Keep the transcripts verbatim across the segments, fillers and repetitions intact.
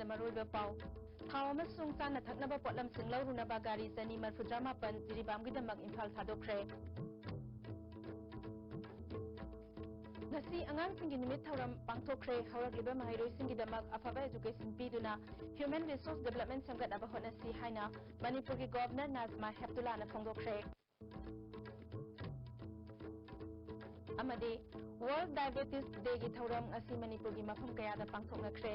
ꯃꯔꯨꯑꯣꯏꯕ ꯄꯥꯎ꯫ ꯊꯥꯎ ꯑꯃꯁꯨꯡ ꯆꯥꯅ ꯊꯛꯅꯕ ꯄꯣꯠꯂꯝꯁꯤꯡ ꯂꯧꯔꯨꯅꯕ ꯒꯥꯔꯤ ꯆꯅꯤ ꯃꯔꯐꯨꯇꯔꯥ ꯃꯥꯄꯟ ꯖꯤꯔꯤꯕꯥꯝꯒꯤꯗꯃꯛ ꯏꯝꯐꯥꯜ ꯊꯥꯗꯣꯛꯈ꯭ꯔꯦ꯫ ꯉꯁꯤ ꯑꯉꯥꯡꯁꯤꯡꯒꯤ ꯅꯨꯃꯤꯠ ꯊꯧꯔꯝ ꯄꯥꯡꯊꯣꯛꯈ꯭ꯔꯦ꯫ ꯍꯧꯔꯛꯂꯤꯕ ꯃꯍꯩꯔꯣꯏꯁꯤꯡꯒꯤꯗꯃꯛ ꯑꯐꯕ education ꯄꯤꯗꯨꯅ human resource development ꯁꯦꯝꯒꯠꯅꯕ ꯍꯣꯠꯅꯁꯤ ꯍꯥꯏꯅ ꯃꯅꯤꯄꯨꯔꯒꯤ Governor ꯅꯥꯖꯃꯥ ꯍꯦꯞꯇꯨꯂꯥꯅ ꯐꯣꯡꯗꯣꯛꯈ꯭ꯔꯦ꯫ ꯑꯃꯗꯤ World Diabetes Dayꯒꯤ ꯊꯧꯔꯝ ꯉꯁꯤ ꯃꯅꯤꯄꯨꯔꯒꯤ ꯃꯐꯝ ꯀꯌꯥꯗ ꯄꯥꯡꯊꯣꯛꯅꯈ꯭ꯔꯦ꯫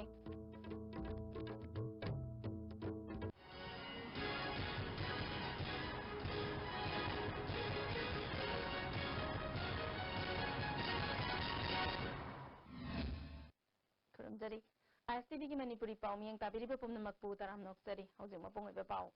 ꯈꯨꯔꯨꯝꯖꯔꯤ꯫ ISTVꯒꯤ ꯃꯅꯤꯄꯨꯔꯤ ꯄꯥꯎ ꯃꯤꯌꯦꯡ ꯇꯥꯕꯤꯔꯤꯕ ꯄꯨꯝꯅꯃꯛꯄꯨ ꯇꯔꯥꯝꯅ ꯑꯣꯛꯆꯔꯤ꯫ ꯍꯧꯖꯤꯛ ꯃꯄꯨꯡ ꯑꯣꯏꯕ ꯄꯥꯎ꯫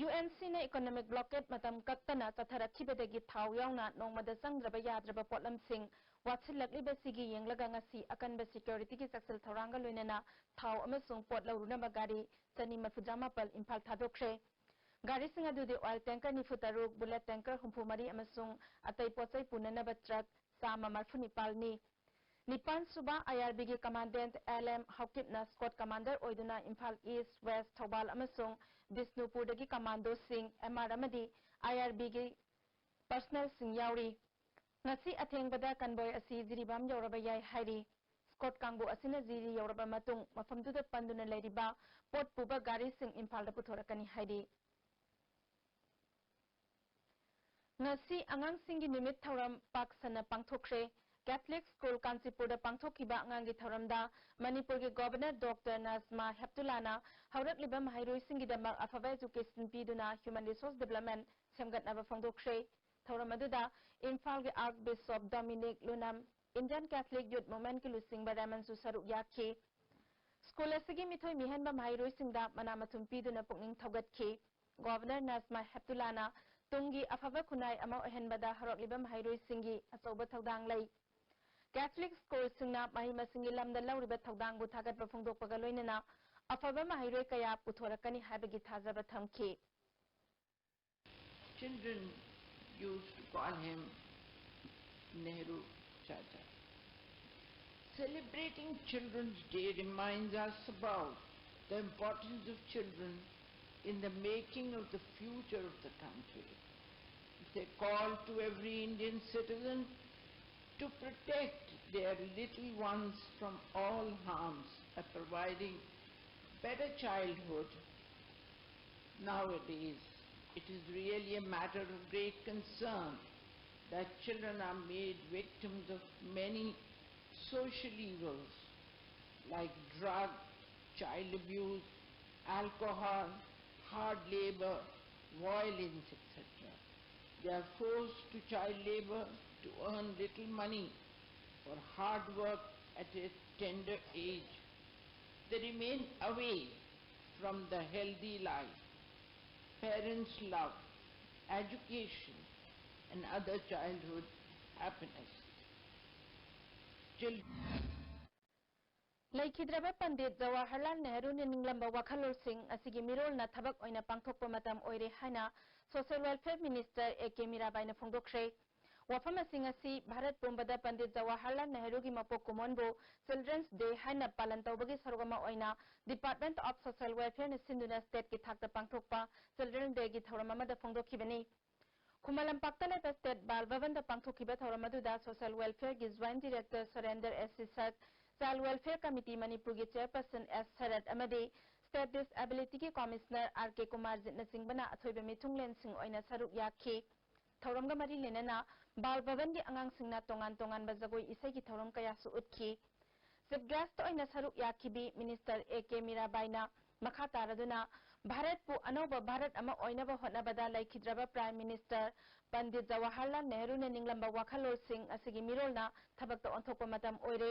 UNCꯅ economic blockade ꯃꯇꯝ ꯀꯛꯇꯅ ꯆꯠꯊꯔꯛꯈꯤꯕꯗꯒꯤ ꯊꯥꯎ ꯌꯥꯎꯅ ꯅꯣꯡꯃꯗ ꯆꯪꯗ꯭ꯔꯕ ꯌꯥꯗ꯭ꯔꯕ ꯄꯣꯠꯂꯝꯁꯤꯡ ꯋꯥꯠꯁꯤꯜꯂꯛꯂꯤꯕꯁꯤꯒꯤ ꯌꯦꯡꯂꯒ ꯉꯁꯤ ꯑꯀꯟꯕ securityꯒꯤ ꯆꯦꯛꯁꯤꯜ ꯊꯧꯔꯥꯡꯒ ꯂꯣꯏꯅꯅ ꯊꯥꯎ ꯑꯃꯁꯨꯡ ꯄꯣꯠ ꯂꯧꯔꯨꯅꯕ ꯒꯥꯔꯤ ꯆꯅꯤ ꯃꯔꯐꯨꯇꯔꯥ ꯃꯥꯄꯜ ꯏꯝꯐꯥꯜ ꯊꯥꯗꯣꯛꯈ꯭ꯔꯦ꯫ ꯒꯥꯔꯤꯁꯤꯡ ꯑꯗꯨꯗꯤ oil tanker ꯅꯤꯐꯨ ꯇꯔꯨꯛ, bullet tanker ꯍꯨꯝꯐꯨ ꯃꯔꯤ ꯑꯃꯁꯨꯡ ꯑꯇꯩ ꯄꯣꯠꯆꯩ ꯄꯨꯅꯅꯕ truck ꯆꯥꯝꯃ ꯃꯔꯐꯨ ꯅꯤꯄꯥꯜꯅꯤ꯫ ꯅꯤꯄꯥꯟ ꯁꯨꯕ IRBꯒꯤ commandant LM ꯍꯥꯎꯀꯤꯞꯅ squad commander ꯑꯣꯏꯗꯨꯅ ꯏꯝꯐꯥꯜ East, West, ꯊꯧꯕꯥꯜ ꯑꯃꯁꯨꯡ ꯕꯤꯁꯅꯨꯄꯨꯔꯗꯒꯤ commandoꯁꯤꯡ, MR ꯑꯃꯗꯤ IRBꯒꯤ personnelꯁꯤꯡ ꯌꯥꯎꯔꯤ꯫ ꯉꯁꯤ ꯑꯊꯦꯡꯕꯗ convoy ꯑꯁꯤ ꯖꯤꯔꯤꯕꯥꯝ ꯌꯧꯔꯕ ꯌꯥꯏ ꯍꯥꯏꯔꯤ꯫ Squad ꯀꯥꯡꯕꯨ ꯑꯁꯤꯅ ꯖꯤꯔꯤ ꯌꯧꯔꯕ ꯃꯇꯨꯡ ꯃꯐꯝꯗꯨꯗ ꯄꯟꯗꯨꯅ ꯂꯩꯔꯤꯕ ꯄꯣꯠ ꯄꯨꯕ ꯒꯥꯔꯤꯁꯤꯡ ꯏꯝꯐꯥꯜꯗ ꯄꯨꯊꯣꯔꯛꯀꯅꯤ ꯍꯥꯏꯔꯤ꯫ ꯉꯁꯤ ꯑꯉꯥꯡꯁꯤꯡꯒꯤ ꯅꯨꯃꯤꯠ ꯊꯧꯔꯝ ꯄꯥꯛ ꯁꯟꯅ ꯄꯥꯡꯊꯣꯛꯈ꯭ꯔꯦ꯫ Catholic School ꯀꯥꯟꯆꯤꯄꯨꯔꯗ ꯄꯥꯡꯊꯣꯛꯈꯤꯕ ꯑꯉꯥꯡꯒꯤ ꯊꯧꯔꯝꯗ ꯃꯅꯤꯄꯨꯔꯒꯤ Governor Doctor ꯅꯥꯖꯃꯥ ꯍꯦꯞꯇꯨꯂꯥꯅ ꯍꯧꯔꯛꯂꯤꯕ ꯃꯍꯩꯔꯣꯏꯁꯤꯡꯒꯤꯗꯃꯛ ꯑꯐꯕ education ꯄꯤꯗꯨꯅ human resource development ꯁꯦꯝꯒꯠꯅꯕ ꯐꯣꯡꯗꯣꯛꯈ꯭ꯔꯦ꯫ ꯊꯧꯔꯝ ꯑꯗꯨꯗ ꯏꯝꯐꯥꯜꯒꯤ Archbishop Dominic ꯂꯨꯅꯝ, Indian Catholic Youth Movementꯀꯤ ꯂꯨꯆꯤꯡꯕ ꯔꯦꯃꯟꯁꯨ ꯁꯔꯨꯛ ꯌꯥꯈꯤ꯫ School ꯑꯁꯤꯒꯤ ꯃꯤꯊꯣꯏ ꯃꯤꯍꯦꯟꯕ ꯃꯍꯩꯔꯣꯏꯁꯤꯡꯗ ꯃꯅꯥ ꯃꯊꯨꯝ ꯄꯤꯗꯨꯅ ꯄꯨꯛꯅꯤꯡ ꯊꯧꯒꯠꯈꯤ꯫ Governor ꯅꯥꯖꯃꯥ ꯍꯦꯞꯇꯨꯂꯥꯅ ꯇꯨꯡꯒꯤ ꯑꯐꯕ ꯈꯨꯟꯅꯥꯏ ꯑꯃ ꯑꯣꯏꯍꯟꯕꯗ ꯍꯧꯔꯛꯂꯤꯕ ꯃꯍꯩꯔꯣꯏꯁꯤꯡꯒꯤ ꯑꯆꯧꯕ ꯊꯧꯗꯥꯡ ꯂꯩ꯫ Catholic Schoolꯁꯤꯡꯅ ꯃꯍꯩ ꯃꯁꯤꯡꯒꯤ ꯂꯝꯗ ꯂꯧꯔꯤꯕ ꯊꯧꯗꯥꯡꯕꯨ ꯊꯥꯒꯠꯄ ꯐꯣꯡꯗꯣꯛꯄꯒ ꯂꯣꯏꯅꯅ ꯑꯐꯕ ꯃꯍꯩꯔꯣꯏ ꯀꯌꯥ ꯄꯨꯊꯣꯔꯛꯀꯅꯤ ꯍꯥꯏꯕꯒꯤ ꯊꯥꯖꯕ ꯊꯝꯈꯤ꯫ Children used to call him Nehru Chacha. Celebrating Children's Day reminds us about the importance of children in the making of the future of the country. It's a call to every Indian citizen to protect their little ones from all harms by providing better childhood. Nowadays, it is really a matter of great concern that children are made victims of many social evils like drug, child abuse, alcohol, hard labor, violence, et cetera. They are forced to child labor to earn little money for hard work at a tender age. They remain away from the healthy life, parents' love, education, and other childhood happiness. Chil- ꯂꯩꯈꯤꯗ꯭ꯔꯕ ꯄꯟꯗꯤꯠ ꯖꯋꯥꯍꯔꯂꯥꯜ ꯅꯦꯍꯔꯨꯅ ꯅꯤꯡꯂꯝꯕ ꯋꯥꯈꯜꯂꯣꯟꯁꯤꯡ ꯑꯁꯤꯒꯤ ꯃꯤꯔꯣꯜꯅ ꯊꯕꯛ ꯑꯣꯏꯅ ꯄꯥꯡꯊꯣꯛꯄ ꯃꯇꯝ ꯑꯣꯏꯔꯦ ꯍꯥꯏꯅ social welfare minister A K ꯃꯤꯔꯥꯕꯥꯏꯅ ꯐꯣꯡꯗꯣꯛꯈ꯭ꯔꯦ꯫ ꯋꯥꯐꯝ ꯑꯁꯤꯡ ꯑꯁꯤ ꯚꯥꯔꯠ ꯄꯨꯝꯕꯗ ꯄꯟꯗꯤꯠ ꯖꯋꯥꯍꯔꯂꯥꯜ ꯅꯦꯍꯔꯨꯒꯤ ꯃꯄꯣꯛ ꯀꯨꯝꯑꯣꯟꯕꯨ ꯆꯤꯜꯗ꯭ꯔꯦꯟꯁ ꯗꯦ ꯍꯥꯏꯅ ꯄꯥꯂꯟ ꯇꯧꯕꯒꯤ ꯁꯔꯨꯛ ꯑꯃ ꯑꯣꯏꯅ ꯗꯤꯄꯥꯔꯠꯃꯦꯟꯠ ꯑꯣꯐ ꯁꯣꯁꯤꯌꯦꯜ ꯋꯦꯜꯐꯤꯌꯔꯅ ꯁꯤꯟꯗꯨꯅ ꯁ꯭ꯇꯦꯠꯀꯤ ꯊꯥꯛꯇ ꯄꯥꯡꯊꯣꯛꯄ ꯆꯤꯜꯗ꯭ꯔꯦꯟ ꯗꯦꯒꯤ ꯊꯧꯔꯝ ꯑꯃꯗ ꯐꯣꯡꯗꯣꯛꯈꯤꯕꯅꯤ꯫ ꯈꯨꯃꯟ ꯂꯝꯄꯥꯛꯇ ꯂꯩꯕ ꯁ꯭ꯇꯦꯠ ꯕꯥꯜ ꯚꯕꯟꯗ ꯄꯥꯡꯊꯣꯛꯈꯤꯕ ꯊꯧꯔꯝ ꯑꯗꯨꯗ ꯁꯣꯁꯤꯌꯦꯜ ꯋꯦꯜꯐꯤꯌꯔꯒꯤ ꯖꯣꯏꯟꯠ ꯗꯤꯔꯦꯛꯇꯔ ꯁꯨꯔꯦꯟꯗꯔ ꯑꯦꯁ ꯁꯤꯁꯛ, ꯆꯥꯏꯜꯗ ꯋꯦꯜꯐꯤꯌꯔ ꯀꯃꯤꯇꯤ ꯃꯅꯤꯄꯨꯔꯒꯤ ꯆꯦꯌꯔꯄꯔꯁꯟ ꯑꯦꯁ ꯁꯔꯠ ꯑꯃꯗꯤ ꯁ꯭ꯇꯦꯠ ꯗꯤꯁꯑꯦꯕꯤꯂꯤꯇꯤꯒꯤ ꯀꯣꯃꯤꯁꯅꯔ ꯑꯥꯔ ꯀꯦ ꯀꯨꯃꯥꯔꯖꯤꯠꯅꯆꯤꯡꯕꯅ ꯑꯊꯣꯏꯕ ꯃꯤꯊꯨꯡꯂꯦꯟꯁꯤꯡ ꯑꯣꯏꯅ ꯁꯔꯨꯛ ꯌꯥꯈꯤ꯫ ꯊꯧꯔꯝꯒ ꯃꯔꯤ ꯂꯩꯅꯅ ꯕꯥꯜ ꯚꯕꯟꯒꯤ ꯑꯉꯥꯡꯁꯤꯡꯅ ꯇꯣꯉꯥꯟ ꯇꯣꯉꯥꯟꯕ ꯖꯒꯣꯏ ꯏꯁꯩꯒꯤ ꯊꯧꯔꯝ ꯀꯌꯥꯁꯨ ꯎꯠꯈꯤ꯫ ꯆꯤꯐ ꯒꯦꯁ꯭ꯠ ꯑꯣꯏꯅ ꯁꯔꯨꯛ ꯌꯥꯈꯤꯕꯤ ꯃꯤꯅꯤꯁꯇꯔ ꯑꯦ ꯀꯦ ꯃꯤꯔꯥꯕꯥꯏꯅ ꯃꯈꯥ ꯇꯥꯔꯗꯨꯅ ꯚꯥꯔꯠꯄꯨ ꯑꯅꯧꯕ ꯚꯥꯔꯠ ꯑꯃ ꯑꯣꯏꯅꯕ ꯍꯣꯠꯅꯕꯗ ꯂꯩꯈꯤꯗ꯭ꯔꯕ ꯄ꯭ꯔꯥꯏꯝ ꯃꯤꯅꯤꯁꯇꯔ ꯄꯟꯗꯤꯠ ꯖꯋꯥꯍꯔꯂꯥꯜ ꯅꯦꯍꯔꯨꯅ ꯅꯤꯡꯂꯝꯕ ꯋꯥꯈꯜꯂꯣꯟꯁꯤꯡ ꯑꯁꯤꯒꯤ ꯃꯤꯔꯣꯜꯅ ꯊꯕꯛꯇ ꯑꯣꯟꯊꯣꯛꯄ ꯃꯇꯝ ꯑꯣꯏꯔꯦ꯫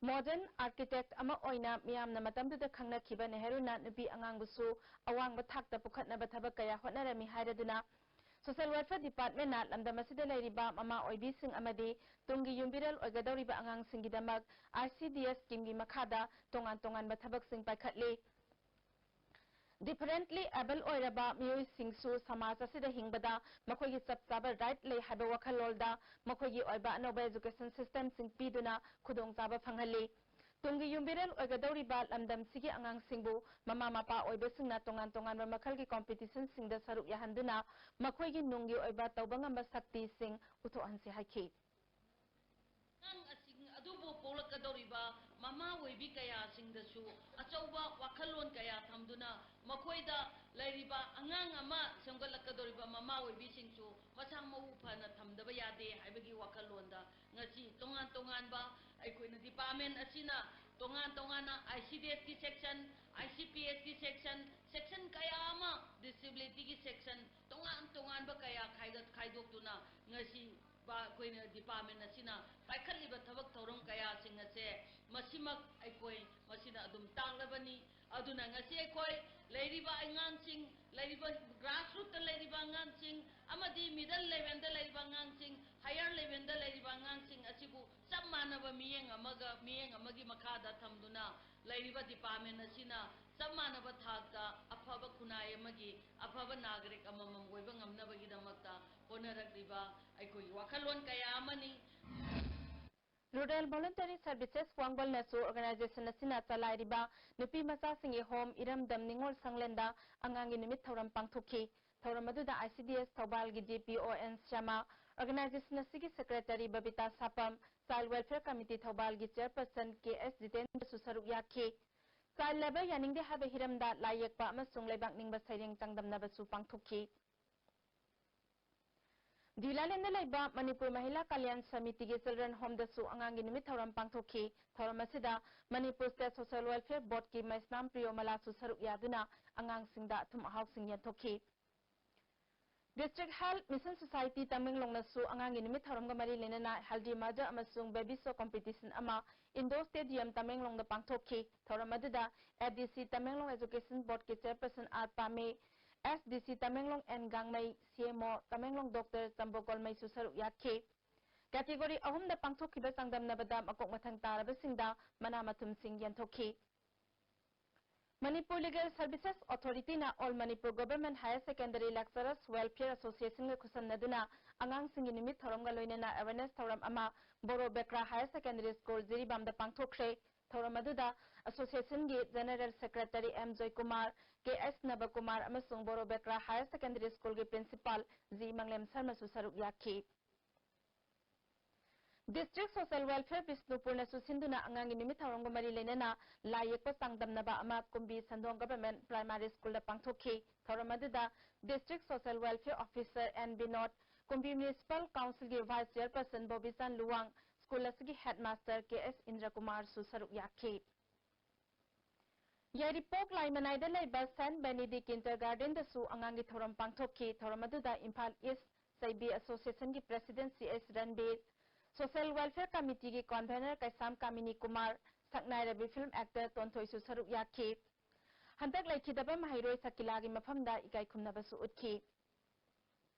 ꯃꯣꯗꯔꯟ ꯑꯥꯔꯀꯤꯇꯦꯛ ꯑꯃ ꯑꯣꯏꯅ ꯃꯤꯌꯥꯝꯅ ꯃꯇꯝꯗꯨꯗ ꯈꯪꯅꯈꯤꯕ ꯅꯦꯍꯔꯨꯅ ꯅꯨꯄꯤ ꯑꯉꯥꯡꯕꯨꯁꯨ ꯑꯋꯥꯡꯕ ꯊꯥꯛꯇ ꯄꯨꯈꯠꯅꯕ ꯊꯕꯛ ꯀꯌꯥ ꯍꯣꯠꯅꯔꯝꯃꯤ ꯍꯥꯏꯔꯗꯨꯅ ꯁꯣꯁꯤꯌꯦꯜ ꯋꯦꯜꯐꯤꯌꯔ ꯗꯤꯄꯥꯔꯠꯃꯦꯟꯠꯅ ꯂꯝꯗꯝ ꯑꯁꯤꯗ ꯂꯩꯔꯤꯕ ꯃꯃꯥ ꯑꯣꯏꯕꯤꯁꯤꯡ ꯑꯃꯗꯤ ꯇꯨꯡꯒꯤ ꯌꯨꯝꯕꯤꯔꯦꯜ ꯑꯣꯏꯒꯗꯧꯔꯤꯕ ꯑꯉꯥꯡꯁꯤꯡꯒꯤꯗꯃꯛ ꯑꯥꯏ ꯁꯤ ꯗꯤ ꯑꯦꯁ ꯁ꯭ꯀꯤꯝꯒꯤ ꯃꯈꯥꯗ ꯇꯣꯉꯥꯟ ꯇꯣꯉꯥꯟꯕ ꯊꯕꯛꯁꯤꯡ ꯄꯥꯏꯈꯠꯂꯤ꯫ Differently able ꯑꯣꯏꯔꯕ ꯃꯤꯑꯣꯏꯁꯤꯡꯁꯨ ꯁꯃꯥꯖ ꯑꯁꯤꯗ ꯍꯤꯡꯕꯗ ꯃꯈꯣꯏꯒꯤ ꯆꯞ ꯆꯥꯕ right ꯂꯩ ꯍꯥꯏꯕ ꯋꯥꯈꯜꯂꯣꯟꯗ ꯃꯈꯣꯏꯒꯤ ꯑꯣꯏꯕ ꯑꯅꯧꯕ education systemꯁꯤꯡ ꯄꯤꯗꯨꯅ ꯈꯨꯗꯣꯡꯆꯥꯕ ꯐꯪꯍꯜꯂꯤ꯫ ꯇꯨꯡꯒꯤ ꯌꯨꯝꯕꯤꯔꯦꯜ ꯑꯣꯏꯒꯗꯧꯔꯤꯕ ꯂꯝꯗꯝꯁꯤꯒꯤ ꯑꯉꯥꯡꯁꯤꯡꯕꯨ ꯃꯃꯥ ꯃꯄꯥ ꯑꯣꯏꯕꯁꯤꯡꯅ ꯇꯣꯉꯥꯟ ꯇꯣꯉꯥꯟꯕ ꯃꯈꯜꯒꯤ competitionꯁꯤꯡꯗ ꯁꯔꯨꯛ ꯌꯥꯍꯟꯗꯨꯅ ꯃꯈꯣꯏꯒꯤ ꯅꯨꯡꯒꯤ ꯑꯣꯏꯕ ꯇꯧꯕ ꯉꯝꯕ ꯁꯛꯇꯤꯁꯤꯡ ꯎꯠꯊꯣꯛꯍꯟꯁꯤ ꯍꯥꯏꯈꯤ꯫ ꯑꯉꯥꯡꯁꯤꯡ ꯑꯗꯨꯕꯨ ꯄꯣꯛꯂꯛꯀꯗꯧꯔꯤꯕ ꯃꯃꯥ ꯑꯣꯏꯕꯤ ꯀꯌꯥꯁꯤꯡꯗꯁꯨ ꯑꯆꯧꯕ ꯋꯥꯈꯜꯂꯣꯟ ꯀꯌꯥ ꯊꯝꯗꯨꯅ ꯃꯈꯣꯏꯗ ꯂꯩꯔꯤꯕ ꯑꯉꯥꯡ ꯑꯃ ꯁꯦꯝꯒꯠꯂꯛꯀꯗꯧꯔꯤꯕ ꯃꯃꯥ ꯑꯣꯏꯕꯤꯁꯤꯡꯁꯨ ꯃꯁꯥ ꯃꯎ ꯐꯅ ꯊꯝꯗꯕ ꯌꯥꯗꯦ ꯍꯥꯏꯕꯒꯤ ꯋꯥꯈꯜꯂꯣꯟꯗ ꯉꯁꯤ ꯇꯣꯉꯥꯟ ꯇꯣꯉꯥꯟꯕ ꯑꯩꯈꯣꯏꯅ department ꯑꯁꯤꯅ ꯇꯣꯉꯥꯟ ꯇꯣꯉꯥꯟꯅ ICDSꯀꯤ section, ICPSꯀꯤ section, section ꯀꯌꯥ ꯑꯃ disabilityꯒꯤ section ꯇꯣꯉꯥꯟ ꯇꯣꯉꯥꯟꯕ ꯀꯌꯥ ꯈꯥꯏꯒꯠ-, ꯈꯥꯏꯗꯣꯛꯇꯨꯅ ꯉꯁꯤ ꯕ-, ꯑꯩꯈꯣꯏꯅ department ꯑꯁꯤꯅ ꯄꯥꯏꯈꯠꯂꯤꯕ ꯊꯕꯛ ꯊꯧꯔꯝ ꯀꯌꯥꯁꯤꯡ ꯑꯁꯦ ꯃꯁꯤꯃꯛ ꯑꯩꯈꯣꯏ ꯃꯁꯤꯅ ꯑꯗꯨꯝ ꯇꯥꯛꯂꯕꯅꯤ꯫ ꯑꯗꯨꯅ ꯉꯁꯤ ꯑꯩꯈꯣꯏ ꯂꯩꯔꯤꯕ ꯑꯉꯥꯡꯁꯤꯡ, ꯂꯩꯔꯤꯕ grassrootꯇ ꯂꯩꯔꯤꯕ ꯑꯉꯥꯡꯁꯤꯡ ꯑꯃꯗꯤ middle levelꯗ ꯂꯩꯔꯤꯕ ꯑꯉꯥꯡꯁꯤꯡ, higher levelꯗ ꯂꯩꯔꯤꯕ ꯑꯉꯥꯡꯁꯤꯡ ꯑꯁꯤꯕꯨ ꯆꯞ ꯃꯥꯟꯅꯕ ꯃꯤꯠꯌꯦꯡ ꯑꯃꯒ, ꯃꯤꯠꯌꯦꯡ ꯑꯃꯒꯤ ꯃꯈꯥꯗ ꯊꯝꯗꯨꯅ ꯂꯩꯔꯤꯕ department ꯑꯁꯤꯅ ꯆꯞ ꯃꯥꯟꯅꯕ ꯊꯥꯛꯇ ꯑꯐꯕ ꯈꯨꯟꯅꯥꯏ ꯑꯃꯒꯤ ꯑꯐꯕ ꯅꯥꯒꯔꯤꯛ ꯑꯃꯃꯝ ꯑꯣꯏꯕ ꯉꯝꯅꯕꯒꯤꯗꯃꯛꯇ ꯍꯣꯠꯅꯔꯛꯂꯤꯕ ꯑꯩꯈꯣꯏꯒꯤ ꯋꯥꯈꯜꯂꯣꯟ ꯀꯌꯥ ꯑꯃꯅꯤ꯫ Rural Voluntary Services ꯋꯥꯡꯕꯜꯅꯁꯨ organization ꯑꯁꯤꯅ ꯆꯂꯥꯏꯔꯤꯕ ꯅꯨꯄꯤ ꯃꯆꯥꯁꯤꯡꯒꯤ home ꯏꯔꯝꯗꯝ ꯅꯤꯉꯣꯜ ꯁꯪꯂꯦꯟꯗ ꯑꯉꯥꯡꯒꯤ ꯅꯨꯃꯤꯠ ꯊꯧꯔꯝ ꯄꯥꯡꯊꯣꯛꯈꯤ꯫ ꯊꯧꯔꯝ ꯑꯗꯨꯗ ICDS ꯊꯧꯕꯥꯜꯒꯤ GPO N ꯁ꯭ꯌꯥꯃ, organization ꯑꯁꯤꯒꯤ secretary Babita ꯁꯥꯄꯝ, Child Welfare Committee ꯊꯧꯕꯥꯜꯒꯤ chairperson K S ꯖꯤꯇꯦꯟꯗ꯭ꯔꯁꯨ ꯁꯔꯨꯛ ꯌꯥꯈꯤ꯫ Child labour ꯌꯥꯅꯤꯡꯗꯦ ꯍꯥꯏꯕ ꯍꯤꯔꯝꯗ ꯂꯥꯏ ꯌꯦꯛꯄ ꯑꯃꯁꯨꯡ ꯂꯩꯕꯥꯛ ꯅꯤꯡꯕ ꯁꯩꯔꯦꯡ ꯆꯥꯡꯗꯝꯅꯕꯁꯨ ꯄꯥꯡꯊꯣꯛꯈꯤ꯫ ꯗꯤꯎꯂꯥꯂꯦꯟꯗ ꯂꯩꯕ ꯃꯅꯤꯄꯨꯔ ꯃꯍꯤꯂꯥ ꯀꯜꯌꯥꯟ ꯁꯃꯤꯇꯤꯒꯤ children homeꯗꯁꯨ ꯑꯉꯥꯡꯒꯤ ꯅꯨꯃꯤꯠ ꯊꯧꯔꯝ ꯄꯥꯡꯊꯣꯛꯈꯤ꯫ ꯊꯧꯔꯝ ꯑꯁꯤꯗ ꯃꯅꯤꯄꯨꯔ State Social Welfare Boardꯀꯤ ꯃꯩꯁꯅꯥꯝ ꯄ꯭ꯔꯤꯌꯣꯃꯂꯥꯁꯨ ꯁꯔꯨꯛ ꯌꯥꯗꯨꯅ ꯑꯉꯥꯡꯁꯤꯡꯗ ꯑꯊꯨꯝ ꯑꯍꯥꯎꯁꯤꯡ ꯌꯦꯟꯊꯣꯛꯈꯤ꯫ District Health Mission Society ꯇꯃꯦꯡꯂꯣꯡꯅꯁꯨ ꯑꯉꯥꯡꯒꯤ ꯅꯨꯃꯤꯠ ꯊꯧꯔꯝꯒ ꯃꯔꯤ ꯂꯩꯅꯅ healthy mother ꯑꯃꯁꯨꯡ baby show competition ꯑꯃ indoor stadium ꯇꯃꯦꯡꯂꯣꯡꯗ ꯄꯥꯡꯊꯣꯛꯈꯤ꯫ ꯊꯧꯔꯝ ꯑꯗꯨꯗ ADC Tamenglong Education Boardꯀꯤ chairperson R ꯄꯥꯃꯦ, SDC Tamenglong N ꯒꯥꯡꯃꯩ, CMO Tamenglong Doctor ꯆꯝꯕꯣꯀꯣꯜꯃꯩꯁꯨ ꯁꯔꯨꯛ ꯌꯥꯈꯤ꯫ Category ꯑꯍꯨꯝꯗ ꯄꯥꯡꯊꯣꯛꯈꯤꯕ ꯆꯥꯡꯗꯝꯅꯕꯗ ꯃꯀꯣꯛ ꯃꯊꯪ ꯇꯥꯔꯕꯁꯤꯡꯗ ꯃꯅꯥ ꯃꯊꯨꯝꯁꯤꯡ ꯌꯦꯟꯊꯣꯛꯈꯤ꯫ Manipur Legal Services Authority ꯅ All Manipur Government Higher Secondary Lecturers Welfare Association ꯒ ꯈꯨꯠꯁꯝꯅꯗꯨꯅ ꯑꯉꯥꯡꯁꯤꯡꯒꯤ ꯅꯨꯃꯤꯠ ꯊꯧꯔꯝꯒ ꯂꯣꯏꯅꯅ awareness ꯊꯧꯔꯝ ꯑꯃ ꯕꯣꯔꯣ ꯕꯦꯀ꯭ꯔꯥ Higher Secondary School, ꯖꯤꯔꯤꯕꯥꯝꯗ ꯄꯥꯡꯊꯣꯛꯈ꯭ꯔꯦ꯫ ꯊꯧꯔꯝ ꯑꯗꯨꯗ association ꯒꯤ General Secretary ꯑꯦꯝ ꯖꯣꯏꯀꯨꯃꯥꯔ, ꯀꯦ ꯑꯦꯁ ꯅꯕꯀꯨꯃꯥꯔ ꯑꯃꯁꯨꯡ ꯕꯣꯔꯣ ꯕꯦꯀ꯭ꯔꯥ Higher Secondary School ꯒꯤ Principal ꯖꯤ ꯃꯪꯂꯦꯝ ꯁꯔꯃꯁꯨ ꯁꯔꯨꯛ ꯌꯥꯈꯤ꯫ District Social Welfare ꯕꯤꯁꯅꯨꯄꯨꯔꯅꯁꯨ ꯁꯤꯟꯗꯨꯅ ꯑꯉꯥꯡꯒꯤ ꯅꯨꯃꯤꯠ ꯊꯧꯔꯝꯒ ꯃꯔꯤ ꯂꯩꯅꯅ ꯂꯥꯏ ꯌꯦꯛꯄ ꯆꯥꯡꯗꯝꯅꯕ ꯑꯃ ꯀꯨꯝꯕꯤ ꯁꯟꯗꯣꯡ Government Primary School ꯗ ꯄꯥꯡꯊꯣꯛꯈꯤ꯫ ꯊꯧꯔꯝ ꯑꯗꯨꯗ District Social Welfare Officer N Binod, Kumbi Municipal Council ꯒꯤ Vice Chairperson Bobichan Luwang, school ꯑꯁꯤꯒꯤ Headmaster ꯀꯦ ꯑꯦꯁ ꯏꯟꯗ꯭ꯔꯀꯨꯃꯥꯔꯁꯨ ꯁꯔꯨꯛ ꯌꯥꯈꯤ꯫ ꯌꯥꯏꯔꯤꯄꯣꯛ ꯂꯥꯏꯃꯅꯥꯏꯗ ꯂꯩꯕ Saint Benedict Kindergarten ꯗꯁꯨ ꯑꯉꯥꯡꯒꯤ ꯊꯧꯔꯝ ꯄꯥꯡꯊꯣꯛꯈꯤ꯫ ꯊꯧꯔꯝ ꯑꯗꯨꯗ ꯏꯝꯐꯥꯜ East ꯁꯩꯕꯤ Association ꯒꯤ President ꯁꯤ ꯑꯦꯁ ꯔꯟꯕꯤꯔ, Social Welfare Committee ꯒꯤ Convener ꯀꯩꯁꯥꯝ ꯀꯥꯃꯤꯅꯤ ꯀꯨꯃꯥꯔ, ꯁꯛꯅꯥꯏꯔꯕꯤ film actor ꯇꯣꯟꯊꯣꯏꯁꯨ ꯁꯔꯨꯛ ꯌꯥꯈꯤ꯫ ꯍꯟꯗꯛ ꯂꯩꯈꯤꯗꯕ ꯃꯍꯩꯔꯣꯏ ꯁꯀꯤꯂꯥꯒꯤ ꯃꯐꯝꯗ ꯏꯀꯥꯏ ꯈꯨꯝꯅꯕꯁꯨ ꯎꯠꯈꯤ꯫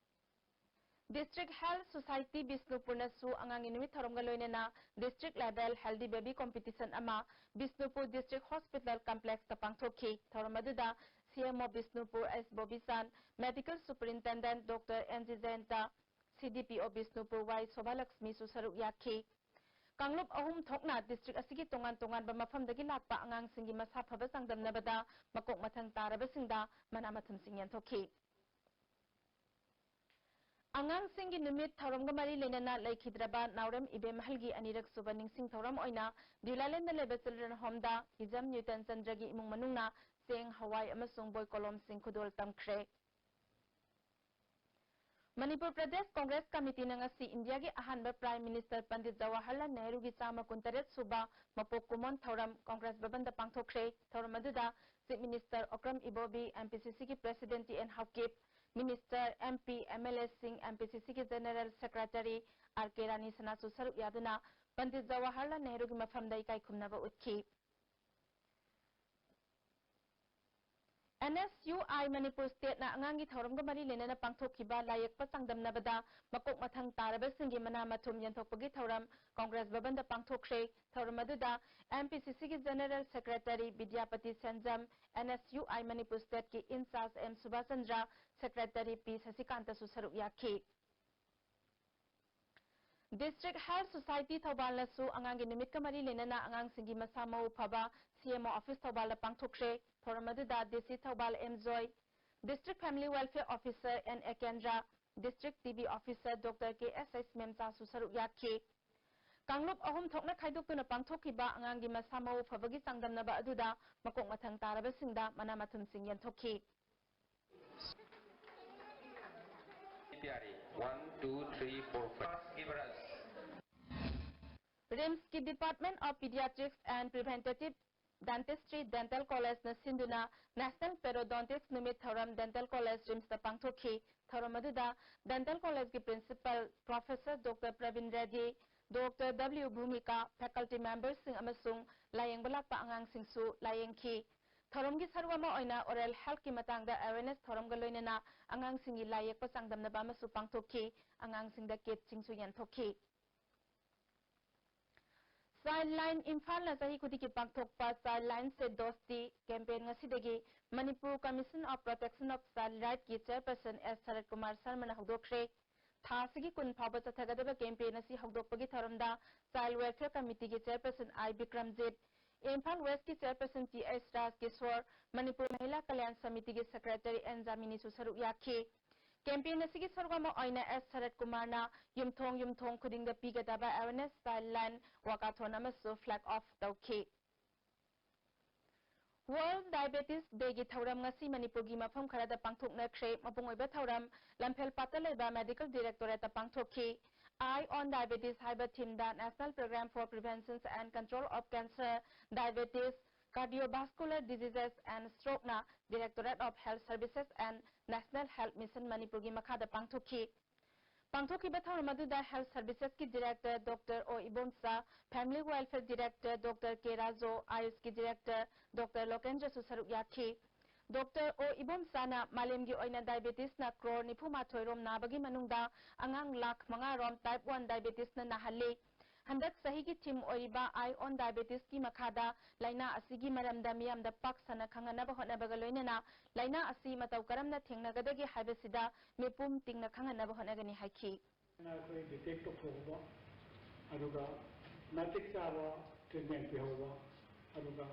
District Health Society ꯕꯤꯁꯅꯨꯄꯨꯔꯅꯁꯨ ꯑꯉꯥꯡꯒꯤ ꯅꯨꯃꯤꯠ ꯊꯧꯔꯝꯒ ꯂꯣꯏꯅꯅ District Level Healthy Baby Competition ꯑꯃ ꯕꯤꯁꯅꯨꯄꯨꯔ District Hospital Complex ꯇ ꯄꯥꯡꯊꯣꯛꯈꯤ꯫ ꯊꯧꯔꯝ ꯑꯗꯨꯗ C M O Bishnupur S Bobichan, Medical Superintendent doctor N G Jayanta, C D ꯄꯤ ꯑꯣ ꯕꯤꯁꯅꯨꯄꯨꯔ ꯋꯥꯏ ꯁꯣꯚꯥꯂꯛꯁꯃꯤꯁꯨ ꯁꯔꯨꯛ ꯌꯥꯈꯤ꯫ ꯀꯥꯡꯂꯨꯞ ꯑꯍꯨꯝ ꯊꯣꯛꯅ district ꯑꯁꯤꯒꯤ ꯇꯣꯉꯥꯟ ꯇꯣꯉꯥꯟꯕ ꯃꯐꯝꯗꯒꯤ ꯂꯥꯛꯄ ꯑꯉꯥꯡꯁꯤꯡꯒꯤ ꯃꯁꯥ ꯐꯕ ꯆꯥꯡꯗꯝꯅꯕꯗ ꯃꯀꯣꯛ ꯃꯊꯪ ꯇꯥꯔꯕꯁꯤꯡꯗ ꯃꯅꯥ ꯃꯊꯨꯝꯁꯤꯡ ꯌꯦꯟꯊꯣꯛꯈꯤ꯫ ꯑꯉꯥꯡꯁꯤꯡꯒꯤ ꯅꯨꯃꯤꯠ ꯊꯧꯔꯝꯒ ꯃꯔꯤ ꯂꯩꯅꯅ ꯂꯩꯈꯤꯗ꯭ꯔꯕ ꯅꯥꯎꯔꯦꯝ ꯏꯕꯦꯝꯍꯜꯒꯤ ꯑꯅꯤꯔꯛ ꯁꯨꯕ ꯅꯤꯡꯁꯤꯡ ꯊꯧꯔꯝ ꯑꯣꯏꯅ ꯗ꯭ꯌꯨꯂꯥꯂꯦꯟꯗ ꯂꯩꯕ Children Home ꯗ ꯍꯤꯖꯝ ꯅ꯭ꯌꯨꯇꯟ ꯆꯟꯗ꯭ꯔꯒꯤ ꯏꯃꯨꯡ ꯃꯅꯨꯡꯅ ꯆꯦꯡ, ꯍꯋꯥꯏ ꯑꯃꯁꯨꯡ ꯕꯣꯏ ꯀꯣꯂꯣꯝꯁꯤꯡ ꯈꯨꯗꯣꯜ ꯇꯝꯈ꯭ꯔꯦ꯫ ꯃꯅꯤꯄꯨꯔ ꯄ꯭ꯔꯗꯦꯁ ꯀꯣꯡꯒ꯭ꯔꯦꯁ ꯀꯃꯤꯇꯤꯅ ꯉꯁꯤ ꯏꯟꯗꯤꯌꯥꯒꯤ ꯑꯍꯥꯟꯕ Prime Minister ꯄꯟꯗꯤꯠ ꯖꯋꯥꯍꯔꯂꯥꯜ ꯅꯦꯍꯔꯨꯒꯤ ꯆꯥꯝꯃ ꯀꯨꯟꯇꯔꯦꯠ ꯁꯨꯕ ꯃꯄꯣꯛ ꯀꯨꯝꯑꯣꯟ ꯊꯧꯔꯝ ꯀꯣꯡꯒ꯭ꯔꯦꯁ ꯚꯕꯟꯗ ꯄꯥꯡꯊꯣꯛꯈ꯭ꯔꯦ꯫ ꯊꯧꯔꯝ ꯑꯗꯨꯗ Chief Minister Okram Ibobi, M P C ꯁꯤꯒꯤ President T N Haokip, Minister, M P, M L ꯑꯦꯁꯤꯡ, ꯑꯦꯝ ꯄꯤ ꯁꯤ ꯁꯤꯒꯤ General Secretary R K Rani ꯁꯅꯥꯁꯨ ꯁꯔꯨꯛ ꯌꯥꯗꯨꯅ ꯄꯟꯗꯤꯠ ꯖꯋꯥꯍꯔꯂꯥꯜ ꯅꯦꯍꯔꯨꯒꯤ ꯃꯐꯝꯗ ꯏꯀꯥꯏ ꯈꯨꯝꯅꯕ ꯎꯠꯈꯤ꯫ N S U I Manipur ꯁ꯭ꯇꯦꯠꯅ ꯑꯉꯥꯡꯒꯤ ꯊꯧꯔꯝꯒ ꯃꯔꯤ ꯂꯩꯅꯅ ꯄꯥꯡꯊꯣꯛꯈꯤꯕ ꯂꯥꯏꯌꯦꯛꯄ ꯆꯥꯡꯗꯝꯅꯕꯗ ꯃꯀꯣꯛ ꯃꯊꯪ ꯇꯥꯔꯕꯁꯤꯡꯒꯤ ꯃꯅꯥ ꯃꯊꯨꯝ ꯌꯦꯟꯊꯣꯛꯄꯒꯤ ꯊꯧꯔꯝ ꯀꯣꯡꯒ꯭ꯔꯦꯁ ꯚꯕꯟꯗ ꯄꯥꯡꯊꯣꯛꯈ꯭ꯔꯦ꯫ ꯊꯧꯔꯝ ꯑꯗꯨꯗ ꯑꯦꯝ ꯄꯤ ꯁꯤ ꯁꯤꯒꯤ general secretary Bidyapati Senjam, N S U I Manipur ꯁ꯭ꯇꯦꯠꯀꯤ in charge M Subashchandra, secretary P ꯁꯁꯤꯀꯥꯟꯇꯁꯨ ꯁꯔꯨꯛ ꯌꯥꯈꯤ꯫ ꯗꯤꯁꯇ꯭ꯔꯤꯛ ꯍꯦꯜꯊ ꯁꯣꯁꯥꯏꯇꯤ ꯊꯧꯕꯥꯜꯅꯁꯨ ꯑꯉꯥꯡꯒꯤ ꯅꯨꯃꯤꯠꯀ ꯃꯔꯤ ꯂꯩꯅꯅ ꯑꯉꯥꯡꯁꯤꯡꯒꯤ ꯃꯁꯥ ꯃꯎ ꯐꯕ ꯁꯤ ꯑꯦꯝ ꯑꯣ ꯑꯣꯐꯤꯁ ꯊꯧꯕꯥꯜꯗ ꯄꯥꯡꯊꯣꯛꯈ꯭ꯔꯦ꯫ ꯊꯧꯔꯝ ꯑꯗꯨꯗ D C Thoubal M Joy, district family welfare officer N A Kendra, district T B officer doctor K S H ꯃꯦꯝꯆꯥꯁꯨ ꯁꯔꯨꯛ ꯌꯥꯈꯤ꯫ ꯀꯥꯡꯂꯨꯞ ꯑꯍꯨꯝ ꯊꯣꯛꯅ ꯈꯥꯏꯗꯣꯛꯇꯨꯅ ꯄꯥꯡꯊꯣꯛꯈꯤꯕ ꯑꯉꯥꯡꯒꯤ ꯃꯁꯥ ꯃꯎ ꯐꯕꯒꯤ ꯆꯥꯡꯗꯝꯅꯕ ꯑꯗꯨꯗ ꯃꯀꯣꯛ ꯃꯊꯪ ꯇꯥꯔꯕꯁꯤꯡꯗ ꯃꯅꯥ ꯃꯊꯨꯝꯁꯤꯡ ꯌꯦꯟꯊꯣꯛꯈꯤ꯫ प्यारी, one, two, three, four, five. First, give us. ꯔꯤꯝꯁꯀꯤ Department of Pediatrics and Preventative Dentistry Dental Collegeꯅ ꯁꯤꯟꯗꯨꯅ National Periodontics ꯅꯨꯃꯤꯠ ꯊꯧꯔꯝ Dental College ꯔꯤꯝꯁꯇ ꯄꯥꯡꯊꯣꯛꯈꯤ꯫ ꯊꯧꯔꯝ ꯑꯗꯨꯗ Dental Collegeꯀꯤ Principal Professor doctor Prabin Reddy, doctor W Bhumika, faculty memberꯁꯤꯡ ꯑꯃꯁꯨꯡ ꯂꯥꯌꯦꯡꯕ ꯂꯥꯛꯄ ꯑꯉꯥꯡꯁꯤꯡꯁꯨ ꯂꯥꯌꯦꯡꯈꯤ꯫ ꯊꯧꯔꯝꯒꯤ ꯁꯔꯨꯛ ꯑꯃ ꯑꯣꯏꯅ oral healthꯀꯤ ꯃꯇꯥꯡꯗ awareness ꯊꯧꯔꯝꯒ ꯂꯣꯏꯅꯅ ꯑꯉꯥꯡꯁꯤꯡꯒꯤ ꯂꯥꯏ ꯌꯦꯛꯄ ꯆꯥꯡꯗꯝꯅꯕ ꯑꯃꯁꯨ ꯄꯥꯡꯊꯣꯛꯈꯤ꯫ ꯑꯉꯥꯡꯁꯤꯡꯗ kitꯁꯤꯡꯁꯨ ꯌꯦꯟꯊꯣꯛꯈꯤ꯫ Childline ꯏꯝꯐꯥꯜꯅ ꯆꯍꯤ ꯈꯨꯗꯤꯡꯒꯤ ꯄꯥꯡꯊꯣꯛꯄ Childline Se Dosti campaign ꯉꯁꯤꯗꯒꯤ Manipur Commission of Protection of Child Rightꯀꯤ Chairperson ꯑꯦꯁ ꯁꯔꯠ ꯀꯨꯃꯥꯔ ꯁꯔꯃꯅ ꯍꯧꯗꯣꯛꯈ꯭ꯔꯦ꯫ ꯊꯥ ꯑꯁꯤꯒꯤ ꯀꯨꯟ ꯐꯥꯎꯕ ꯆꯠꯊꯒꯗꯕ campaign ꯑꯁꯤ ꯍꯧꯗꯣꯛꯄꯒꯤ ꯊꯧꯔꯝꯗ Child Welfare Committeeꯒꯤ Chairperson ꯑꯥꯏ ꯕꯤꯀ꯭ꯔꯝꯖꯤꯠ, ꯏꯝꯐꯥꯜ Westꯀꯤ Chairperson T H Rajkishor, Manipur Mahila Kalyan ꯁꯃꯤꯇꯤꯒꯤ Secretary ꯑꯦꯟ ꯖꯥꯃꯤꯅꯤꯁꯨ ꯁꯔꯨꯛ ꯌꯥꯈꯤ꯫ Campaign ꯑꯁꯤꯒꯤ ꯁꯔꯨꯛ ꯑꯃ ꯑꯣꯏꯅ ꯑꯦꯁ ꯁꯔꯠ ꯀꯨꯃꯥꯔꯅ ꯌꯨꯝꯊꯣꯡ ꯌꯨꯝꯊꯣꯡ ꯈꯨꯗꯤꯡꯗ ꯄꯤꯒꯗꯕ awareness Childline walkathon ꯑꯃꯁꯨ flag off ꯇꯧꯈꯤ꯫ World Diabetes Dayꯒꯤ ꯊꯧꯔꯝ ꯉꯁꯤ ꯃꯅꯤꯄꯨꯔꯒꯤ ꯃꯐꯝ ꯈꯔꯗ ꯄꯥꯡꯊꯣꯛꯅꯈ꯭ꯔꯦ꯫ ꯃꯄꯨꯡ ꯑꯣꯏꯕ ꯊꯧꯔꯝ ꯂꯝꯐꯦꯜꯄꯥꯠꯇ ꯂꯩꯕ Medical Directorateꯇ ꯄꯥꯡꯊꯣꯛꯈꯤ꯫ Eye on Diabetes ꯍꯥꯏꯕ themeꯗ National Program for Prevention and Control of Cancer, Diabetes, Cardiovascular Diseases and Strokeꯅ Directorate of Health Services and National Health Mission ꯃꯅꯤꯄꯨꯔꯒꯤ ꯃꯈꯥꯗ ꯄꯥꯡꯊꯣꯛꯈꯤ꯫ ꯄꯥꯡꯊꯣꯛꯈꯤꯕ ꯊꯧꯔꯝ ꯑꯗꯨꯗ Health Servicesꯀꯤ Director ꯗꯣꯛꯇꯔ ꯑꯣ Ibomcha, Family Welfare Director doctor ꯀꯦ ꯔꯥꯖꯣ, ꯑꯥꯌꯨꯁꯀꯤ Director doctor ꯂꯣꯀꯦꯟꯗ꯭ꯔꯁꯨ ꯁꯔꯨꯛ ꯌꯥꯈꯤ꯫ ꯗꯣꯛꯇꯔ ꯑꯣ ꯏꯕꯣꯝꯆꯥꯅ ꯃꯥꯂꯦꯝꯒꯤ ꯑꯣꯏꯅ diabetes ꯅ ꯀ꯭ꯔꯣꯔ ꯅꯤꯐꯨ ꯃꯥꯊꯣꯏ ꯔꯣꯝ ꯅꯥꯕꯒꯤ ꯃꯅꯨꯡꯗ ꯑꯉꯥꯡ ꯂꯥꯈ ꯃꯉꯥ ꯔꯣꯝ type one diabetes ꯅ ꯅꯥꯍꯜꯂꯤ꯫ ꯍꯟꯗꯛ ꯆꯍꯤꯒꯤ theme ꯑꯣꯏꯔꯤꯕ Eye on Diabetes ꯀꯤ ꯃꯈꯥꯗ ꯂꯥꯏꯅꯥ ꯑꯁꯤꯒꯤ ꯃꯔꯝꯗ ꯃꯤꯌꯥꯝꯗ ꯄꯥꯛ ꯁꯟꯅ ꯈꯪꯍꯟꯅꯕ ꯍꯣꯠꯅꯕꯒ ꯂꯣꯏꯅꯅ ꯂꯥꯏꯅꯥ ꯑꯁꯤ ꯃꯇꯧ ꯀꯔꯝꯅ ꯊꯦꯡꯅꯒꯗꯒꯦ ꯍꯥꯏꯕꯁꯤꯗ ꯃꯤꯄꯨꯝ ꯇꯤꯡꯅ ꯈꯪꯍꯟꯅꯕ ꯍꯣꯠꯅꯒꯅꯤ ꯍꯥꯏꯈꯤ꯫ ꯑꯩꯈꯣꯏ detect ꯇꯧꯊꯣꯛꯍꯧꯕ, ꯑꯗꯨꯒ ꯃꯇꯤꯛ ꯆꯥꯕ treatment ꯄꯤꯍꯧꯕ, ꯑꯗꯨꯒ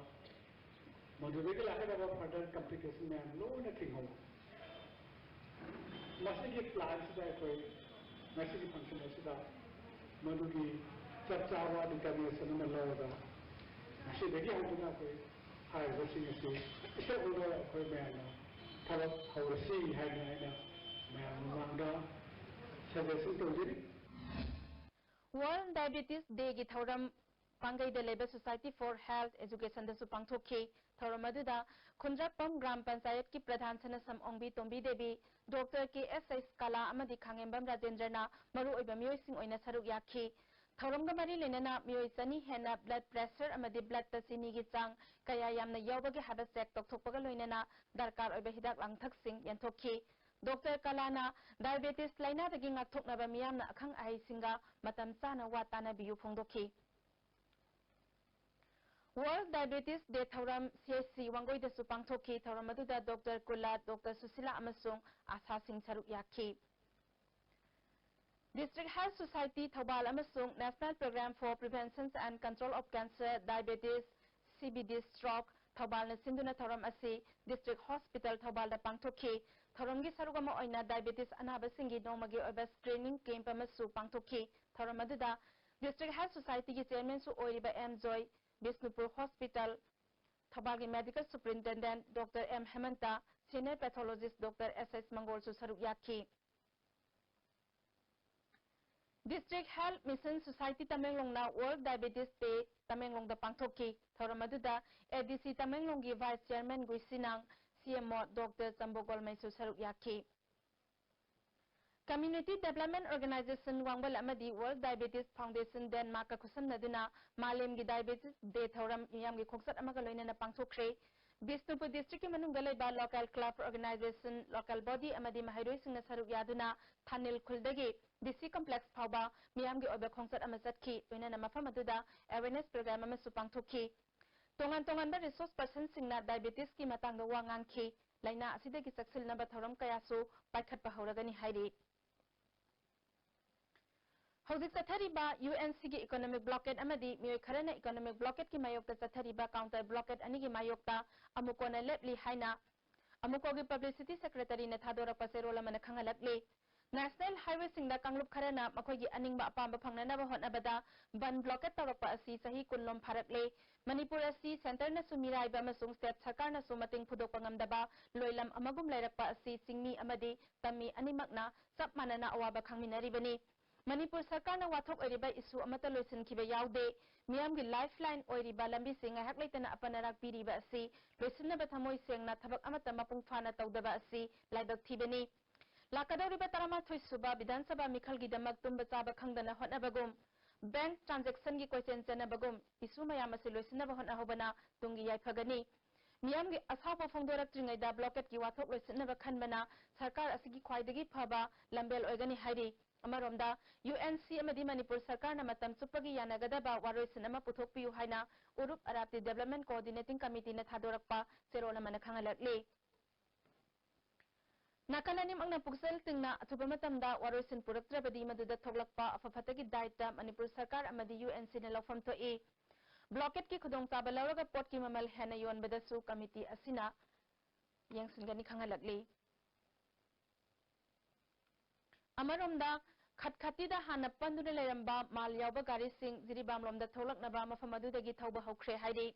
ꯃꯗꯨꯗꯒꯤ ꯂꯥꯛꯀꯗꯕ further complication ꯃꯌꯥꯝ ꯂꯣꯏꯅ ꯊꯤꯡꯍꯧꯕ꯫ ꯃꯁꯤꯒꯤ plan ꯁꯤꯗ ꯑꯩꯈꯣꯏ ꯉꯁꯤꯒꯤ function ꯑꯁꯤꯗ ꯃꯗꯨꯒꯤ ꯆꯞ ꯆꯥꯕ determination ꯑꯃ ꯂꯧꯔꯒ ꯉꯁꯤꯗꯒꯤ ꯍꯧꯗꯨꯅ ꯑꯩꯈꯣꯏ ꯍꯥꯏꯔꯤꯕꯁꯤꯡ ꯑꯁꯤ ꯏꯁꯛ ꯎꯅ ꯑꯩꯈꯣꯏ ꯃꯌꯥꯝꯅ ꯊꯕꯛ ꯍꯧꯔꯁꯤ ꯍꯥꯏꯅ ꯑꯩꯅ ꯃꯌꯥꯝ ꯃꯃꯥꯡꯗ suggestion ꯇꯧꯖꯔꯤ꯫ World Diabetes Day ꯒꯤ ꯊꯧꯔꯝ ꯄꯥꯡꯒꯩꯗ ꯂꯩꯕ Society for Health Education ꯗꯁꯨ ꯄꯥꯡꯊꯣꯛꯈꯤ꯫ ꯊꯧꯔꯝ ꯑꯗꯨꯗ ꯈꯨꯟꯗ꯭ꯔꯥꯛꯄꯝ ꯒ꯭ꯔꯥꯝ ꯄꯟꯆꯥꯌꯠꯀꯤ ꯄ꯭ꯔꯙꯥꯟ ꯁꯅꯁꯝ ꯑꯣꯡꯕꯤ ꯇꯣꯝꯕꯤ ꯗꯦꯕꯤ, ꯗꯣꯛꯇꯔ ꯀꯦ ꯑꯦꯁ ꯑꯩꯁ ꯀꯂꯥ ꯑꯃꯗꯤ ꯈꯥꯉꯦꯝꯕꯝ ꯔꯥꯖꯦꯟꯗ꯭ꯔꯅ ꯃꯔꯨꯑꯣꯏꯕ ꯃꯤꯑꯣꯏꯁꯤꯡ ꯑꯣꯏꯅ ꯁꯔꯨꯛ ꯌꯥꯈꯤ꯫ ꯊꯧꯔꯝꯒ ꯃꯔꯤ ꯂꯩꯅꯅ ꯃꯤꯑꯣꯏ ꯆꯅꯤ ꯍꯦꯟꯅ blood pressure ꯑꯃꯗꯤ blood ꯇ ꯆꯤꯅꯤꯒꯤ ꯆꯥꯡ ꯀꯌꯥ ꯌꯥꯝꯅ ꯌꯥꯎꯕꯒꯦ ꯍꯥꯏꯕ check ꯇꯧꯊꯣꯛꯄꯒ ꯂꯣꯏꯅꯅ ꯗꯔꯀꯥꯔ ꯑꯣꯏꯕ ꯍꯤꯗꯥꯛ ꯂꯥꯡꯊꯛꯁꯤꯡ ꯌꯦꯟꯊꯣꯛꯈꯤ꯫ ꯗꯣꯛꯇꯔ ꯀꯂꯥꯅ diabetes ꯂꯥꯏꯅꯥꯗꯒꯤ ꯉꯥꯛꯊꯣꯛꯅꯕ ꯃꯤꯌꯥꯝꯅ ꯑꯈꯪ ꯑꯍꯩꯁꯤꯡꯒ ꯃꯇꯝ ꯆꯥꯅ ꯋꯥ ꯇꯥꯅꯕꯤꯌꯨ ꯐꯣꯡꯗꯣꯛꯈꯤ꯫ World Diabetes Day ꯊꯧꯔꯝ ꯁꯤ ꯑꯩꯆ ꯁꯤ ꯋꯥꯡꯒꯣꯏꯗꯁꯨ ꯄꯥꯡꯊꯣꯛꯈꯤ꯫ ꯊꯧꯔꯝ ꯑꯗꯨꯗ ꯗꯣꯛꯇꯔ ꯀꯨꯂꯥ, ꯗꯣꯛꯇꯔ ꯁꯨꯁꯤꯂꯥ ꯑꯃꯁꯨꯡ ꯑꯁꯥꯁꯤꯡ ꯁꯔꯨꯛ ꯌꯥꯈꯤ꯫ District Health Society ꯊꯧꯕꯥꯜ ꯑꯃꯁꯨꯡ National Program for Prevention and Control of Cancer, Diabetes, C B D, Stroke ꯊꯧꯕꯥꯜꯅ ꯁꯤꯟꯗꯨꯅ ꯊꯧꯔꯝ ꯑꯁꯤ District Hospital ꯊꯧꯕꯥꯜꯗ ꯄꯥꯡꯊꯣꯛꯈꯤ꯫ ꯊꯧꯔꯝꯒꯤ ꯁꯔꯨꯛ ꯑꯃ ꯑꯣꯏꯅ diabetes ꯑꯅꯥꯕꯁꯤꯡꯒꯤ ꯅꯣꯡꯃꯒꯤ ꯑꯣꯏꯕ screening camp ꯑꯃꯁꯨ ꯄꯥꯡꯊꯣꯛꯈꯤ꯫ ꯊꯧꯔꯝ ꯑꯗꯨꯗ District Health Society ꯒꯤ chairman ꯁꯨ ꯑꯣꯏꯔꯤꯕ ꯑꯦꯝ ꯖꯣꯏ, ꯕꯤꯁꯅꯨꯄꯨꯔ Hospital ꯊꯧꯕꯥꯜꯒꯤ Medical Superintendent doctor M Hemanta, Senior Pathologist doctor S S ꯃꯪꯒꯣꯜꯁꯨ ꯁꯔꯨꯛ ꯌꯥꯈꯤ꯫ District Health Mission Society ꯇꯃꯦꯡꯂꯣꯡꯅ World Diabetes Day ꯇꯃꯦꯡꯂꯣꯡꯗ ꯄꯥꯡꯊꯣꯛꯈꯤ꯫ ꯊꯧꯔꯝ ꯑꯗꯨꯗ A D C ꯇꯃꯦꯡꯂꯣꯡꯒꯤ Vice Chairman Guisinang, C M O doctor ꯆꯝꯕꯣꯒꯣꯜꯃꯩꯁꯨ ꯁꯔꯨꯛ ꯌꯥꯈꯤ꯫ Community Development Organization ꯋꯥꯡꯕꯜ ꯑꯃꯗꯤ World Diabetes Foundation Denmark ꯀ ꯈꯨꯠꯁꯝꯅꯗꯨꯅ ꯃꯥꯂꯦꯝꯒꯤ Diabetes Day ꯊꯧꯔꯝ ꯃꯤꯌꯥꯝꯒꯤ ꯈꯣꯡꯆꯠ ꯑꯃꯒ ꯂꯣꯏꯅꯅ ꯄꯥꯡꯊꯣꯛꯈ꯭ꯔꯦ꯫ ꯕꯤꯁꯅꯨꯄꯨꯔ districtꯀꯤ ꯃꯅꯨꯡꯗ ꯂꯩꯕ local club, organization, local body ꯑꯃꯗꯤ ꯃꯍꯩꯔꯣꯏꯁꯤꯡꯅ ꯁꯔꯨꯛ ꯌꯥꯗꯨꯅ ꯊꯥꯅꯤꯜ ꯈꯨꯜꯗꯒꯤ DC complex ꯐꯥꯎꯕ ꯃꯤꯌꯥꯝꯒꯤ ꯑꯣꯏꯕ ꯈꯣꯡꯆꯠ ꯑꯃ ꯆꯠꯈꯤ꯫ ꯂꯣꯏꯅꯅ ꯃꯐꯝ ꯑꯗꯨꯗ awareness program ꯑꯃꯁꯨ ꯄꯥꯡꯊꯣꯛꯈꯤ꯫ ꯇꯣꯉꯥꯟ ꯇꯣꯉꯥꯟꯕ resource personꯁꯤꯡꯅ diabetesꯀꯤ ꯃꯇꯥꯡꯗ ꯋꯥ ꯉꯥꯡꯈꯤ꯫ ꯂꯥꯏꯅꯥ ꯑꯁꯤꯗꯒꯤ ꯆꯦꯛꯁꯤꯟꯅꯕ ꯊꯧꯔꯝ ꯀꯌꯥꯁꯨ ꯄꯥꯏꯈꯠꯄ ꯍꯧꯔꯒꯅꯤ ꯍꯥꯏꯔꯤ꯫ ꯍꯧꯖꯤꯛ ꯆꯠꯊꯔꯤꯕ UNCꯒꯤ economic blockade ꯑꯃꯗꯤ ꯃꯤꯑꯣꯏ ꯈꯔꯅ economic blockadeꯀꯤ ꯃꯥꯌꯣꯛꯇ ꯆꯠꯊꯔꯤꯕ counter blockade ꯑꯅꯤꯒꯤ ꯃꯥꯌꯣꯛꯇ ꯑꯃꯨꯀꯣꯅ ꯂꯦꯞꯂꯤ ꯍꯥꯏꯅ ꯑꯃꯨꯀꯣꯒꯤ publicity secretaryꯅ ꯊꯥꯗꯣꯔꯛꯄ ꯆꯦꯔꯣꯜ ꯑꯃꯅ ꯈꯪꯍꯜꯂꯛꯂꯤ꯫ National highwayꯁꯤꯡꯗ ꯀꯥꯡꯂꯨꯞ ꯈꯔꯅ ꯃꯈꯣꯏꯒꯤ ꯑꯅꯤꯡꯕ ꯑꯄꯥꯝꯕ ꯐꯪꯅꯅꯕ ꯍꯣꯠꯅꯕꯗ ꯕꯟ blockade ꯇꯧꯔꯛꯄ ꯑꯁꯤ ꯆꯍꯤ ꯀꯨꯟ ꯂꯣꯝ ꯐꯥꯔꯛꯂꯦ꯫ ꯃꯅꯤꯄꯨꯔ ꯑꯁꯤ centreꯅꯁꯨ ꯃꯤꯔꯥꯏꯕ ꯑꯃꯁꯨꯡ state ꯁꯔꯀꯥꯔꯅꯁꯨ ꯃꯇꯦꯡ ꯐꯨꯗꯣꯛꯄ ꯉꯝꯗꯕ ꯂꯣꯏꯂꯝ ꯑꯃꯒꯨꯝ ꯂꯩꯔꯛꯄ ꯑꯁꯤ ꯆꯤꯡꯃꯤ ꯑꯃꯗꯤ ꯇꯝꯃꯤ ꯑꯅꯤꯃꯛꯅ ꯆꯞ ꯃꯥꯟꯅꯅ ꯑꯋꯥꯕ ꯈꯪꯃꯤꯟꯅꯔꯤꯕꯅꯤ꯫ ꯃꯅꯤꯄꯨꯔ ꯁꯔꯀꯥꯔꯅ ꯋꯥꯊꯣꯛ ꯑꯣꯏꯔꯤꯕ issue ꯑꯃꯠꯇ ꯂꯣꯏꯁꯤꯟꯈꯤꯕ ꯌꯥꯎꯗꯦ꯫ ꯃꯤꯌꯥꯝꯒꯤ lifeline ꯑꯣꯏꯔꯤꯕ ꯂꯝꯕꯤꯁꯤ ꯉꯥꯏꯍꯥꯛ ꯂꯩꯇꯅ ꯑꯄꯟ ꯑꯔꯥꯛ ꯄꯤꯔꯤꯕ ꯑꯁꯤ ꯂꯣꯏꯁꯤꯟꯅꯕ ꯊꯃꯣꯏ ꯁꯦꯡꯅ ꯊꯕꯛ ꯑꯃꯠꯇ ꯃꯄꯨꯡ ꯐꯥꯅ ꯇꯧꯗꯕ ꯑꯁꯤ ꯂꯥꯏꯕꯛ ꯊꯤꯕꯅꯤ꯫ ꯂꯥꯛꯀꯗꯧꯔꯤꯕ ꯇꯔꯥꯃꯥꯊꯣꯏ ꯁꯨꯕ ꯕꯤꯙꯥꯟ ꯁꯚꯥ ꯃꯤꯈꯜꯒꯤꯗꯃꯛ ꯇꯨꯝꯕ ꯆꯥꯕ ꯈꯪꯗꯅ ꯍꯣꯠꯅꯕꯒꯨꯝ, bank transactionꯒꯤ ꯀꯣꯏꯆꯦꯟ ꯆꯦꯟꯅꯕꯒꯨꯝ, issue ꯃꯌꯥꯝ ꯑꯁꯤ ꯂꯣꯏꯁꯤꯟꯅꯕ ꯍꯣꯠꯅꯍꯧꯕꯅ ꯇꯨꯡꯒꯤ ꯌꯥꯏꯐꯒꯅꯤ꯫ ꯃꯤꯌꯥꯝꯒꯤ ꯑꯁꯥꯎꯕ ꯐꯣꯡꯗꯣꯔꯛꯇ꯭ꯔꯤꯉꯩꯗ blockadꯀꯤ ꯋꯥꯊꯣꯛ ꯂꯣꯏꯁꯤꯟꯅꯕ ꯈꯟꯕꯅ ꯁꯔꯀꯥꯔ ꯑꯁꯤꯒꯤ ꯈ꯭ꯋꯥꯏꯗꯒꯤ ꯐꯕ ꯂꯝꯕꯦꯜ ꯑꯣꯏꯒꯅꯤ ꯍꯥꯏꯔꯤ꯫ ꯑꯃꯔꯣꯝꯗ, UNC ꯑꯃꯗꯤ ꯃꯅꯤꯄꯨꯔ ꯁꯔꯀꯥꯔꯅ ꯃꯇꯝ ꯆꯨꯞꯄꯒꯤ ꯌꯥꯅꯒꯗꯕ ꯋꯥꯔꯣꯏꯁꯤꯟ ꯑꯃ ꯄꯨꯊꯣꯛꯄꯤꯌꯨ ꯍꯥꯏꯅ ꯎꯔꯨꯞ ꯑꯔꯥꯞꯇꯤ Development Coordinating Committeeꯅ ꯊꯥꯗꯣꯔꯛꯄ ꯆꯦꯔꯣꯜ ꯑꯃꯅ ꯈꯪꯍꯜꯂꯛꯂꯤ꯫ ꯅꯥꯀꯜ ꯑꯅꯤꯃꯛꯅ ꯄꯨꯛꯆꯦꯜ ꯇꯤꯡꯅ ꯑꯊꯨꯕ ꯃꯇꯝꯗ ꯋꯥꯔꯣꯏꯁꯤꯟ ꯄꯨꯔꯛꯇ꯭ꯔꯕꯗꯤ ꯃꯗꯨꯗ ꯊꯣꯛꯂꯛꯄ ꯑꯐ ꯐꯠꯇꯒꯤ ꯗꯥꯏꯠꯇ ꯃꯅꯤꯄꯨꯔ ꯁꯔꯀꯥꯔ ꯑꯃꯗꯤ UNCꯅ ꯂꯧꯐꯝ ꯊꯣꯛꯏ꯫ Blockadeꯀꯤ ꯈꯨꯗꯣꯡꯆꯥꯕ ꯂꯧꯔꯒ ꯄꯣꯠꯀꯤ ꯃꯃꯜ ꯍꯦꯟꯅ ꯌꯣꯟꯕꯗꯁꯨ committee ꯑꯁꯤꯅ ꯌꯦꯡꯁꯤꯟꯒꯅꯤ ꯈꯪꯍꯜꯂꯛꯂꯤ꯫ ꯑꯃꯔꯣꯝꯗ, ꯈꯠꯈꯠꯇꯤꯗ ꯍꯥꯟꯅ ꯄꯟꯗꯨꯅ ꯂꯩꯔꯝꯕ ꯃꯥꯜ ꯌꯥꯎꯕ ꯒꯥꯔꯤꯁꯤꯡ ꯖꯤꯔꯤꯕꯥꯝꯂꯣꯝꯗ ꯊꯣꯛꯂꯛꯅꯕ ꯃꯐꯝ ꯑꯗꯨꯗꯒꯤ ꯊꯧꯕ ꯍꯧꯈ꯭ꯔꯦ ꯍꯥꯏꯔꯤ꯫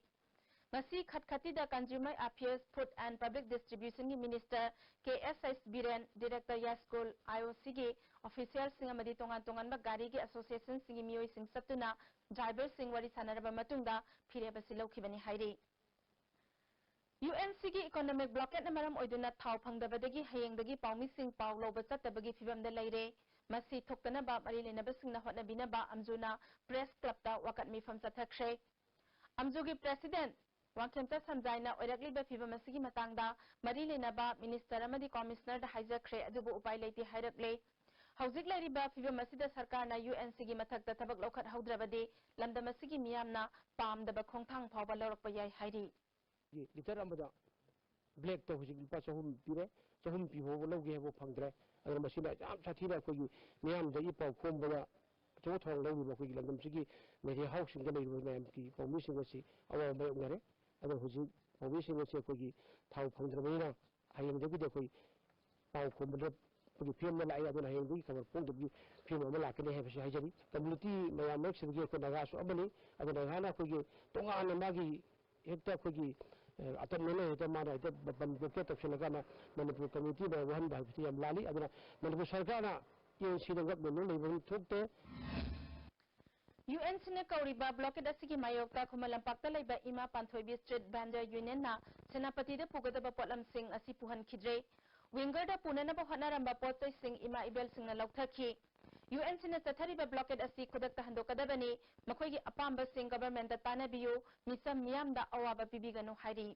ꯉꯁꯤ ꯈꯠꯈꯠꯇꯤꯗ Consumer Affairs, Food and Public Distributionꯒꯤ Minister K S S Biren, Director ꯌꯥꯏꯁ꯭ꯀꯨꯜ, IOCꯒꯤ officialꯁꯤꯡ ꯑꯃꯗꯤ ꯇꯣꯉꯥꯟ ꯇꯣꯉꯥꯟꯕ ꯒꯥꯔꯤꯒꯤ associationꯁꯤꯡꯒꯤ ꯃꯤꯑꯣꯏꯁꯤꯡ ꯆꯠꯇꯨꯅ driverꯁꯤꯡ ꯋꯥꯔꯤ ꯁꯥꯟꯅꯔꯕ ꯃꯇꯨꯡꯗ ꯐꯤꯔꯦꯞ ꯑꯁꯤ ꯂꯧꯈꯤꯕꯅꯤ ꯍꯥꯏꯔꯤ꯫ UNCꯒꯤ economic blockadeꯅ ꯃꯔꯝ ꯑꯣꯏꯗꯨꯅ ꯊꯥꯎ ꯐꯪꯗꯕꯗꯒꯤ ꯍꯌꯦꯡꯗꯒꯤ ꯄꯥꯎꯃꯤꯁꯤꯡ ꯄꯥꯎ ꯂꯧꯕ ꯆꯠꯇꯕꯒꯤ ꯐꯤꯚꯝꯗ ꯂꯩꯔꯦ꯫ ꯃꯁꯤ ꯊꯣꯛꯇꯅꯕ ꯃꯔꯤ ꯂꯩꯅꯕꯁꯤꯡꯅ ꯍꯣꯠꯅꯕꯤꯅꯕ ꯑꯝꯖꯨꯅ Press Clubꯇ ꯋꯥꯀꯠ ꯃꯤꯐꯝ ꯆꯠꯊꯈ꯭ꯔꯦ꯫ ꯑꯝꯖꯨꯒꯤ President ꯋꯥꯡꯈꯦꯝꯆꯠ ꯁꯟꯖꯥꯏꯅ ꯑꯣꯏꯔꯛꯂꯤꯕ ꯐꯤꯚꯝ ꯑꯁꯤꯒꯤ ꯃꯇꯥꯡꯗ ꯃꯔꯤ ꯂꯩꯅꯕ ꯃꯤꯅꯤꯁꯇꯔ ꯑꯃꯗꯤ ꯀꯣꯃꯤꯁꯅꯔꯗ ꯍꯥꯏꯖꯈ꯭ꯔꯦ, ꯑꯗꯨꯕꯨ ꯎꯄꯥꯏ ꯂꯩꯇꯦ ꯍꯥꯏꯔꯛꯂꯦ꯫ ꯍꯧꯖꯤꯛ ꯂꯩꯔꯤꯕ ꯐꯤꯚꯝ ꯑꯁꯤꯗ ꯁꯔꯀꯥꯔꯅ ꯌꯨ ꯑꯦꯟ ꯁꯤꯒꯤ ꯃꯊꯛꯇ ꯊꯕꯛ ꯂꯧꯈꯠꯍꯧꯗ꯭ꯔꯕꯗꯤ ꯂꯝꯗꯝ ꯑꯁꯤꯒꯤ ꯃꯤꯌꯥꯝꯅ ꯄꯥꯝꯗꯕ ꯈꯣꯡꯊꯥꯡ ꯐꯥꯎꯕ ꯂꯧꯔꯛꯄ ꯌꯥꯏ ꯍꯥꯏꯔꯤ꯫ ꯂꯤꯇꯔ ꯑꯃꯗ ꯕ꯭ꯂꯦꯛꯇ ꯍꯧꯖꯤꯛ ꯂꯨꯄꯥ ꯆꯍꯨꯝ ꯄꯤꯔꯦ, ꯆꯍꯨꯝ ꯄꯤ ꯐꯥꯎꯕ ꯂꯧꯒꯦ ꯍꯥꯏꯕ ꯐꯪꯗ꯭ꯔꯦ꯫ ꯑꯗꯨꯅ ꯃꯁꯤꯅ ꯌꯥꯝ ꯁꯥꯊꯤꯅ ꯑꯩꯈꯣꯏꯒꯤ ꯃꯤꯌꯥꯝꯗꯒꯤ ꯄꯥꯎ ꯈꯣꯝꯕꯗ ꯑꯆꯧꯕ ꯊꯧꯗꯥꯡ ꯂꯧꯔꯤꯕ ꯑꯩꯈꯣꯏꯒꯤ ꯂꯝꯗꯝꯁꯤꯒꯤ ꯃꯦꯗꯤꯌꯥ ꯍꯥꯎꯁꯁꯤꯡꯗ ꯂꯩꯔꯤꯕ ꯃꯌꯥꯝꯒꯤ ꯄꯥꯎꯃꯤꯁꯤꯡ ꯑꯁꯤ ꯑꯋꯥꯕ ꯃꯥꯌꯣꯛꯅꯔꯦ꯫ ꯑꯗꯨꯅ ꯍꯧꯖꯤꯛ ꯄꯥꯎꯃꯤꯁꯤꯡ ꯑꯁꯤ ꯑꯩꯈꯣꯏꯒꯤ ꯊꯥꯎ ꯐꯪꯗ꯭ꯔꯕꯅꯤꯅ ꯍꯌꯦꯡꯗꯒꯤꯗꯤ ꯑꯩꯈꯣꯏ ꯄꯥꯎ ꯈꯣꯝꯕꯗ ꯑꯩꯈꯣꯏꯒꯤ ꯐꯤꯕꯝꯗ ꯂꯥꯛꯏ꯫ ꯑꯗꯨꯅ ꯍꯌꯦꯡꯗꯒꯤ ꯈꯕꯔ ꯐꯣꯡꯗꯕꯒꯤ ꯐꯤꯕꯝ ꯑꯃ ꯂꯥꯛꯀꯅꯤ ꯍꯥꯏꯕꯁꯤ ꯍꯥꯏꯖꯔꯤ꯫ ꯀꯝꯃ꯭ꯌꯨꯅꯤꯇꯤ ꯃꯌꯥꯝ ꯃꯔꯛꯁꯤꯗꯒꯤ ꯑꯩꯈꯣꯏ ꯅꯥꯒꯥꯁꯨ ꯑꯃꯅꯤ꯫ ꯑꯗꯨ ꯅꯥꯒꯥꯅ ꯑꯩꯈꯣꯏꯒꯤ ꯇꯣꯉꯥꯟꯅ ꯃꯥꯒꯤ ꯍꯦꯛꯇ ꯑꯩꯈꯣꯏꯒꯤ, ꯑ, ꯑꯇꯝꯅꯅ ꯍꯦꯛꯇ ꯃꯥꯅ ꯍꯦꯛꯇ ꯕꯟ ꯕ꯭ꯂꯣꯀꯦꯠ ꯇꯧꯁꯤꯜꯂꯀꯥꯟꯗ ꯃꯅꯤꯄꯨꯔ ꯀꯝꯃ꯭ꯌꯨꯅꯤꯇꯤꯗ ꯋꯥꯍꯟꯕ ꯍꯥꯏꯕꯁꯤ ꯌꯥꯝ ꯂꯥꯜꯂꯤ꯫ ꯑꯗꯨꯅ ꯃꯅꯤꯄꯨꯔ ꯁꯔꯀꯥꯔꯅ ꯌꯨ ꯑꯦꯟ ꯁꯤꯗ ꯉꯛꯅꯗꯨꯅ ꯂꯩꯕ ꯊꯣꯛꯇꯦ꯫ ꯌꯨ ꯑꯦꯟ ꯁꯤꯅ ꯀꯧꯔꯤꯕ ꯕ꯭ꯂꯣꯀꯦꯠ ꯑꯁꯤꯒꯤ ꯃꯥꯌꯣꯛꯇ ꯈꯨꯃꯟ ꯂꯝꯄꯥꯛꯇ ꯂꯩꯕ ꯏꯃꯥ ꯄꯥꯟꯊꯣꯏꯕꯤ ꯁ꯭ꯇ꯭ꯔꯤꯠ ꯚꯦꯟꯗꯔ ꯌꯨꯅꯤꯌꯟꯅ ꯁꯦꯅꯥꯄꯇꯤꯗ ꯄꯨꯒꯗꯕ ꯄꯣꯠꯂꯝꯁꯤꯡ ꯑꯁꯤ ꯄꯨꯍꯟꯈꯤꯗ꯭ꯔꯦ꯫ ꯋꯤꯡꯒꯔꯗ ꯄꯨꯅꯅꯕ ꯍꯣꯠꯅꯔꯝꯕ ꯄꯣꯠ ꯆꯩꯁꯤꯡ ꯏꯃꯥ ꯏꯕꯦꯜꯁꯤꯡꯅ ꯂꯧꯊꯈꯤ꯫ ꯌꯨ ꯑꯦꯟ ꯁꯤꯅ ꯆꯠꯊꯔꯤꯕ ꯕ꯭ꯂꯣꯀꯦꯠ ꯑꯁꯤ ꯈꯨꯗꯛꯇ ꯍꯟꯗꯣꯛꯀꯗꯕꯅꯤ꯫ ꯃꯈꯣꯏꯒꯤ ꯑꯄꯥꯝꯕꯁꯤꯡ ꯒꯚꯔꯟꯃꯦꯟꯠꯇ ꯇꯥꯟꯅꯕꯤꯌꯨ꯫ ꯃꯤꯆꯝ ꯃꯤꯌꯥꯝꯗ ꯑꯋꯥꯕ ꯄꯤꯕꯤꯒꯅꯨ ꯍꯥꯏꯔꯤ꯫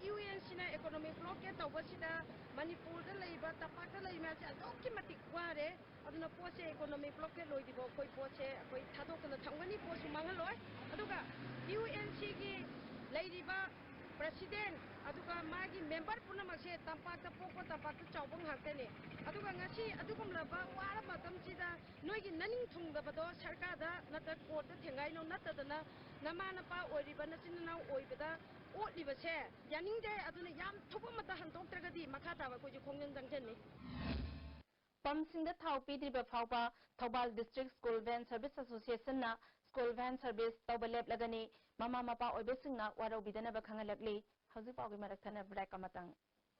ꯌꯨ ꯑꯦꯟ ꯁꯤꯅ ꯏꯀꯣꯅꯣꯃꯤꯛ ꯕ꯭ꯂꯣꯀꯦꯠ ꯇꯧꯕꯁꯤꯗ ꯃꯅꯤꯄꯨꯔꯗ ꯂꯩꯕ, ꯇꯝꯄꯥꯛꯇ ꯂꯩꯕ ꯃꯌꯥꯝꯁꯦ ꯑꯗꯨꯛꯀꯤ ꯃꯇꯤꯛ ꯋꯥꯔꯦ꯫ ꯑꯗꯨꯅ ꯄꯣꯠꯁꯦ ꯏꯀꯣꯅꯣꯃꯤꯛ ꯕ꯭ꯂꯣꯀꯦꯠ ꯂꯣꯏꯗ꯭ꯔꯤꯐꯥꯎ ꯑꯩꯈꯣꯏ ꯄꯣꯠꯁꯦ ꯑꯩꯈꯣꯏ ꯊꯥꯗꯣꯛꯇꯅ ꯊꯝꯒꯅꯤ, ꯄꯣꯠꯁꯨ ꯃꯥꯡꯍꯜꯂꯣꯏ꯫ ꯑꯗꯨꯒ ꯌꯨ ꯑꯦꯟ ꯁꯤꯒꯤ ꯂꯩꯔꯤꯕ ꯄ꯭ꯔꯁꯤꯗꯦꯟꯠ, ꯑꯗꯨꯒ ꯃꯥꯒꯤ ꯃꯦꯝꯕꯔ ꯄꯨꯝꯅꯃꯛꯁꯦ ꯇꯝꯄꯥꯛꯇ ꯄꯣꯛꯄ, ꯇꯝꯄꯥꯛꯇ ꯆꯥꯎꯕ ꯉꯥꯛꯇꯅꯤ꯫ ꯑꯗꯨꯒ ꯉꯁꯤ ꯑꯗꯨꯒꯨꯝꯂꯕ ꯋꯥꯔꯕ ꯃꯇꯝꯁꯤꯗ ꯅꯣꯏꯒꯤ ꯅꯅꯤꯡ ꯊꯨꯡꯗꯕꯗꯣ ꯁꯔꯀꯥꯔꯗ ꯅꯠꯇ꯭ꯔ ꯀꯣꯔꯠꯇ ꯊꯦꯡꯒꯥꯏꯅꯧ, ꯅꯠꯇꯗꯅ ꯅꯃꯥ ꯅꯄꯥ ꯑꯣꯏꯔꯤꯕ ꯅꯆꯤꯟ ꯅꯅꯥꯎ ꯑꯣꯏꯕꯗ ꯑꯣꯠꯂꯤꯕꯁꯦ ꯌꯥꯅꯤꯡꯗꯦ꯫ ꯑꯗꯨꯅ ꯌꯥꯝ ꯊꯣꯛꯄ ꯑꯃꯠꯇ ꯍꯟꯗꯣꯛꯇ꯭ꯔꯒꯗꯤ ꯃꯈꯥ ꯇꯥꯕ ꯑꯩꯈꯣꯏꯁꯨ ꯈꯣꯡꯖꯪ ꯆꯪꯁꯤꯟꯅꯤ꯫ ꯄꯝꯁꯤꯡꯗ ꯊꯥꯎ ꯄꯤꯗ꯭ꯔꯤꯕ ꯐꯥꯎꯕ Thoubal district school van service ꯑꯦꯁꯣꯁꯤꯌꯦꯁꯟꯅ ꯁ꯭ꯀꯨꯜ ꯚꯦꯟ ꯁꯔꯚꯤꯁ ꯇꯧꯕ ꯂꯦꯞꯂꯒꯅꯤ꯫ ꯃꯃꯥ ꯃꯄꯥ ꯑꯣꯏꯕꯁꯤꯡꯅ ꯋꯥꯔꯧꯕꯤꯗꯅꯕ ꯈꯪꯍꯜꯂꯛꯂꯤ꯫ ꯍꯧꯖꯤꯛ ꯄꯥꯎꯒꯤ ꯃꯔꯛ ꯊꯠꯅ ꯕ꯭ꯔꯦꯛ ꯑꯃꯇꯪ꯫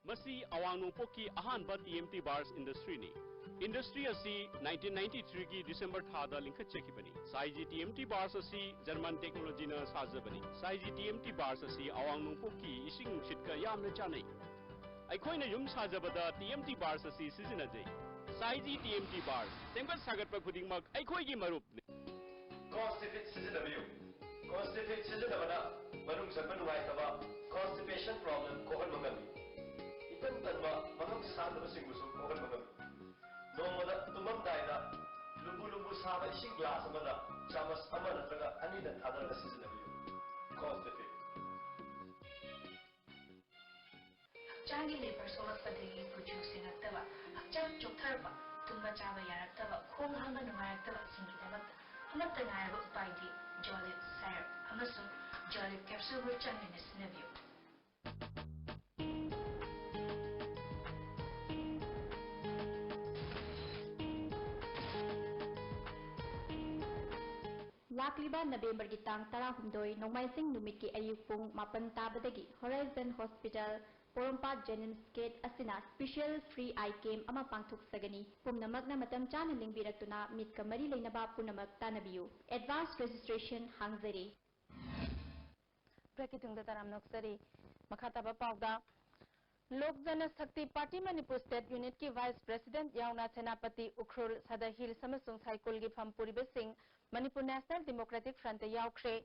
ꯃꯁꯤ ꯑꯋꯥꯡ ꯅꯣꯡꯄꯣꯛꯀꯤ ꯑꯍꯥꯟꯕ ꯇꯤ ꯑꯦꯝ ꯇꯤ ꯕꯥꯔꯁ ꯏꯟꯗꯁꯇ꯭ꯔꯤꯅꯤ꯫ ꯏꯟꯗꯁꯇ꯭ꯔꯤ ꯑꯁꯤ ꯅꯥꯏꯟꯇꯤꯟ ꯅꯥꯏꯟꯇꯤ ꯊ꯭ꯔꯤꯒꯤ ꯗꯤꯁꯦꯝꯕꯔ ꯊꯥꯗ ꯂꯤꯡꯈꯠꯆꯈꯤꯕꯅꯤ꯫ ꯁꯥꯏꯖꯤ ꯇꯤ ꯑꯦꯝ ꯇꯤ ꯕꯥꯔꯁ ꯑꯁꯤ ꯖꯔꯃꯟ ꯇꯦꯛꯅꯣꯂꯣꯖꯤꯅ ꯁꯥꯖꯕꯅꯤ꯫ ꯁꯥꯏꯖꯤ ꯇꯤ ꯑꯦꯝ ꯇꯤ ꯕꯥꯔꯁ ꯑꯁꯤ ꯑꯋꯥꯡ ꯅꯣꯡꯄꯣꯛꯀꯤ ꯏꯁꯤꯡ ꯅꯨꯡꯁꯤꯠꯀ ꯌꯥꯝꯅ ꯆꯥꯟꯅꯩ꯫ ꯑꯩꯈꯣꯏꯅ ꯌꯨꯝ ꯁꯥꯖꯕꯗ ꯇꯤ ꯑꯦꯝ ꯇꯤ ꯕꯥꯔꯁ ꯑꯁꯤ ꯁꯤꯖꯤꯟꯅꯖꯩ꯫ ꯁꯥꯏꯖꯤ ꯇꯤ ꯑꯦꯝ ꯇꯤ ꯕꯥꯔꯁ, ꯁꯦꯝꯒꯠ ꯁꯥꯒꯠꯄ ꯈꯨꯗꯤꯡꯃꯛ ꯑꯩꯈꯣꯏꯒꯤ ꯃꯔꯨꯞꯅꯤ꯫ ꯀꯣꯁ ꯇꯤꯐꯤꯠ ꯁꯤꯖꯤꯟꯅꯕꯤꯌꯨ꯫ Constipate ꯁꯤꯖꯤꯟꯅꯕꯅ ꯃꯅꯨꯡ ꯆꯪꯕ ꯅꯨꯡꯉꯥꯏꯇꯕ, constipation problem, ꯀꯣꯛꯍꯟꯕ ꯉꯝꯃꯤ꯫ ꯏꯇꯟ ꯇꯟꯕ, ꯃꯉꯝ ꯁꯥꯟꯗꯕꯁꯤꯡꯕꯨꯁꯨ ꯀꯣꯛꯍꯟꯕ ꯉꯝꯃꯤ꯫ ꯅꯣꯡꯃꯗ ꯇꯨꯝꯃꯝꯗꯥꯏꯗ ꯂꯨꯝꯕꯨ ꯂꯨꯝꯕꯨ ꯁꯥꯕ ꯏꯁꯤꯡ ꯒ꯭ꯂꯥꯁ ꯑꯃꯗ ꯆꯥꯃꯁ ꯑꯃ ꯅꯠꯇ꯭ꯔꯒ ꯑꯅꯤꯗ ꯊꯥꯗꯔꯒ ꯁꯤꯖꯤꯟꯅꯕꯤꯌꯨ꯫ Constipate꯫ ꯍꯛꯆꯥꯡꯒꯤ ꯂꯦꯕꯔ ꯁꯣꯛꯂꯛꯄꯗꯒꯤ ꯀꯨꯆꯨ ꯁꯦꯡꯉꯛꯇꯕ, ꯍꯛꯆꯥꯡ ꯆꯣꯛꯊꯔꯛꯄ, ꯇꯨꯝꯕ ꯆꯥꯕ ꯌꯥꯔꯛꯇꯕ, ꯈꯣꯡ ꯍꯥꯝꯕ ꯅꯨꯡꯉꯥꯏꯔꯛꯇꯕꯁꯤꯡꯒꯤꯗꯃꯛꯇ ꯑꯃꯠꯇ ꯉꯥꯏꯔꯕ ꯎꯄꯥꯏꯗꯤ ꯖꯣꯂꯤꯞ ꯁꯥꯏꯔꯞ ꯑꯃꯁꯨꯡ ꯖꯣꯂꯤꯞ ꯀꯦꯞꯁꯨꯜꯕꯨ ꯆꯥꯡ ꯅꯥꯏꯅ ꯁꯤꯖꯤꯟꯅꯕꯤꯌꯨ꯫ ꯂꯥꯛꯂꯤꯕ ꯅꯕꯦꯝꯕꯔꯒꯤ ꯇꯥꯡ ꯇꯔꯥꯍꯨꯝꯗꯣꯏ ꯅꯣꯡꯃꯥꯏꯖꯤꯡ ꯅꯨꯃꯤꯠꯀꯤ ꯑꯌꯨꯛ ꯄꯨꯡ ꯃꯥꯄꯟ ꯇꯥꯕꯗꯒꯤ ꯍꯣꯔꯥꯏꯖꯟ ꯍꯣꯁꯄꯤꯇꯥꯜ ꯄꯣꯔꯣꯝꯄꯥꯠ ꯖꯦꯅꯤꯝꯁ ꯒꯦꯠ ꯑꯁꯤꯅ special free eye camp ꯑꯃ ꯄꯥꯡꯊꯣꯛꯆꯒꯅꯤ꯫ ꯄꯨꯝꯅꯃꯛꯅ ꯃꯇꯝ ꯆꯥꯅ ꯂꯦꯡꯕꯤꯔꯛꯇꯨꯅ ꯃꯤꯠꯀ ꯃꯔꯤ ꯂꯩꯅꯕ ꯄꯨꯝꯅꯃꯛ ꯇꯥꯟꯅꯕꯤꯌꯨ꯫ Advance registration ꯍꯥꯡꯖꯔꯤ꯫ ꯕ꯭ꯔꯦꯛꯀꯤ ꯇꯨꯡꯗ ꯇꯔꯥꯝꯅ ꯑꯣꯛꯆꯔꯤ꯫ ꯃꯈꯥ ꯇꯥꯕ ꯄꯥꯎꯗ, ꯂꯣꯛ ꯖꯅ ꯁꯛꯇꯤ ꯄꯥꯔꯇꯤ ꯃꯅꯤꯄꯨꯔ ꯁ꯭ꯇꯦꯠ ꯌꯨꯅꯤꯠꯀꯤ ꯚꯥꯏꯁ ꯄ꯭ꯔꯦꯁꯤꯗꯦꯟꯠ ꯌꯥꯎꯅ ꯁꯦꯅꯥꯄꯇꯤ ꯎꯈ꯭ꯔꯨꯜ, ꯁꯥꯗꯥ ꯍꯤꯜꯁ ꯑꯃꯁꯨꯡ ꯁꯥꯏꯀꯨꯜꯒꯤ ꯐꯝ ꯄꯨꯔꯤꯕꯁꯤꯡ ꯃꯅꯤꯄꯨꯔ ꯅꯦꯁꯅꯦꯜ ꯗꯦꯃꯣꯀ꯭ꯔꯦꯇꯤꯛ ꯐ꯭ꯔꯟꯠꯇ ꯌꯥꯎꯈ꯭ꯔꯦ꯫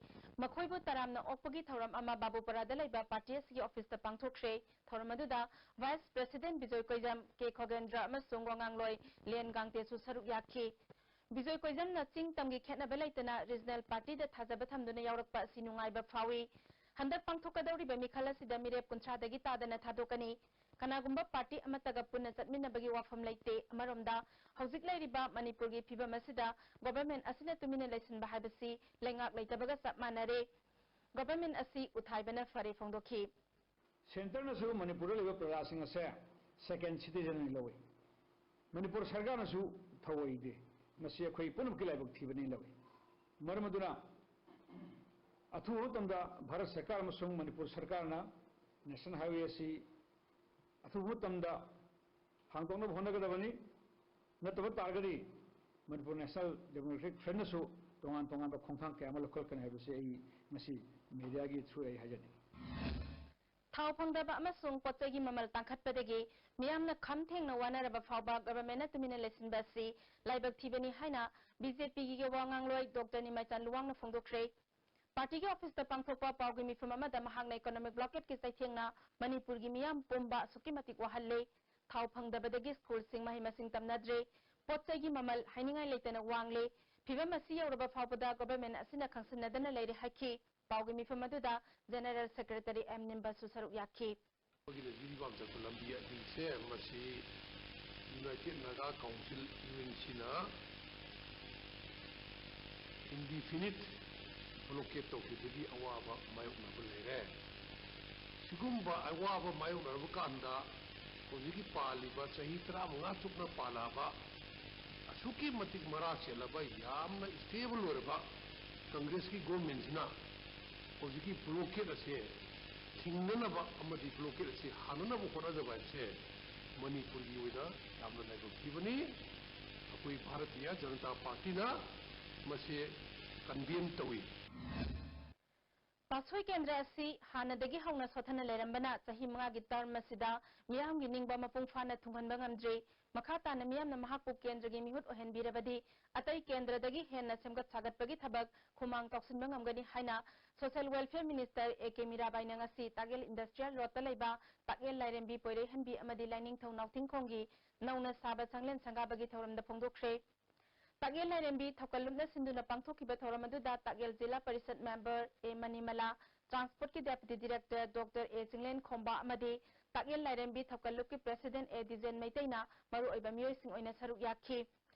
ꯃꯈꯣꯏꯕꯨ ꯇꯔꯥꯝꯅ ꯑꯣꯛꯄꯒꯤ ꯊꯧꯔꯝ ꯑꯃ ꯕꯥꯕꯨꯄꯔꯥꯗ ꯂꯩꯕ ꯄꯥꯔꯇꯤ ꯑꯁꯤꯒꯤ ꯑꯣꯐꯤꯁꯇ ꯄꯥꯡꯊꯣꯛꯈ꯭ꯔꯦ꯫ ꯊꯧꯔꯝ ꯑꯗꯨꯗ ꯚꯥꯏꯁ ꯄ꯭ꯔꯦꯁꯤꯗꯦꯟꯠ ꯕꯤꯖꯣꯏ ꯀꯣꯏꯖꯝ, ꯀꯦ ꯈꯣꯒꯦꯟꯗ꯭ꯔ ꯑꯃꯁꯨꯡ ꯋꯥꯉꯥꯡꯂꯣꯏ ꯂꯦꯟ ꯒꯥꯡꯇꯦꯁꯨ ꯁꯔꯨꯛ ꯌꯥꯈꯤ꯫ ꯕꯤꯖꯣꯏ ꯀꯣꯏꯖꯝꯅ ꯆꯤꯡ ꯇꯝꯒꯤ ꯈꯦꯠꯅꯕ ꯂꯩꯇꯅ ꯔꯤꯖꯅꯦꯜ ꯄꯥꯔꯇꯤꯗ ꯊꯥꯖꯕ ꯊꯝꯗꯨꯅ ꯌꯥꯎꯔꯛꯄ ꯑꯁꯤ ꯅꯨꯡꯉꯥꯏꯕ ꯐꯥꯎꯏ꯫ ꯍꯟꯗꯛ ꯄꯥꯡꯊꯣꯛꯀꯗꯧꯔꯤꯕ ꯃꯤꯈꯜ ꯑꯁꯤꯗ ꯃꯤꯔꯦꯞ ꯀꯨꯟꯊ꯭ꯔꯥꯗꯒꯤ ꯇꯥꯗꯅ ꯊꯥꯗꯣꯛꯀꯅꯤ꯫ ꯀꯅꯥꯒꯨꯝꯕ ꯄꯥꯔꯇꯤ ꯑꯃꯠꯇꯒ ꯄꯨꯟꯅ ꯆꯠꯃꯤꯟꯅꯕꯒꯤ ꯋꯥꯐꯝ ꯂꯩꯇꯦ꯫ ꯑꯃꯔꯣꯝꯗ ꯍꯧꯖꯤꯛ ꯂꯩꯔꯤꯕ ꯃꯅꯤꯄꯨꯔꯒꯤ ꯐꯤꯚꯝ ꯑꯁꯤꯗ ꯒꯣꯚꯔꯟꯃꯦꯟꯠ ꯑꯁꯤꯅ ꯇꯨꯃꯤꯟꯅ ꯂꯩꯁꯤꯟꯕ ꯍꯥꯏꯕꯁꯤ ꯂꯩꯉꯥꯛ ꯂꯩꯇꯕꯒ ꯆꯞ ꯃꯥꯟꯅꯔꯦ꯫ ꯒꯣꯚꯔꯟꯃꯦꯟꯠ ꯑꯁꯤ ꯎꯊꯥꯏꯕꯅ ꯐꯔꯦ ꯐꯣꯡꯗꯣꯛꯈꯤ꯫ ꯁꯦꯟꯇꯔꯅꯁꯨ ꯃꯅꯤꯄꯨꯔꯗ ꯂꯩꯕ ꯄ꯭ꯔꯖꯥꯁꯤꯡ ꯑꯁꯦ ꯁꯦꯀꯦꯟ ꯁꯤꯇꯤꯖꯟ ꯑꯣꯏꯅ ꯂꯧꯏ꯫ ꯃꯅꯤꯄꯨꯔ ꯁꯔꯀꯥꯔꯅꯁꯨ ꯊꯧꯑꯣꯏꯗꯦ꯫ ꯃꯁꯤ ꯑꯩꯈꯣꯏ ꯄꯨꯝꯅꯃꯛꯀꯤ ꯂꯥꯏꯕꯛ ꯊꯤꯕꯅꯤ ꯂꯧꯏ꯫ ꯃꯔꯝ ꯑꯗꯨꯅ ꯑꯊꯨꯕ ꯃꯇꯝꯗ ꯚꯥꯔꯠ ꯁꯔꯀꯥꯔ ꯑꯃꯁꯨꯡ ꯃꯅꯤꯄꯨꯔ ꯁꯔꯀꯥꯔꯅ ꯅꯦꯁꯅꯦꯜ ꯍꯥꯏꯋꯦ ꯑꯁꯤ ꯑꯊꯨꯕ ꯃꯇꯝꯗ ꯍꯥꯡꯗꯣꯛꯅꯕ ꯍꯣꯠꯅꯒꯗꯕꯅꯤ꯫ ꯅꯠꯇꯕ ꯇꯥꯔꯒꯗꯤ ꯃꯅꯤꯄꯨꯔ ꯅꯦꯁꯅꯦꯜ ꯗꯦꯃꯣꯀ꯭ꯔꯦꯇꯤꯛ ꯐ꯭ꯔꯟꯠꯅꯁꯨ ꯇꯣꯉꯥꯟ ꯇꯣꯉꯥꯟꯕ ꯈꯣꯡꯊꯥꯡ ꯀꯌꯥ ꯑꯃ ꯂꯧꯈꯠꯂꯛꯀꯅꯤ ꯍꯥꯏꯕꯁꯤ ꯑꯩ ꯉꯁꯤ ꯃꯦꯗꯤꯌꯥꯒꯤ ꯊ꯭ꯔꯨ ꯑꯩ ꯍꯥꯏꯖꯅꯤꯡꯏ꯫ ꯊꯥꯎ ꯐꯪꯗꯕ ꯑꯃꯁꯨꯡ ꯄꯣꯠꯆꯩꯒꯤ ꯃꯃꯜ ꯇꯥꯡꯈꯠꯄꯗꯒꯤ ꯃꯤꯌꯥꯝꯅ ꯈꯝ ꯊꯦꯡꯅ ꯋꯥꯅꯔꯕ ꯐꯥꯎꯕ ꯒꯚꯔꯟꯃꯦꯟꯠꯅ ꯇꯨꯃꯤꯟꯅ ꯂꯩꯁꯤꯟꯕ ꯑꯁꯤ ꯂꯥꯏꯕꯛ ꯊꯤꯕꯅꯤ ꯍꯥꯏꯅ ꯕꯤ ꯖꯦ ꯄꯤꯒꯤ ꯋꯥ ꯉꯥꯡꯂꯣꯏ ꯗꯣꯛꯇꯔ ꯅꯤꯃꯥꯏꯆꯥꯟ ꯂꯨꯋꯥꯡꯅ ꯐꯣꯡꯗꯣꯛꯈ꯭ꯔꯦ꯫ ꯄꯥꯔꯇꯤꯒꯤ ꯑꯣꯐꯤꯁꯇ ꯄꯥꯡꯊꯣꯛꯄ ꯄꯥꯎꯒꯤ ꯃꯤꯐꯝ ꯑꯃꯗ ꯃꯍꯥꯛꯅ economic blockade ꯀꯤ ꯆꯩꯊꯦꯡꯅ ꯃꯅꯤꯄꯨꯔꯒꯤ ꯃꯤꯌꯥꯝ ꯄꯨꯝꯕ ꯑꯁꯨꯛꯀꯤ ꯃꯇꯤꯛ ꯋꯥꯍꯜꯂꯦ꯫ ꯊꯥꯎ ꯐꯪꯗꯕꯗꯒꯤ ꯁ꯭ꯀꯨꯜꯁꯤꯡ ꯃꯍꯩ ꯃꯁꯤꯡ ꯇꯝꯅꯗ꯭ꯔꯦ꯫ ꯄꯣꯠ ꯆꯩꯒꯤ ꯃꯃꯜ ꯍꯥꯏꯅꯤꯡꯉꯥꯏ ꯂꯩꯇꯅ ꯋꯥꯡꯂꯦ꯫ ꯐꯤꯚꯝ ꯑꯁꯤ ꯌꯧꯔꯕ ꯐꯥꯎꯕꯗ government ꯑꯁꯤꯅ ꯈꯪꯁꯤꯟꯅꯗꯅ ꯂꯩꯔꯦ ꯍꯥꯏꯈꯤ꯫ ꯄꯥꯎꯒꯤ ꯃꯤꯐꯝ ꯑꯗꯨꯗ General Secretary ꯑꯦꯝ ꯅꯤꯝꯕꯁꯨ ꯁꯔꯨꯛ ꯌꯥꯈꯤ꯫ ꯑꯩꯈꯣꯏꯒꯤꯅ ꯖꯤꯔꯤꯕꯥꯝ ꯆꯠꯄ ꯂꯝꯕꯤ ꯑꯅꯤꯁꯦ, ꯃꯁꯤ United Naga Council, U N ꯁꯤꯅ indefinite blockade ꯇꯧꯈꯤꯕꯒꯤ ꯑꯋꯥꯕ ꯃꯥꯌꯣꯛꯅꯕ ꯂꯩꯔꯦ꯫ ꯁꯤꯒꯨꯝꯕ ꯑꯋꯥꯕ ꯃꯥꯌꯣꯛꯅꯔꯕ ꯀꯥꯟꯗ, ꯍꯧꯖꯤꯛꯀꯤ ꯄꯥꯜꯂꯤꯕ ꯆꯍꯤ ꯇꯔꯥꯃꯉꯥ ꯆꯨꯞꯅ ꯄꯥꯜꯂꯛꯑꯕ ꯑꯁꯨꯛꯀꯤ ꯃꯇꯤꯛ ꯃꯔꯥ ꯆꯦꯜꯂꯕ, ꯌꯥꯝꯅ stable ꯑꯣꯏꯔꯕ ꯀꯪꯒ꯭ꯔꯦꯁꯀꯤ government ꯁꯤꯅ ꯍꯧꯖꯤꯛꯀꯤ blockade ꯑꯁꯦ ꯊꯤꯡꯅꯅꯕ ꯑꯃꯗꯤ blockade ꯑꯁꯤ ꯍꯥꯟꯅꯅꯕ ꯍꯣꯠꯅꯗꯕ ꯍꯥꯏꯕꯁꯦ ꯃꯅꯤꯄꯨꯔꯒꯤ ꯑꯣꯏꯅ ꯌꯥꯝꯅ ꯂꯥꯏꯕꯛ ꯊꯤꯕꯅꯤ꯫ ꯑꯩꯈꯣꯏ ꯚꯥꯔꯇꯤꯌ ꯖꯅꯇꯥ ꯄꯥꯔꯇꯤꯅ ꯃꯁꯤ condemn ꯇꯧꯏ꯫ ꯄꯥꯠꯁꯣꯏ ꯀꯦꯟꯗ꯭ꯔ ꯑꯁꯤ ꯍꯥꯟꯅꯗꯒꯤ ꯍꯧꯅ ꯁꯣꯠꯊꯅ ꯂꯩꯔꯝꯕꯅ ꯆꯍꯤ ꯃꯉꯥꯒꯤ term ꯑꯁꯤꯗ ꯃꯤꯌꯥꯝꯒꯤ ꯅꯤꯡꯕ ꯃꯄꯨꯡ ꯐꯥꯅ ꯊꯨꯡꯍꯟꯕ ꯉꯝꯗ꯭ꯔꯤ꯫ ꯃꯈꯥ ꯇꯥꯅ ꯃꯤꯌꯥꯝꯅ ꯃꯍꯥꯛꯄꯨ ꯀꯦꯟꯗ꯭ꯔꯒꯤ ꯃꯤꯍꯨꯠ ꯑꯣꯏꯍꯟꯕꯤꯔꯕꯗꯤ ꯑꯇꯩ ꯀꯦꯟꯗ꯭ꯔꯗꯒꯤ ꯍꯦꯟꯅ ꯁꯦꯝꯒꯠ ꯁꯥꯒꯠꯄꯒꯤ ꯊꯕꯛ ꯈꯨꯃꯥꯡ ꯆꯥꯎꯁꯤꯟꯕ ꯉꯝꯒꯅꯤ ꯍꯥꯏꯅ Social Welfare Minister ꯑꯦ ꯀꯦ ꯃꯤꯔꯥꯕꯥꯏꯅ ꯉꯁꯤ ꯇꯥꯛꯌꯦꯜ Industrial Road ꯇ ꯂꯩꯕ ꯇꯥꯛꯌꯦꯜ ꯂꯥꯏꯔꯦꯝꯕꯤ ꯄꯣꯏꯔꯩꯍꯟꯕꯤ ꯑꯃꯗꯤ ꯂꯥꯏꯅꯤꯡꯊꯧ ꯅꯥꯎꯊꯤꯡꯈꯣꯡꯒꯤ ꯅꯧꯅ ꯁꯥꯕ ꯁꯪꯂꯦꯟ ꯁꯪꯒꯥꯕꯒꯤ ꯊꯧꯔꯝꯗ ꯐꯣꯡꯗꯣꯛꯈ꯭ꯔꯦ꯫ ꯇꯥꯛꯌꯦꯜ ꯂꯥꯏꯔꯦꯝꯕꯤ ꯊꯧꯀꯜ ꯂꯨꯞꯅ ꯁꯤꯟꯗꯨꯅ ꯄꯥꯡꯊꯣꯛꯈꯤꯕ ꯊꯧꯔꯝ ꯑꯗꯨꯗ ꯇꯥꯛꯌꯦꯜ ꯖꯤꯂꯥ ꯄꯔꯤꯁꯠ member ꯑꯦ ꯃꯅꯤꯃꯂꯥ, Transport ꯀꯤ Deputy Director Doctor ꯑꯦ ꯆꯤꯡꯂꯦꯟ ꯈꯣꯝꯕ ꯑꯃꯗꯤ ꯇꯥꯛꯌꯦꯜ ꯂꯥꯏꯔꯦꯝꯕꯤ ꯊꯧꯀꯜ ꯂꯨꯞꯀꯤ President ꯑꯦ ꯗꯤꯖꯦꯟ ꯃꯩꯇꯩꯅ ꯃꯔꯨꯑꯣꯏꯕ ꯃꯤꯑꯣꯏꯁꯤꯡ ꯑꯣꯏꯅ ꯁꯔꯨꯛ ꯌꯥꯈꯤ꯫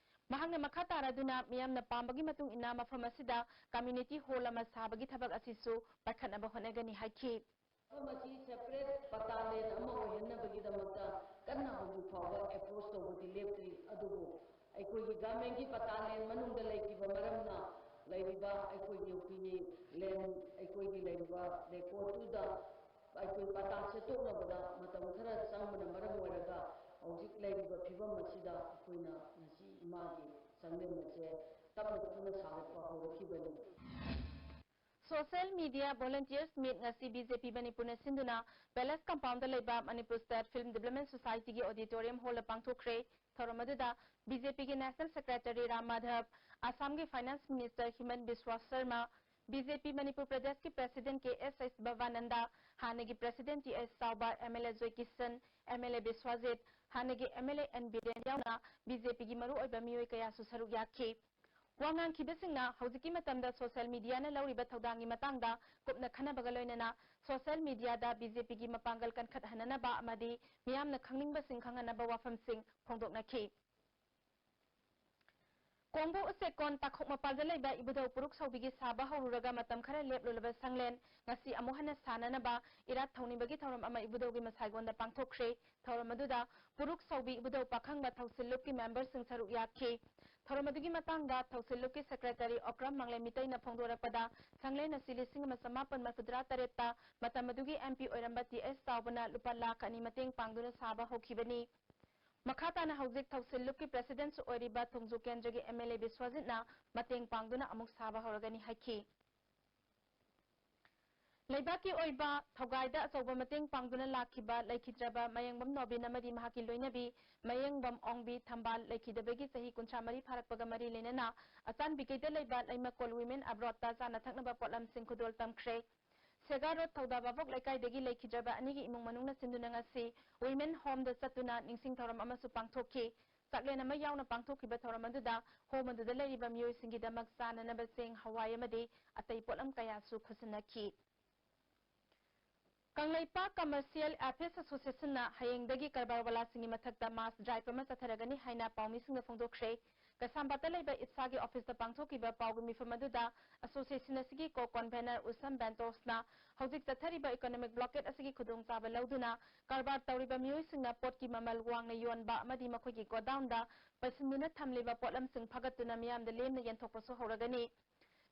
ꯃꯍꯥꯛꯅ ꯃꯈꯥ ꯇꯥꯔꯗꯨꯅ ꯃꯤꯌꯥꯝꯅ ꯄꯥꯝꯕꯒꯤ ꯃꯇꯨꯡ ꯏꯟꯅ ꯃꯐꯝ ꯑꯁꯤꯗ community hall ꯑꯃ ꯁꯥꯕꯒꯤ ꯊꯕꯛ ꯑꯁꯤꯁꯨ ꯄꯥꯏꯈꯠꯅꯕ ꯍꯣꯠꯅꯒꯅꯤ ꯍꯥꯏꯈꯤ꯫ ꯃꯐꯝ ꯑꯁꯤ separate ꯄꯇꯥ land ꯑꯃ ꯑꯣꯏꯍꯟꯅꯕꯒꯤꯗꯃꯛꯇ ꯀꯟꯅ ꯍꯧꯖꯤꯛ ꯐꯥꯎꯕ approach ꯇꯧꯕꯗꯤ ꯂꯦꯞꯇ꯭ꯔꯤ꯫ ꯑꯗꯨꯕꯨ ꯑꯩꯈꯣꯏꯒꯤ government ꯀꯤ ꯄꯇꯥ land ꯃꯅꯨꯡꯗ ꯂꯩꯈꯤꯕ ꯃꯔꯝꯅ ꯂꯩꯔꯤꯕ ꯑꯩꯈꯣꯏꯒꯤ ꯍꯧꯖꯤꯛꯀꯤ land, ꯑꯩꯈꯣꯏꯒꯤ ꯂꯩꯔꯤꯕ record ꯇꯨꯗ ꯑꯩꯈꯣꯏ ꯄꯇꯥ ꯁꯦꯠꯇꯣꯛꯅꯕꯗ ꯃꯇꯝ ꯈꯔ ꯆꯪꯕꯅ ꯃꯔꯝ ꯑꯣꯏꯔꯒ ꯍꯧꯖꯤꯛ ꯂꯩꯔꯤꯕ ꯐꯤꯕꯝ ꯑꯁꯤꯗ ꯑꯩꯈꯣꯏꯅ ꯉꯁꯤ ꯏꯃꯥꯒꯤ ꯆꯪꯂꯦꯟ ꯑꯁꯦ ꯇꯞꯅ ꯇꯞꯅ ꯁꯥꯒꯠꯄ ꯍꯧꯔꯛꯈꯤꯕꯅꯤ꯫ Social Media Volunteers Meet ꯉꯁꯤ ꯕꯤ ꯖꯦ ꯄꯤ ꯃꯅꯤꯄꯨꯔꯅ ꯁꯤꯟꯗꯨꯅ Palace Compound ꯗ ꯂꯩꯕ Manipur State Film Development Society ꯒꯤ Auditorium Hall ꯗ ꯄꯥꯡꯊꯣꯛꯈ꯭ꯔꯦ꯫ ꯊꯧꯔꯝ ꯑꯗꯨꯗ ꯕꯤ ꯖꯦ ꯄꯤ ꯒꯤ National Secretary ꯔꯥꯝ ꯃꯥꯙꯕ, ꯑꯁꯥꯝꯒꯤ Finance Minister Himanta Biswa Sarma, B J P Manipur ꯄ꯭ꯔꯗꯦꯁꯀꯤ ꯄ꯭ꯔꯦꯁꯤꯗꯦꯟꯠ ꯀꯦ ꯑꯦꯁ ꯑꯦꯁ ꯚꯕꯥꯅꯟꯗ, ꯍꯥꯟꯅꯒꯤ president T S Chaoba, M L A Joy Kishan, M L A Biswajit, ꯍꯥꯟꯅꯒꯤ M L A N Biren ꯌꯥꯎꯅ ꯕꯤ ꯖꯦ ꯄꯤꯒꯤ ꯃꯔꯨꯑꯣꯏꯕ ꯃꯤꯑꯣꯏ ꯀꯌꯥꯁꯨ ꯁꯔꯨꯛ ꯌꯥꯈꯤ꯫ ꯋꯥ ꯉꯥꯡꯈꯤꯕꯁꯤꯡꯅ ꯍꯧꯖꯤꯛꯀꯤ ꯃꯇꯝꯗ ꯁꯣꯁꯤꯌꯦꯜ ꯃꯤꯗꯤꯌꯥꯅ ꯂꯧꯔꯤꯕ ꯊꯧꯗꯥꯡꯒꯤ ꯃꯇꯥꯡꯗ ꯀꯨꯞꯅ ꯈꯟꯅꯕꯒ ꯂꯣꯏꯅꯅ ꯁꯣꯁꯤꯌꯦꯜ ꯃꯤꯗꯤꯌꯥꯗ ꯕꯤ ꯖꯦ ꯄꯤꯒꯤ ꯃꯄꯥꯡꯒꯜ ꯀꯟꯈꯠꯍꯟꯅꯅꯕ ꯑꯃꯗꯤ ꯃꯤꯌꯥꯝꯅ ꯈꯪꯅꯤꯡꯕꯁꯤꯡ ꯈꯪꯍꯟꯅꯕ ꯋꯥꯐꯝꯁꯤꯡ ꯐꯣꯡꯗꯣꯛꯅꯈꯤ꯫ ꯀꯣꯡꯕꯨ ꯎꯆꯦꯛꯀꯣꯟ ꯇꯥꯈꯣꯛ ꯃꯄꯥꯜꯗ ꯂꯩꯕ ꯏꯕꯨꯙꯧ ꯄꯨꯔꯨꯛ ꯁꯧꯕꯤꯒꯤ ꯁꯥꯕ ꯍꯧꯔꯨꯔꯒ ꯃꯇꯝ ꯈꯔ ꯂꯦꯞꯂꯨꯂꯕ ꯁꯪꯂꯦꯟ ꯉꯁꯤ ꯑꯃꯨꯛ ꯍꯟꯅ ꯁꯥꯅꯅꯕ ꯏꯔꯥꯠ ꯊꯧꯅꯤꯕꯒꯤ ꯊꯧꯔꯝ ꯑꯃ ꯏꯕꯨꯙꯧꯒꯤ ꯃꯁꯥꯏꯒꯣꯟꯗ ꯄꯥꯡꯊꯣꯛꯈ꯭ꯔꯦ꯫ ꯊꯧꯔꯝ ꯑꯗꯨꯗ ꯄꯨꯔꯨꯛ ꯁꯧꯕꯤ ꯏꯕꯨꯙꯧ ꯄꯥꯈꯪꯕ ꯊꯧꯁꯤꯜ ꯂꯨꯞꯀꯤ ꯃꯦꯝꯕꯔꯁꯤꯡ ꯁꯔꯨꯛ ꯌꯥꯈꯤ꯫ ꯊꯧꯔꯝ ꯑꯗꯨꯒꯤ ꯃꯇꯥꯡꯗ ꯊꯧꯁꯤꯜ ꯂꯨꯞꯀꯤ ꯁꯦꯀ꯭ꯔꯦꯇꯔꯤ ꯑꯣꯀ꯭ꯔꯝ ꯃꯥꯡꯂꯦꯝ ꯃꯤꯇꯩꯅ ꯐꯣꯡꯗꯣꯔꯛꯄꯗ, ꯁꯪꯂꯦꯟ ꯑꯁꯤ ꯂꯤꯁꯤꯡ ꯑꯃ ꯆꯃꯥꯄꯟ ꯃꯔꯤꯐꯨꯇꯔꯥ ꯇꯔꯦꯠꯇ ꯃꯇꯝ ꯑꯗꯨꯒꯤ ꯑꯦꯝ ꯄꯤ ꯑꯣꯏꯔꯝꯕ ꯇꯤ ꯑꯦꯁ ꯆꯥꯎꯕꯅ ꯂꯨꯄꯥ ꯂꯥꯈ ꯑꯅꯤ ꯃꯇꯦꯡ ꯄꯥꯡꯗꯨꯅ ꯁꯥꯕ ꯍꯧꯈꯤꯕꯅꯤ꯫ ꯃꯈꯥ ꯇꯥꯅ ꯍꯧꯖꯤꯛ ꯊꯧꯁꯤꯜ ꯂꯨꯞꯀꯤ ꯄ꯭ꯔꯦꯁꯤꯗꯦꯟꯠꯁꯨ ꯑꯣꯏꯔꯤꯕ ꯊꯣꯡꯖꯨ ꯀꯦꯟꯗ꯭ꯔꯒꯤ ꯑꯦꯝ ꯑꯦꯜ ꯑꯦ ꯕꯤꯁ꯭ꯋꯖꯤꯠꯅ ꯃꯇꯦꯡ ꯄꯥꯡꯗꯨꯅ ꯑꯃꯨꯛ ꯁꯥꯕ ꯍꯧꯔꯒꯅꯤ ꯍꯥꯏꯈꯤ꯫ ꯂꯩꯕꯥꯛꯀꯤ ꯑꯣꯏꯕ ꯊꯧꯒꯥꯏꯗ ꯑꯆꯧꯕ ꯃꯇꯦꯡ ꯄꯥꯡꯗꯨꯅ ꯂꯥꯛꯈꯤꯕ ꯂꯩꯈꯤꯗ꯭ꯔꯕ ꯃꯌꯦꯡꯕꯝ ꯅꯣꯕꯤꯟ ꯑꯃꯗꯤ ꯃꯍꯥꯛꯀꯤ ꯂꯣꯏꯅꯕꯤ ꯃꯌꯦꯡꯕꯝ ꯑꯣꯡꯕꯤ ꯊꯝꯕꯥꯜ ꯂꯩꯈꯤꯗꯕꯒꯤ ꯆꯍꯤ ꯀꯨꯟꯊ꯭ꯔꯥ ꯃꯔꯤ ꯐꯥꯔꯛꯄꯒ ꯃꯔꯤ ꯂꯩꯅꯅ ꯑꯆꯥꯟꯕꯤꯀꯩꯗ ꯂꯩꯕ ꯂꯩꯃꯀꯣꯜ ꯋꯤꯃꯦꯟ ꯑꯕ꯭ꯔꯣꯠꯇ ꯆꯥꯅ ꯊꯛꯅꯕ ꯄꯣꯠꯂꯝꯁꯤꯡ ꯈꯨꯗꯣꯜ ꯇꯝꯈ꯭ꯔꯦ꯫ ꯁꯦꯒꯥꯔꯣꯗ ꯊꯧꯗꯥ ꯚꯥꯕꯣꯛ ꯂꯩꯀꯥꯏꯗꯒꯤ ꯂꯩꯈꯤꯗ꯭ꯔꯕ ꯑꯅꯤꯒꯤ ꯏꯃꯨꯡ ꯃꯅꯨꯡꯅ ꯁꯤꯟꯗꯨꯅ ꯉꯁꯤ ꯋꯤꯃꯦꯟ ꯍꯣꯝꯗ ꯆꯠꯇꯨꯅ ꯅꯤꯡꯁꯤꯡ ꯊꯧꯔꯝ ꯑꯃꯁꯨ ꯄꯥꯡꯊꯣꯛꯈꯤ꯫ ꯆꯥꯛꯂꯦꯟ ꯑꯃ ꯌꯥꯎꯅ ꯄꯥꯡꯊꯣꯛꯈꯤꯕ ꯊꯧꯔꯝ ꯑꯗꯨꯗ ꯍꯣꯝ ꯑꯗꯨꯗ ꯂꯩꯔꯤꯕ ꯃꯤꯑꯣꯏꯁꯤꯡꯒꯤꯗꯃꯛ ꯆꯥꯅꯅꯕ ꯆꯦꯡ, ꯍꯋꯥꯏ ꯑꯃꯗꯤ ꯑꯇꯩ ꯄꯣꯠꯂꯝ ꯀꯌꯥꯁꯨ ꯈꯨꯠꯁꯤꯟꯅꯈꯤ꯫ ꯀꯪꯂꯩꯄꯥꯛ ꯀꯃꯔꯁꯤꯌꯦꯜ ꯑꯦꯐꯤꯌꯔꯁ ꯑꯦꯁꯣꯁꯤꯌꯦꯁꯟꯅ ꯍꯌꯦꯡꯗꯒꯤ ꯀꯔꯕꯥꯔ ꯋꯥꯂꯥꯁꯤꯡꯒꯤ ꯃꯊꯛꯇ ꯃꯥꯁ ꯗ꯭ꯔꯥꯏꯚ ꯑꯃ ꯆꯠꯊꯔꯒꯅꯤ ꯍꯥꯏꯅ ꯄꯥꯎꯃꯤꯁꯤꯡꯗ ꯐꯣꯡꯗꯣꯛꯈ꯭ꯔꯦ꯫ ꯀꯩꯁꯥꯝꯄꯥꯠꯇ ꯂꯩꯕ ꯏꯠꯁꯥꯒꯤ ꯑꯣꯐꯤꯁꯇ ꯄꯥꯡꯊꯣꯛꯈꯤꯕ ꯄꯥꯎꯒꯤ ꯃꯤꯐꯝ ꯑꯗꯨꯗ ꯑꯁꯣꯁꯤꯌꯦꯁꯟ ꯑꯁꯤꯒꯤ ꯀꯣ ꯀꯣꯟꯚꯦꯅꯔ ꯎꯁꯝ ꯕꯦꯟꯇꯣꯁꯅ ꯍꯧꯖꯤꯛ ꯆꯠꯊꯔꯤꯕ ꯏꯀꯣꯅꯣꯃꯤꯛ ꯕ꯭ꯂꯣꯀꯦꯠ ꯑꯁꯤꯒꯤ ꯈꯨꯗꯣꯡꯆꯥꯕ ꯂꯧꯗꯨꯅ ꯀꯔꯕꯥꯔ ꯇꯧꯔꯤꯕ ꯃꯤꯑꯣꯏꯁꯤꯡꯅ ꯄꯣꯠꯀꯤ ꯃꯃꯜ ꯋꯥꯡꯅ ꯌꯣꯟꯕ ꯑꯃꯗꯤ ꯃꯈꯣꯏꯒꯤ ꯒꯣꯗꯥꯎꯟꯗ ꯄꯩꯁꯤꯟꯗꯨꯅ ꯊꯝꯂꯤꯕ ꯄꯣꯠꯂꯝꯁꯤꯡ ꯐꯒꯠꯇꯨꯅ ꯃꯤꯌꯥꯝꯗ ꯂꯦꯝꯅ ꯌꯦꯟꯊꯣꯛꯄꯁꯨ ꯍꯧꯔꯒꯅꯤ꯫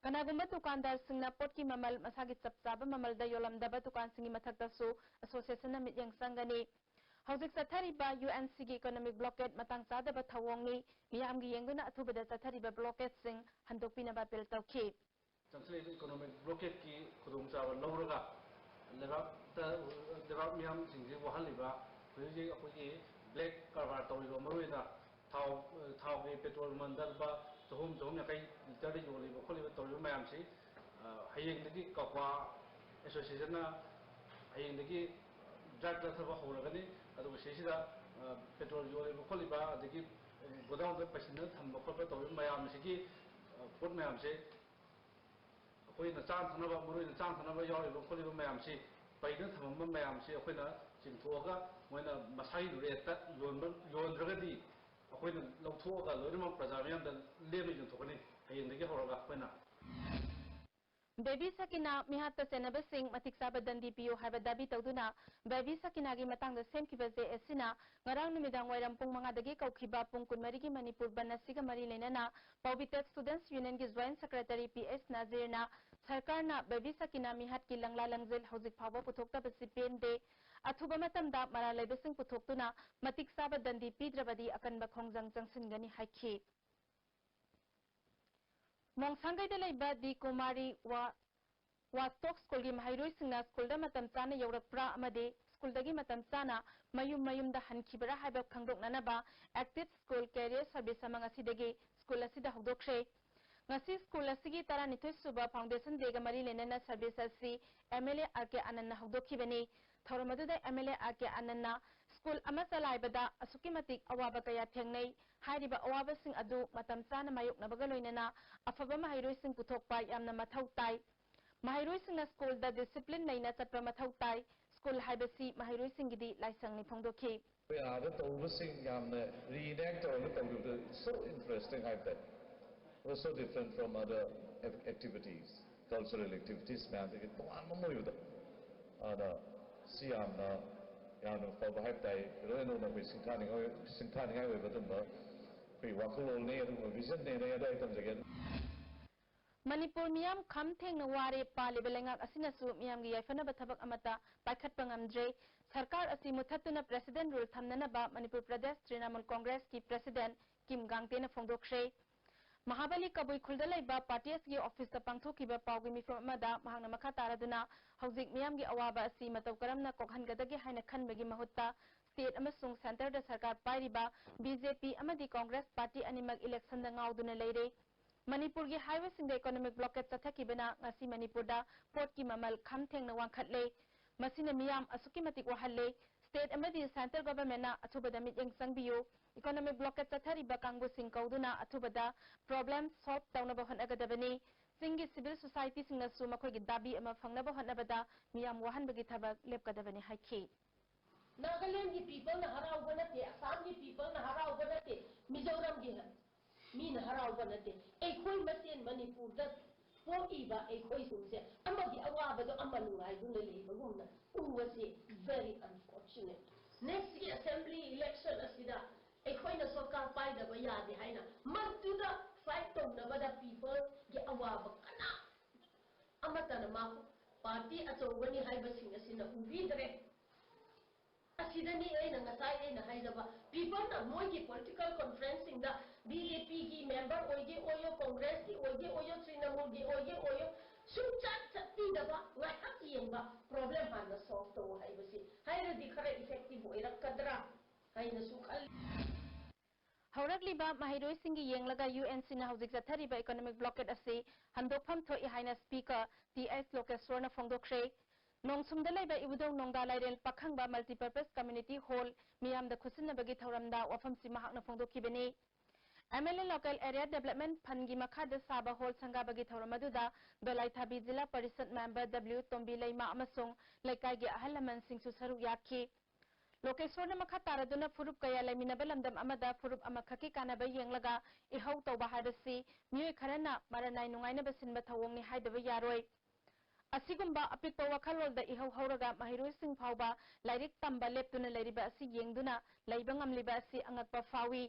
ꯀꯅꯥꯒꯨꯝꯕ ꯗꯨꯀꯥꯟꯗꯥꯔꯁꯤꯡꯅ ꯄꯣꯠꯀꯤ ꯃꯃꯜ ꯃꯁꯥꯒꯤ ꯆꯞ ꯆꯥꯕ ꯃꯃꯜꯗ ꯌꯣꯜꯂꯝꯗꯕ ꯗꯨꯀꯥꯟꯁꯤꯡꯒꯤ ꯃꯊꯛꯇꯁꯨ ꯑꯁꯣꯁꯤꯌꯦꯁꯟꯅ ꯃꯤꯠꯌꯦꯡ ꯆꯪꯒꯅꯤ꯫ ꯍꯧꯖꯤꯛ ꯆꯠꯊꯔꯤꯕ ꯌꯨ ꯑꯦꯟ ꯁꯤꯒꯤ ꯏꯀꯣꯅꯣꯃꯤꯛ ꯕ꯭ꯂꯣꯀꯦꯠ ꯃꯇꯥꯡ ꯆꯥꯗꯕ ꯊꯧꯑꯣꯡꯅꯤ, ꯃꯤꯌꯥꯝꯒꯤ ꯌꯦꯡꯗꯨꯅ ꯑꯊꯨꯕꯗ ꯆꯠꯊꯔꯤꯕ ꯕ꯭ꯂꯣꯀꯦꯠꯁꯤꯡ ꯍꯟꯗꯣꯛꯄꯤꯅꯕ ꯑꯄꯤꯜ ꯇꯧꯈꯤ꯫ ꯆꯪꯁꯤꯜꯂꯛꯏꯕ ꯏꯀꯣꯅꯣꯃꯤꯛ ꯕ꯭ꯂꯣꯀꯦꯠꯀꯤ ꯈꯨꯗꯣꯡꯆꯥꯕ ꯂꯧꯔꯒ ꯂꯩꯕꯥꯛꯇ, ꯂꯩꯕꯥꯛ ꯃꯤꯌꯥꯝꯁꯤꯡꯁꯤ ꯋꯥꯍꯜꯂꯤꯕ ꯍꯧꯖꯤꯛ ꯍꯧꯖꯤꯛ ꯑꯩꯈꯣꯏꯒꯤ ꯕ꯭ꯂꯦꯛ ꯀꯔꯕꯥꯔ ꯇꯧꯔꯤꯕ, ꯃꯔꯨꯑꯣꯏꯅ ꯊꯥꯎ, ꯊꯥꯎꯒꯤ ꯄꯦꯇ꯭ꯔꯣꯜ ꯃꯃꯜꯗ ꯂꯨꯄꯥ ꯆꯍꯨꯝ, ꯆꯍꯨꯝ ꯌꯥꯡꯈꯩ ꯂꯤꯇꯔꯗ ꯌꯣꯜꯂꯤꯕ ꯈꯣꯠꯂꯤꯕ ꯇꯧꯔꯤꯕ ꯃꯌꯥꯝꯁꯤ, ꯍꯌꯦꯡꯗꯒꯤ ꯀꯛꯋꯥ ꯑꯦꯁꯣꯁꯤꯌꯦꯁꯟꯅ ꯍꯌꯦꯡꯗꯒꯤ ꯗ꯭ꯔꯒ ꯆꯠꯊꯕ ꯍꯧꯔꯒꯅꯤ꯫ ꯑꯗꯨꯒ ꯁꯤꯁꯤꯗ ꯄꯦꯇ꯭ꯔꯣꯜ ꯌꯣꯜꯂꯤꯕ ꯈꯣꯠꯂꯤꯕ, ꯑꯗꯒꯤ ꯒꯣꯗꯥꯎꯟꯗ ꯄꯩꯁꯤꯟꯗꯅ ꯊꯝꯕ ꯈꯣꯠꯄ ꯇꯧꯔꯤꯕ ꯃꯌꯥꯝꯁꯤꯒꯤ ꯄꯣꯠ ꯃꯌꯥꯝꯁꯦ, ꯑꯩꯈꯣꯏꯅ ꯆꯥꯅ ꯊꯛꯅꯕ, ꯃꯔꯨ ꯑꯣꯏꯅ ꯆꯥꯅ ꯊꯛꯅꯕ ꯌꯥꯎꯔꯤꯕ ꯈꯣꯠꯂꯤꯕ ꯃꯌꯥꯝꯁꯤ, ꯄꯩꯗꯨꯅ ꯊꯝꯃꯝꯕ ꯃꯌꯥꯝꯁꯤ ꯑꯩꯈꯣꯏꯅ ꯆꯤꯡꯊꯣꯛꯑꯒ ꯃꯣꯏꯅ ꯃꯁꯥꯒꯤ ꯔꯦꯠꯇ ꯌꯣꯟꯕ, ꯌꯣꯟꯗ꯭ꯔꯒꯗꯤ ꯑꯩꯈꯣꯏꯅ ꯂꯧꯊꯣꯛꯑꯒ ꯂꯣꯏꯅꯃꯛ ꯄ꯭ꯔꯖꯥ ꯃꯤꯌꯥꯝꯗ ꯂꯦꯝꯅ ꯌꯣꯟꯊꯣꯛꯀꯅꯤ ꯍꯌꯦꯡꯗꯒꯤ ꯍꯧꯔꯒ ꯑꯩꯈꯣꯏꯅ꯫ ꯕꯦꯕꯤ ꯁꯀꯤꯅꯥ ꯃꯤꯍꯥꯠꯇ ꯆꯦꯟꯅꯕꯁꯤꯡ ꯃꯇꯤꯛ ꯆꯥꯕ ꯗꯟꯗꯤ ꯄꯤꯌꯨ ꯍꯥꯏꯕ ꯗꯥꯕꯤ ꯇꯧꯗꯨꯅ ꯕꯦꯕꯤ ꯁꯀꯤꯅꯥꯒꯤ ꯃꯇꯥꯡꯗ ꯁꯦꯝꯈꯤꯕ ꯖꯦ ꯑꯦꯁ ꯁꯤꯅ ꯉꯔꯥꯡ ꯅꯨꯃꯤꯗꯥꯡ ꯋꯥꯏꯔꯝ ꯄꯨꯡ ꯃꯉꯥꯗꯒꯤ ꯀꯧꯈꯤꯕ ꯄꯨꯡ ꯀꯨꯟꯃꯔꯤꯒꯤ ꯃꯅꯤꯄꯨꯔ ꯕꯟ ꯑꯁꯤꯒ ꯃꯔꯤ ꯂꯩꯅꯅ ꯄꯥꯎꯕꯤꯇꯦꯛ ꯁ꯭ꯇꯨꯗꯦꯟꯠꯁ ꯌꯨꯅꯤꯌꯟꯒꯤ ꯖꯣꯏꯟꯠ ꯁꯦꯀ꯭ꯔꯦꯇꯔꯤ ꯄꯤ ꯑꯦꯁ ꯅꯥꯖꯤꯔꯅ ꯁꯔꯀꯥꯔꯅ ꯕꯦꯕꯤ ꯁꯀꯤꯅꯥ ꯃꯤꯍꯥꯠꯀꯤ ꯂꯪꯂꯥ ꯂꯪꯖꯦꯜ ꯍꯧꯖꯤꯛ ꯐꯥꯎꯕ ꯄꯨꯊꯣꯛꯇꯕꯁꯤ ꯄꯦꯟꯗꯦ, ꯑꯊꯨꯕ ꯃꯇꯝꯗ ꯃꯔꯥꯜ ꯂꯩꯕꯁꯤꯡ ꯄꯨꯊꯣꯛꯇꯨꯅ ꯃꯇꯤꯛ ꯆꯥꯕ ꯗꯟꯗꯤ ꯄꯤꯗ꯭ꯔꯕꯗꯤ ꯑꯀꯟꯕ ꯈꯣꯡꯖꯪ ꯆꯪꯁꯤꯟꯒꯅꯤ ꯍꯥꯏꯈꯤ꯫ ꯃꯣꯡꯁꯥꯡꯒꯩꯗ ꯂꯩꯕ ꯗꯤ ꯀꯨꯃꯥꯔꯤ ꯋꯥ ꯋꯥꯁꯇꯣꯛ ꯁ꯭ꯀꯨꯜꯒꯤ ꯃꯍꯩꯔꯣꯏꯁꯤꯡꯅ ꯁ꯭ꯀꯨꯜꯗ ꯃꯇꯝ ꯆꯥꯅ ꯌꯧꯔꯛꯄ꯭ꯔꯥ ꯑꯃꯗꯤ ꯁ꯭ꯀꯨꯜꯗꯒꯤ ꯃꯇꯝ ꯆꯥꯅ ꯃꯌꯨꯝ ꯃꯌꯨꯝꯗ ꯍꯟꯈꯤꯕꯔꯥ ꯍꯥꯏꯕ ꯈꯪꯗꯣꯛꯅꯅꯕ Active School Career Service ꯑꯃ ꯉꯁꯤꯗꯒꯤ ꯁ꯭ꯀꯨꯜ ꯑꯁꯤꯗ ꯍꯧꯗꯣꯛꯈ꯭ꯔꯦ꯫ ꯉꯁꯤ ꯁ꯭ꯀꯨꯜ ꯑꯁꯤꯒꯤ ꯇꯔꯥꯅꯤꯊꯣꯏ ꯁꯨꯕ Foundation Dayꯒ ꯃꯔꯤ ꯂꯩꯅꯅ service ꯑꯁꯤ M L A R K ꯑꯅꯟꯅ ꯍꯧꯗꯣꯛꯈꯤꯕꯅꯤ꯫ ꯊꯧꯔꯝ ꯑꯗꯨꯗ M L A R K ꯑꯅꯟꯅ ꯁ꯭ꯀꯨꯜ ꯑꯃ ꯆꯂꯥꯏꯕꯗ ꯑꯁꯨꯛꯀꯤ ꯃꯇꯤꯛ ꯑꯋꯥꯕ ꯀꯌꯥ ꯊꯦꯡꯅꯩ꯫ ꯍꯥꯏꯔꯤꯕ ꯑꯋꯥꯕꯁꯤꯡ ꯑꯗꯨ ꯃꯇꯝ ꯆꯥꯅ ꯃꯥꯌꯣꯛꯅꯕꯒ ꯂꯣꯏꯅꯅ ꯑꯐꯕ ꯃꯍꯩꯔꯣꯏꯁꯤꯡ ꯄꯨꯊꯣꯛꯄ ꯌꯥꯝꯅ ꯃꯊꯧ ꯇꯥꯏ꯫ ꯃꯍꯩꯔꯣꯏꯁꯤꯡꯅ ꯁ꯭ꯀꯨꯜꯗ discipline ꯂꯩꯅ ꯆꯠꯄ ꯃꯊꯧ ꯇꯥꯏ꯫ ꯁ꯭ꯀꯨꯜ ꯍꯥꯏꯕꯁꯤ ꯃꯍꯩꯔꯣꯏꯁꯤꯡꯒꯤꯗꯤ ꯂꯥꯏꯁꯪꯅꯤ ꯐꯣꯡꯗꯣꯛꯈꯤ꯫ ꯑꯩꯈꯣꯏ ꯑꯥꯗ ꯇꯧꯕꯁꯤꯡ ꯌꯥꯝꯅ reenact ꯇꯧꯔꯒ ꯇꯧꯈꯤꯕꯗꯨ so interesting ꯍꯥꯏꯕ ꯇꯥꯏ꯫ It was so different from other activities, cultural activities ꯃꯌꯥꯝꯗꯒꯤ ꯇꯣꯉꯥꯟꯕ ꯑꯃ ꯑꯣꯏꯕꯗꯣ꯫ ꯑꯗ ꯁꯤ ꯌꯥꯝꯅ ꯌꯥꯝꯅ ꯐꯕ ꯍꯥꯏꯕ ꯇꯥꯏ꯫ ꯂꯣꯏꯅ ꯑꯩꯈꯣꯏ ꯁꯤꯡꯊꯥꯅꯤꯡꯉꯥꯏ ꯁꯤꯡꯊꯥꯅꯤꯡꯉꯥꯏ ꯑꯣꯏꯕ ꯑꯗꯨꯝꯕ ꯑꯩꯈꯣꯏ ꯋꯥꯈꯜꯂꯣꯟꯅꯤ, ꯑꯗꯨꯒꯨꯝꯕ vision ꯅꯦꯅ ꯑꯗꯨ ꯑꯩ ꯊꯝꯖꯒꯦ꯫ ꯃꯅꯤꯄꯨꯔ ꯃꯤꯌꯥꯝ ꯈꯝ ꯊꯦꯡꯅ ꯋꯥꯔꯦ, ꯄꯥꯜꯂꯤꯕ ꯂꯩꯉꯥꯛ ꯑꯁꯤꯅꯁꯨ ꯃꯤꯌꯥꯝꯒꯤ ꯌꯥꯏꯐꯅꯕ ꯊꯕꯛ ꯑꯃꯠꯇ ꯄꯥꯏꯈꯠꯄ ꯉꯝꯗ꯭ꯔꯦ꯫ ꯁꯔꯀꯥꯔ ꯑꯁꯤ ꯃꯨꯠꯊꯠꯇꯨꯅ President Rule ꯊꯝꯅꯅꯕ Manipur Pradesh Trinamool ꯀꯣꯡꯒ꯭ꯔꯦꯁꯀꯤ President ꯀꯤꯝ ꯒꯥꯡꯇꯦꯅ ꯐꯣꯡꯗꯣꯛꯈ꯭ꯔꯦ꯫ ꯃꯍꯥꯕꯂꯤ ꯀꯕꯨꯏ ꯈꯨꯜꯗ ꯂꯩꯕ ꯄꯥꯔꯇꯤ ꯑꯁꯤꯒꯤ ꯑꯣꯐꯤꯁꯇ ꯄꯥꯡꯊꯣꯛꯈꯤꯕ ꯄꯥꯎꯒꯤ ꯃꯤꯐꯝ ꯑꯃꯗ ꯃꯍꯥꯛꯅ ꯃꯈꯥ ꯇꯥꯔꯗꯨꯅ ꯍꯧꯖꯤꯛ ꯃꯤꯌꯥꯝꯒꯤ ꯑꯋꯥꯕ ꯑꯁꯤ ꯃꯇꯧ ꯀꯔꯝꯅ ꯀꯣꯛꯍꯟꯒꯗꯒꯦ ꯍꯥꯏꯅ ꯈꯟꯕꯒꯤ ꯃꯍꯨꯠꯇ state ꯑꯃꯁꯨꯡ centreꯗ ꯁꯔꯀꯥꯔ ꯄꯥꯏꯔꯤꯕ B J P ꯑꯃꯗꯤ ꯀꯣꯡꯒ꯭ꯔꯦꯁ ꯄꯥꯔꯇꯤ ꯑꯅꯤꯃꯛ electionꯗ ꯉꯥꯎꯗꯨꯅ ꯂꯩꯔꯦ꯫ ꯃꯅꯤꯄꯨꯔꯒꯤ highwayꯁꯤꯡꯗ economic blockade ꯆꯠꯊꯈꯤꯕꯅ ꯉꯁꯤ ꯃꯅꯤꯄꯨꯔꯗ ꯄꯣꯠꯀꯤ ꯃꯃꯜ ꯈꯝ ꯊꯦꯡꯅ ꯋꯥꯡꯈꯠꯂꯦ꯫ ꯃꯁꯤꯅ ꯃꯤꯌꯥꯝ ꯑꯁꯨꯛꯀꯤ ꯃꯇꯤꯛ ꯋꯥꯍꯜꯂꯦ꯫ State ꯑꯃꯗꯤ central governmentꯅ ꯑꯊꯨꯕꯗ ꯃꯤꯠꯌꯦꯡ ꯆꯪꯕꯤꯌꯨ꯫ Economic blockade ꯆꯠꯊꯔꯤꯕ ꯀꯥꯡꯕꯨꯁꯤꯡ ꯀꯧꯗꯨꯅ ꯑꯊꯨꯕꯗ problem solve ꯇꯧꯅꯕ ꯍꯣꯠꯅꯒꯗꯕꯅꯤ꯫ ꯆꯤꯡꯒꯤ civil societyꯁꯤꯡꯅꯁꯨ ꯃꯈꯣꯏꯒꯤ ꯗꯥꯕꯤ ꯑꯃ ꯐꯪꯅꯕ ꯍꯣꯠꯅꯕꯗ ꯃꯤꯌꯥꯝ ꯋꯥꯍꯟꯕꯒꯤ ꯊꯕꯛ ꯂꯦꯞꯀꯗꯕꯅꯤ ꯍꯥꯏꯈꯤ꯫ ꯅꯥꯒꯥꯂꯦꯟꯒꯤ peopleꯅ ꯍꯔꯥꯎꯕ ꯅꯠꯇꯦ, ꯑꯁꯥꯝꯒꯤ peopleꯅ ꯍꯔꯥꯎꯕ ꯅꯠꯇꯦ, ꯃꯤꯖꯣꯔꯥꯝꯒꯤ ꯃꯤꯅ ꯍꯔꯥꯎꯕ ꯅꯠꯇꯦ꯫ ꯑꯩꯈꯣꯏ ꯃꯁꯦꯟ ꯃꯅꯤꯄꯨꯔꯗ ꯄꯣꯛꯏꯕ ꯑꯩꯈꯣꯏꯁꯤꯡꯁꯦ ꯑꯃꯒꯤ ꯑꯋꯥꯕꯗꯣ ꯑꯃ ꯅꯨꯡꯉꯥꯏꯗꯨꯅ ꯂꯩꯕꯒꯨꯝꯅ ꯎꯕꯁꯦ very unfortunate꯫ Nextꯀꯤ assembly election ꯑꯁꯤꯗ ꯑꯩꯈꯣꯏꯅ ꯁꯔꯀꯥꯔ ꯄꯥꯏꯗꯕ ꯌꯥꯗꯦ ꯍꯥꯏꯅ ꯃꯗꯨꯗ fight ꯇꯧꯅꯕꯗ peopleꯒꯤ ꯑꯋꯥꯕ ꯀꯅꯥ ꯑꯃꯠꯇꯅ ꯃꯥ party ꯑꯆꯧꯕꯅꯤ ꯍꯥꯏꯕꯁꯤꯡ ꯑꯁꯤꯅ ꯎꯕꯤꯗ꯭ꯔꯦ꯫ ꯑꯁꯤꯗꯅꯤ ꯑꯩꯅ ꯉꯁꯥꯏ ꯑꯩꯅ ꯍꯥꯏꯖꯕ, peopleꯅ ꯃꯣꯏꯒꯤ political conferenceꯁꯤꯡꯗ BJPꯒꯤ member ꯑꯣꯏꯒꯦ ꯑꯣꯏꯌꯣ, Congressꯀꯤ ꯑꯣꯏꯒꯦ ꯑꯣꯏꯌꯣ, ꯇ꯭ꯔꯤꯅꯃꯨꯜꯒꯤ ꯑꯣꯏꯒꯦ ꯑꯣꯏꯌꯣ, ꯁꯨꯡꯆꯠ ꯆꯠꯄꯤꯗꯕ, ꯉꯥꯏꯍꯥꯛ ꯌꯦꯡꯕ, problem ꯍꯥꯟꯅ solve ꯇꯧ ꯍꯥꯏꯕꯁꯤ ꯍꯥꯏꯔꯗꯤ ꯈꯔ effective ꯑꯣꯏꯔꯛꯀꯗ꯭ꯔꯥ ꯍꯥꯏꯅꯁꯨ ꯈꯜꯂꯤ꯫ ꯍꯧꯔꯛꯂꯤꯕ ꯃꯍꯩꯔꯣꯏꯁꯤꯡꯒꯤ ꯌꯦꯡꯂꯒ UNCꯅ ꯍꯧꯖꯤꯛ ꯆꯠꯊꯔꯤꯕ economic blockade ꯑꯁꯤ ꯍꯟꯗꯣꯛꯐꯝ ꯊꯣꯛꯏ ꯍꯥꯏꯅ Speaker ꯇꯤ ꯑꯩꯆ ꯂꯣꯀꯦꯁ꯭ꯋꯔꯅ ꯐꯣꯡꯗꯣꯛꯈ꯭ꯔꯦ꯫ ꯅꯣꯡꯁꯨꯝꯗ ꯂꯩꯕ ꯏꯕꯨꯙꯧ ꯅꯣꯡꯗꯥ ꯂꯥꯏꯔꯦꯜ ꯄꯥꯈꯪꯕ Multipurpose Community Hall ꯃꯤꯌꯥꯝꯗ ꯈꯨꯠꯁꯤꯟꯅꯕꯒꯤ ꯊꯧꯔꯝꯗ ꯋꯥꯐꯝꯁꯤ ꯃꯍꯥꯛꯅ ꯐꯣꯡꯗꯣꯛꯈꯤꯕꯅꯤ꯫ MLA Local Area Development Fundꯒꯤ ꯃꯈꯥꯗ ꯁꯥꯕ hall ꯁꯪꯒꯥꯕꯒꯤ ꯊꯧꯔꯝ ꯑꯗꯨꯗ ꯗꯣꯂꯥꯏꯊꯥꯕꯤ ꯖꯤꯂꯥ ꯄꯔꯤꯁꯗ member W ꯇꯣꯝꯕꯤ ꯂꯩꯃ ꯑꯃꯁꯨꯡ ꯂꯩꯀꯥꯏꯒꯤ ꯑꯍꯜ ꯂꯃꯟꯁꯤꯡꯁꯨ ꯁꯔꯨꯛ ꯌꯥꯈꯤ꯫ ꯂꯣꯀꯦꯁ꯭ꯋꯔꯅ ꯃꯈꯥ ꯇꯥꯔꯗꯨꯅ ꯐꯨꯔꯨꯞ ꯀꯌꯥ ꯂꯩꯃꯤꯟꯅꯕ ꯂꯝꯗꯝ ꯑꯃꯗ ꯐꯨꯔꯨꯞ ꯑꯃꯈꯛꯀꯤ ꯀꯥꯟꯅꯕ ꯌꯦꯡꯂꯒ ꯏꯍꯧ ꯇꯧꯕ ꯍꯥꯏꯕꯁꯤ ꯃꯤꯑꯣꯏ ꯈꯔꯅ ꯃꯔꯅꯥꯏ ꯅꯨꯡꯉꯥꯏꯅꯕ ꯁꯤꯟꯕ ꯊꯧꯑꯣꯡꯅꯤ ꯍꯥꯏꯗꯕ ꯌꯥꯔꯣꯏ꯫ ꯑꯁꯤꯒꯨꯝꯕ ꯑꯄꯤꯛꯄ ꯋꯥꯈꯜꯂꯣꯟꯗ ꯏꯍꯧ ꯍꯧꯔꯒ ꯃꯍꯩꯔꯣꯏꯁꯤꯡ ꯐꯥꯎꯕ ꯂꯥꯏꯔꯤꯛ ꯇꯝꯕ ꯂꯦꯞꯇꯨꯅ ꯂꯩꯔꯤꯕ ꯑꯁꯤ ꯌꯦꯡꯗꯨꯅ ꯂꯩꯕ ꯉꯝꯂꯤꯕ ꯑꯁꯤ ꯑꯉꯛꯄ ꯐꯥꯎꯏ꯫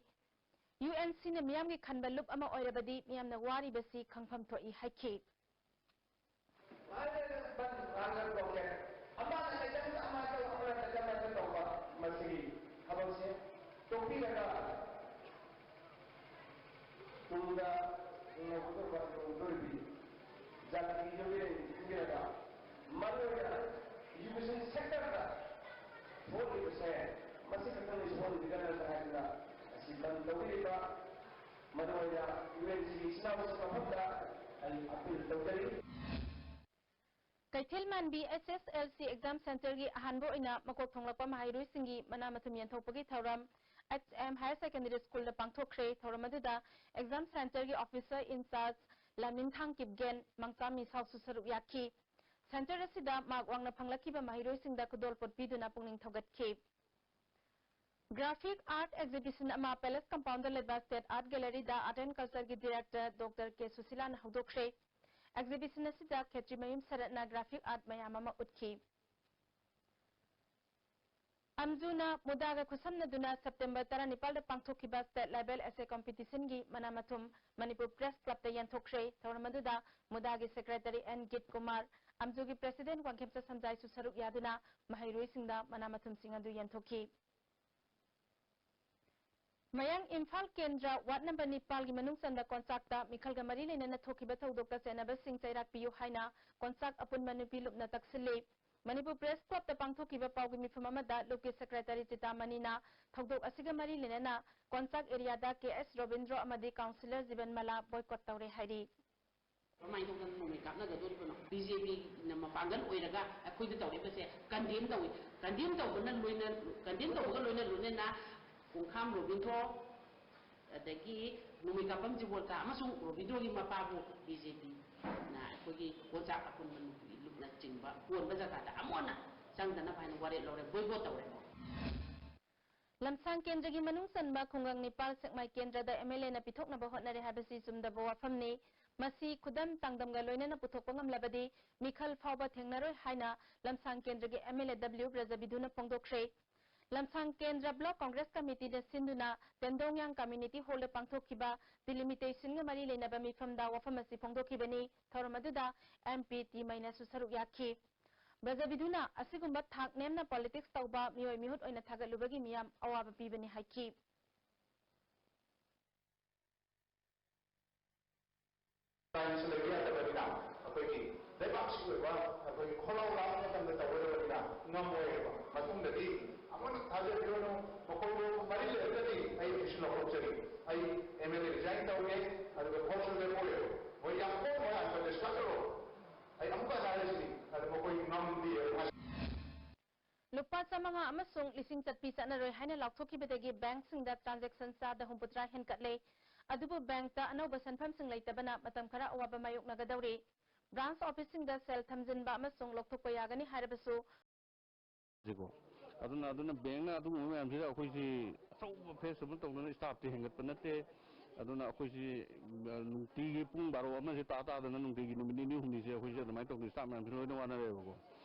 UNCꯅ ꯃꯤꯌꯥꯝꯒꯤ ꯈꯟꯕ ꯂꯨꯞ ꯑꯃ ꯑꯣꯏꯔꯕꯗꯤ ꯃꯤꯌꯥꯝꯅ ꯋꯥꯔꯤꯕꯁꯤ ꯈꯪꯐꯝ ꯊꯣꯛꯏ ꯍꯥꯏꯈꯤ꯫ ꯂꯥꯏꯔꯕ ꯂꯥꯏꯔꯕ ꯄꯣꯀꯦꯠ ꯑꯃꯅ ꯀꯩꯗꯝꯗ ꯑꯃ ꯇꯧ, ꯑꯃꯅ ꯀꯩꯗꯝꯗ ꯇꯧꯕ, ꯃꯁꯤꯒꯤ ꯊꯕꯛꯁꯦ ꯇꯣꯛꯄꯤꯔꯒ ꯇꯨꯡꯗ ꯍꯤꯡꯅꯒꯗꯧꯕ ꯇꯨꯡꯗꯣꯏꯕꯤ ꯖꯥꯇꯤꯗꯨꯒꯤ ꯈꯟꯕꯤꯔꯒ ꯃꯔꯨꯑꯣꯏꯅ education sectorꯗ ꯁꯣꯛꯂꯤꯕꯁꯦ ꯃꯁꯤ ꯈꯛꯇꯪ ꯁꯣꯛꯍꯟꯕꯤꯒꯅꯨ ꯍꯥꯏꯗꯨꯅ ꯑꯁꯤ ꯕꯟ ꯇꯧꯕꯤꯔꯤꯕ ꯃꯔꯨꯑꯣꯏꯅ ꯌꯨ ꯑꯦꯟ ꯁꯤ ꯏꯆꯤꯟ ꯏꯅꯥꯎꯁꯤꯡ ꯃꯐꯝꯗ ꯑꯩ ꯑꯄꯤꯜ ꯇꯧꯖꯔꯤ꯫ ꯀꯩꯊꯦꯜ ꯃꯥꯟꯕꯤ ꯑꯦꯁ ꯑꯦꯁ ꯑꯦꯜ ꯁꯤ ꯑꯦꯛꯖꯥꯝ ꯁꯦꯟꯇꯔꯒꯤ ꯑꯍꯥꯟꯕ ꯑꯣꯏꯅ ꯃꯀꯣꯛ ꯊꯣꯡꯂꯛꯄ ꯃꯍꯩꯔꯣꯏꯁꯤꯡꯒꯤ ꯃꯅꯥ ꯃꯊꯨꯝ ꯌꯦꯟꯊꯣꯛꯄꯒꯤ ꯊꯧꯔꯝ ꯑꯩꯆ ꯑꯦꯝ ꯍꯥꯌꯔ ꯁꯦꯀꯦꯟꯗꯔꯤ ꯁ꯭ꯀꯨꯜꯗ ꯄꯥꯡꯊꯣꯛꯈ꯭ꯔꯦ꯫ ꯊꯧꯔꯝ ꯑꯗꯨꯗ ꯑꯦꯛꯖꯥꯝ ꯁꯦꯟꯇꯔꯒꯤ ꯑꯣꯐꯤꯁꯔ ꯏꯟꯆꯥꯔꯖ ꯂꯥꯃꯤꯟꯊꯥꯡ ꯀꯤꯞꯒꯦꯟ, ꯃꯪꯆꯥ ꯃꯤꯁꯥꯎꯁꯨ ꯁꯔꯨꯛ ꯌꯥꯈꯤ꯫ ꯁꯦꯟꯇꯔ ꯑꯁꯤꯗ ꯃꯥꯔꯛ ꯋꯥꯡꯅ ꯐꯪꯂꯛꯈꯤꯕ ꯃꯍꯩꯔꯣꯏꯁꯤꯡꯗ ꯈꯨꯗꯣꯜꯄꯣꯠ ꯄꯤꯗꯨꯅ ꯄꯨꯛꯅꯤꯡ ꯊꯧꯒꯠꯈꯤ꯫ ꯒ꯭ꯔꯥꯐꯤꯛ ꯑꯥꯔꯠ ꯑꯦꯛꯖꯤꯕꯤꯁꯟ ꯑꯃ ꯄꯦꯂꯦꯁ ꯀꯝꯄꯥꯎꯟꯗ ꯂꯩꯕ ꯁ꯭ꯇꯦꯠ ꯑꯥꯔꯠ ꯒꯦꯂꯔꯤꯗ ꯑꯥꯔꯠ ꯑꯦꯟ ꯀꯜꯆꯔꯒꯤ ꯗꯤꯔꯦꯛꯇꯔ ꯗꯣꯛꯇꯔ ꯀꯦ ꯁꯨꯁꯤꯂꯥꯅ ꯍꯧꯗꯣꯛꯈ꯭ꯔꯦ꯫ ꯑꯦꯛꯖꯤꯕꯤꯁꯟ ꯑꯁꯤꯗ ꯈꯦꯇ꯭ꯔꯤꯃꯌꯨꯝ ꯁꯔꯠꯅ ꯒ꯭ꯔꯥꯐꯤꯛ ꯑꯥꯔꯠ ꯃꯌꯥꯝ ꯑꯃ ꯎꯠꯈꯤ꯫ ꯑꯝꯖꯨꯅ ꯃꯨꯗꯥꯒ ꯈꯨꯠꯁꯝꯅꯗꯨꯅ ꯁꯦꯞꯇꯦꯝꯕꯔ ꯇꯔꯥꯅꯤꯄꯥꯜꯗ ꯄꯥꯡꯊꯣꯛꯈꯤꯕ ꯁ꯭ꯇꯦꯠ ꯂꯦꯚꯦꯜ ꯑꯦꯁꯦ ꯀꯝꯄꯤꯇꯤꯁꯟꯒꯤ ꯃꯅꯥ ꯃꯊꯨꯝ ꯃꯅꯤꯄꯨꯔ ꯄ꯭ꯔꯦꯁ ꯀ꯭ꯂꯕꯇ ꯌꯦꯟꯊꯣꯛꯈ꯭ꯔꯦ꯫ ꯊꯧꯔꯝ ꯑꯗꯨꯗ ꯃꯨꯗꯥꯒꯤ ꯁꯦꯀ꯭ꯔꯦꯇꯔꯤ ꯑꯦꯟ ꯒꯤꯠ ꯀꯨꯃꯥꯔ, ꯑꯝꯖꯨꯒꯤ ꯄ꯭ꯔꯦꯁꯤꯗꯦꯟꯠ ꯋꯥꯡꯈꯦꯝꯆ ꯁꯝꯖꯥꯏꯁꯨ ꯁꯔꯨꯛ ꯌꯥꯗꯨꯅ ꯃꯍꯩꯔꯣꯏꯁꯤꯡꯗ ꯃꯅꯥ ꯃꯊꯨꯝꯁꯤꯡ ꯑꯗꯨ ꯌꯦꯟꯊꯣꯛꯈꯤ꯫ ꯃꯌꯥꯡ ꯏꯝꯐꯥꯜ ꯀꯦꯟꯗ꯭ꯔ ꯋꯥꯔꯗ ꯅꯝꯕꯔ ꯅꯤꯄꯥꯜꯒꯤ ꯃꯅꯨꯡ ꯆꯟꯕ ꯀꯣꯟꯆꯥꯛꯇ ꯃꯤꯈꯜꯒ ꯃꯔꯤ ꯂꯩꯅꯅ ꯊꯣꯛꯈꯤꯕ ꯊꯧꯗꯣꯛꯇ ꯆꯦꯟꯅꯕꯁꯤꯡ ꯆꯩꯔꯥꯛ ꯄꯤꯌꯨ ꯍꯥꯏꯅ ꯀꯣꯟꯆꯥꯛ ꯑꯄꯨꯟꯕ ꯅꯨꯄꯤ ꯂꯨꯞꯅ ꯇꯛꯁꯤꯜꯂꯤ꯫ ꯃꯅꯤꯄꯨꯔ ꯄ꯭ꯔꯦꯁ ꯀ꯭ꯂꯕꯇ ꯄꯥꯡꯊꯣꯛꯈꯤꯕ ꯄꯥꯎꯒꯤ ꯃꯤꯐꯝ ꯑꯃꯗ ꯂꯨꯞꯀꯤ ꯁꯦꯀ꯭ꯔꯦꯇꯔꯤ ꯆꯤꯇꯥꯃꯅꯤꯅ ꯊꯧꯗꯣꯛ ꯑꯁꯤꯒ ꯃꯔꯤ ꯂꯩꯅꯅ ꯀꯣꯟꯆꯥꯛ ꯑꯦꯔꯤꯌꯥꯗ ꯀꯦ ꯑꯦꯁ ꯔꯣꯕꯤꯟꯗ꯭ꯔꯣ ꯑꯃꯗꯤ ꯀꯥꯎꯟꯁꯤꯂꯔ ꯖꯤꯕꯟ ꯃꯂꯥ ꯕꯣꯏꯀꯣꯠ ꯇꯧꯔꯦ ꯍꯥꯏꯔꯤ꯫ ꯀꯃꯥꯏꯅ ꯇꯧꯗꯅ ꯅꯣꯡꯃꯩ ꯀꯥꯞꯅꯒꯗꯣꯔꯤꯕꯅꯣ? ꯕꯤ ꯖꯦ ꯄꯤꯅ ꯃꯄꯥꯡꯒꯜ ꯑꯣꯏꯔꯒ ꯑꯩꯈꯣꯏꯗ ꯇꯧꯔꯤꯕꯁꯦ ꯀꯟꯗꯦꯝ ꯇꯧꯏ꯫ ꯀꯟꯗꯦꯝ ꯇꯧꯕꯅ ꯂꯣꯏꯅ, ꯀꯟꯗꯦꯝ ꯇꯧꯕꯒ ꯂꯣꯏꯅ ꯂꯣꯏꯅꯅ ꯈꯣꯡꯈꯥꯝ ꯔꯣꯕꯤꯟꯗ꯭ꯔꯣ, ꯑꯗꯒꯤ ꯅꯣꯡꯃꯩ ꯀꯥꯞꯐꯝ ꯖꯤꯕꯣꯜꯇꯥ ꯑꯃꯁꯨꯡ ꯔꯣꯕꯤꯟꯗ꯭ꯔꯣꯒꯤ ꯃꯄꯥꯕꯨ ꯕꯤ ꯖꯦ ꯄꯤꯅ ꯑꯩꯈꯣꯏꯒꯤ ꯀꯣꯟꯆꯥꯛ ꯑꯄꯨꯟꯕ ꯅꯨꯄꯤ ꯂꯨꯞꯅꯆꯤꯡꯕ ꯀꯣꯟꯕ ꯖꯒꯥꯗ ꯑꯃꯨꯛ ꯍꯟꯅ ꯆꯪꯗꯅꯕ ꯍꯥꯏꯅ ꯋꯥꯔꯦꯞ ꯂꯧꯔꯦ, ꯕꯣꯏꯀꯣꯠ ꯇꯧꯔꯦꯀꯣ꯫ ꯂꯝꯁꯥꯡ ꯀꯦꯟꯗ꯭ꯔꯒꯤ ꯃꯅꯨꯡ ꯆꯟꯕ ꯈꯨꯡꯒꯪ ꯅꯤꯄꯥꯜ ꯁꯦꯛꯃꯥꯏ ꯀꯦꯟꯗ꯭ꯔꯗ ꯑꯦꯝ ꯑꯦꯜ ꯑꯦꯅ ꯄꯤꯊꯣꯛꯅꯕ ꯍꯣꯠꯅꯔꯦ ꯍꯥꯏꯕꯁꯤ ꯆꯨꯝꯗꯕ ꯋꯥꯐꯝꯅꯤ꯫ ꯃꯁꯤ ꯈꯨꯗꯝ ꯆꯥꯡꯗꯝꯒ ꯂꯣꯏꯅꯅ ꯄꯨꯊꯣꯛꯄ ꯉꯝꯂꯕꯗꯤ ꯃꯤꯈꯜ ꯐꯥꯎꯕ ꯊꯦꯡꯅꯔꯣꯏ ꯍꯥꯏꯅ ꯂꯝꯁꯥꯡ ꯀꯦꯟꯗ꯭ꯔꯒꯤ ꯑꯦꯝ ꯑꯦꯜ ꯑꯦ ꯗꯕ꯭ꯂꯤꯎ ꯕ꯭ꯔꯖꯕꯤꯙꯨꯅ ꯐꯣꯡꯗꯣꯛꯈ꯭ꯔꯦ꯫ ꯂꯝꯁꯥꯡ ꯀꯦꯟꯗ꯭ꯔ ꯕ꯭ꯂꯣꯛ ꯀꯣꯡꯒ꯭ꯔꯦꯁ ꯀꯃꯤꯇꯤꯅ ꯁꯤꯟꯗꯨꯅ ꯇꯦꯟꯗꯣꯡꯌꯥꯡ ꯀꯝꯃ꯭ꯌꯨꯅꯤꯇꯤ ꯍꯣꯜꯗ ꯄꯥꯡꯊꯣꯛꯈꯤꯕ ꯗꯤꯂꯤꯃꯤꯇꯦꯁꯟꯒ ꯃꯔꯤ ꯂꯩꯅꯕ ꯃꯤꯐꯝꯗ ꯋꯥꯐꯝ ꯑꯁꯤ ꯐꯣꯡꯗꯣꯛꯈꯤꯕꯅꯤ꯫ ꯊꯧꯔꯝ ꯑꯗꯨꯗ ꯑꯦꯝ ꯄꯤ ꯇꯤ ꯃꯩꯅꯁꯨ ꯁꯔꯨꯛ ꯌꯥꯈꯤ꯫ ꯕ꯭ꯔꯖꯕꯤꯙꯨꯅ ꯑꯁꯤꯒꯨꯝꯕ ꯊꯥꯛ ꯅꯦꯝꯅ ꯄꯣꯂꯤꯇꯤꯛꯁ ꯇꯧꯕ ꯃꯤꯑꯣꯏ ꯃꯤꯍꯨꯠ ꯑꯣꯏꯅ ꯊꯥꯒꯠꯂꯨꯕꯒꯤ ꯃꯤꯌꯥꯝ ꯑꯋꯥꯕ ꯄꯤꯕꯅꯤ ꯍꯥꯏꯈꯤ꯫ ꯂꯥꯏꯟꯁꯨ ꯂꯩꯕ ꯌꯥꯗꯕꯅꯤꯅ ꯑꯩꯈꯣꯏꯒꯤ ꯂꯩꯕꯥꯛꯁꯤ ꯑꯣꯏꯕ ꯑꯩꯈꯣꯏꯒꯤ ꯈꯣꯜꯂꯥꯎ ꯂꯥꯎꯕ ꯃꯇꯝꯗ ꯇꯧꯒꯗꯕꯅꯤꯅ ꯉꯝꯃꯣꯏꯕ꯫ ꯃꯇꯨꯡꯗꯗꯤ ꯑꯃꯨꯛ ꯊꯥꯖꯕꯤꯔꯨꯅꯨ, ꯃꯈꯣꯏꯗꯣ ꯃꯔꯤ ꯂꯩꯔꯒꯗꯤ ꯑꯩ ꯑꯩꯁꯨ ꯂꯧꯊꯣꯛꯆꯒꯦ꯫ ꯑꯩ ꯑꯦꯝ ꯑꯦꯜ ꯑꯦ ꯔꯤꯖꯥꯏꯟ ꯇꯧꯒꯦ, ꯑꯗꯨꯒ ꯐꯣꯔꯁꯁꯨ ꯂꯦꯞꯄꯣꯏ꯫ ꯃꯣꯏ ꯌꯥꯝ ꯀꯣꯝꯃꯣꯏ, ꯑꯟꯗꯔꯁ꯭ꯇꯥꯟ ꯇꯧꯔꯣ꯫ ꯑꯩ ꯑꯃꯨꯛꯀ ꯍꯥꯏꯔꯤꯁꯤꯅꯤ, ꯑꯗꯨ ꯃꯈꯣꯏ ꯉꯝꯗꯦ꯫ ꯂꯨꯄꯥ ꯆꯥꯃꯉꯥ ꯑꯃꯁꯨꯡ ꯂꯤꯁꯤꯡ ꯆꯠꯄꯤ ꯆꯠꯅꯔꯣꯏ ꯍꯥꯏꯅ ꯂꯥꯎꯊꯣꯛꯈꯤꯕꯗꯒꯤ ꯕꯦꯡꯛꯁꯤꯡꯗ ꯇ꯭ꯔꯥꯟꯖꯦꯛꯁꯟ ꯆꯥꯗ ꯍꯨꯝꯐꯨꯇꯔꯥ ꯍꯦꯟꯒꯠꯂꯦ꯫ ꯑꯗꯨꯕꯨ ꯕꯦꯡꯛꯇ ꯑꯅꯧꯕ ꯁꯦꯟꯐꯝꯁꯤꯡ ꯂꯩꯇꯕꯅ ꯃꯇꯝ ꯈꯔ ꯑꯋꯥꯕ ꯃꯥꯌꯣꯛꯅꯒꯗꯧꯔꯤ꯫ ꯕ꯭ꯔꯥꯟꯁ ꯑꯣꯐꯤꯁꯁꯤꯡꯗ ꯁꯦꯜ ꯊꯝꯖꯤꯟꯕ ꯑꯃꯁꯨꯡ ꯂꯧꯊꯣꯛꯄ ꯌꯥꯒꯅꯤ ꯍꯥꯏꯔꯕꯁꯨ, ꯁꯤꯀꯣ꯫ ꯑꯗꯨꯅ, ꯑꯗꯨꯅ ꯕꯦꯡꯛꯅ ꯑꯗꯨꯒꯨꯝꯕ ꯃꯌꯥꯝꯁꯤꯗ ꯑꯩꯈꯣꯏꯁꯤ ꯑꯆꯧꯕ ꯐꯦꯁ ꯑꯃ ꯇꯧꯗꯅ ꯁ꯭ꯇꯥꯐꯇꯤ ꯍꯦꯟꯒꯠꯄ ꯅꯠꯇꯦ꯫ ꯑꯗꯨꯅ ꯑꯩꯈꯣꯏꯁꯤ, ꯑ, ꯅꯨꯡꯇꯤꯒꯤ ꯄꯨꯡ ꯕꯥꯔꯣ ꯑꯃꯁꯦ ꯇꯥ ꯇꯥꯗꯅ ꯅꯨꯡꯇꯤꯒꯤ ꯅꯨꯃꯤꯠ ꯅꯤꯅꯤ ꯍꯨꯝꯅꯤꯁꯦ ꯑꯩꯈꯣꯏꯁꯦ ꯑꯗꯨꯃꯥꯏꯅ ꯇꯧꯗꯅ ꯁ꯭ꯇꯥꯐ ꯃꯌꯥꯝꯁꯤ ꯂꯣꯏꯅ ꯋꯥꯅꯔꯦꯕꯀꯣ꯫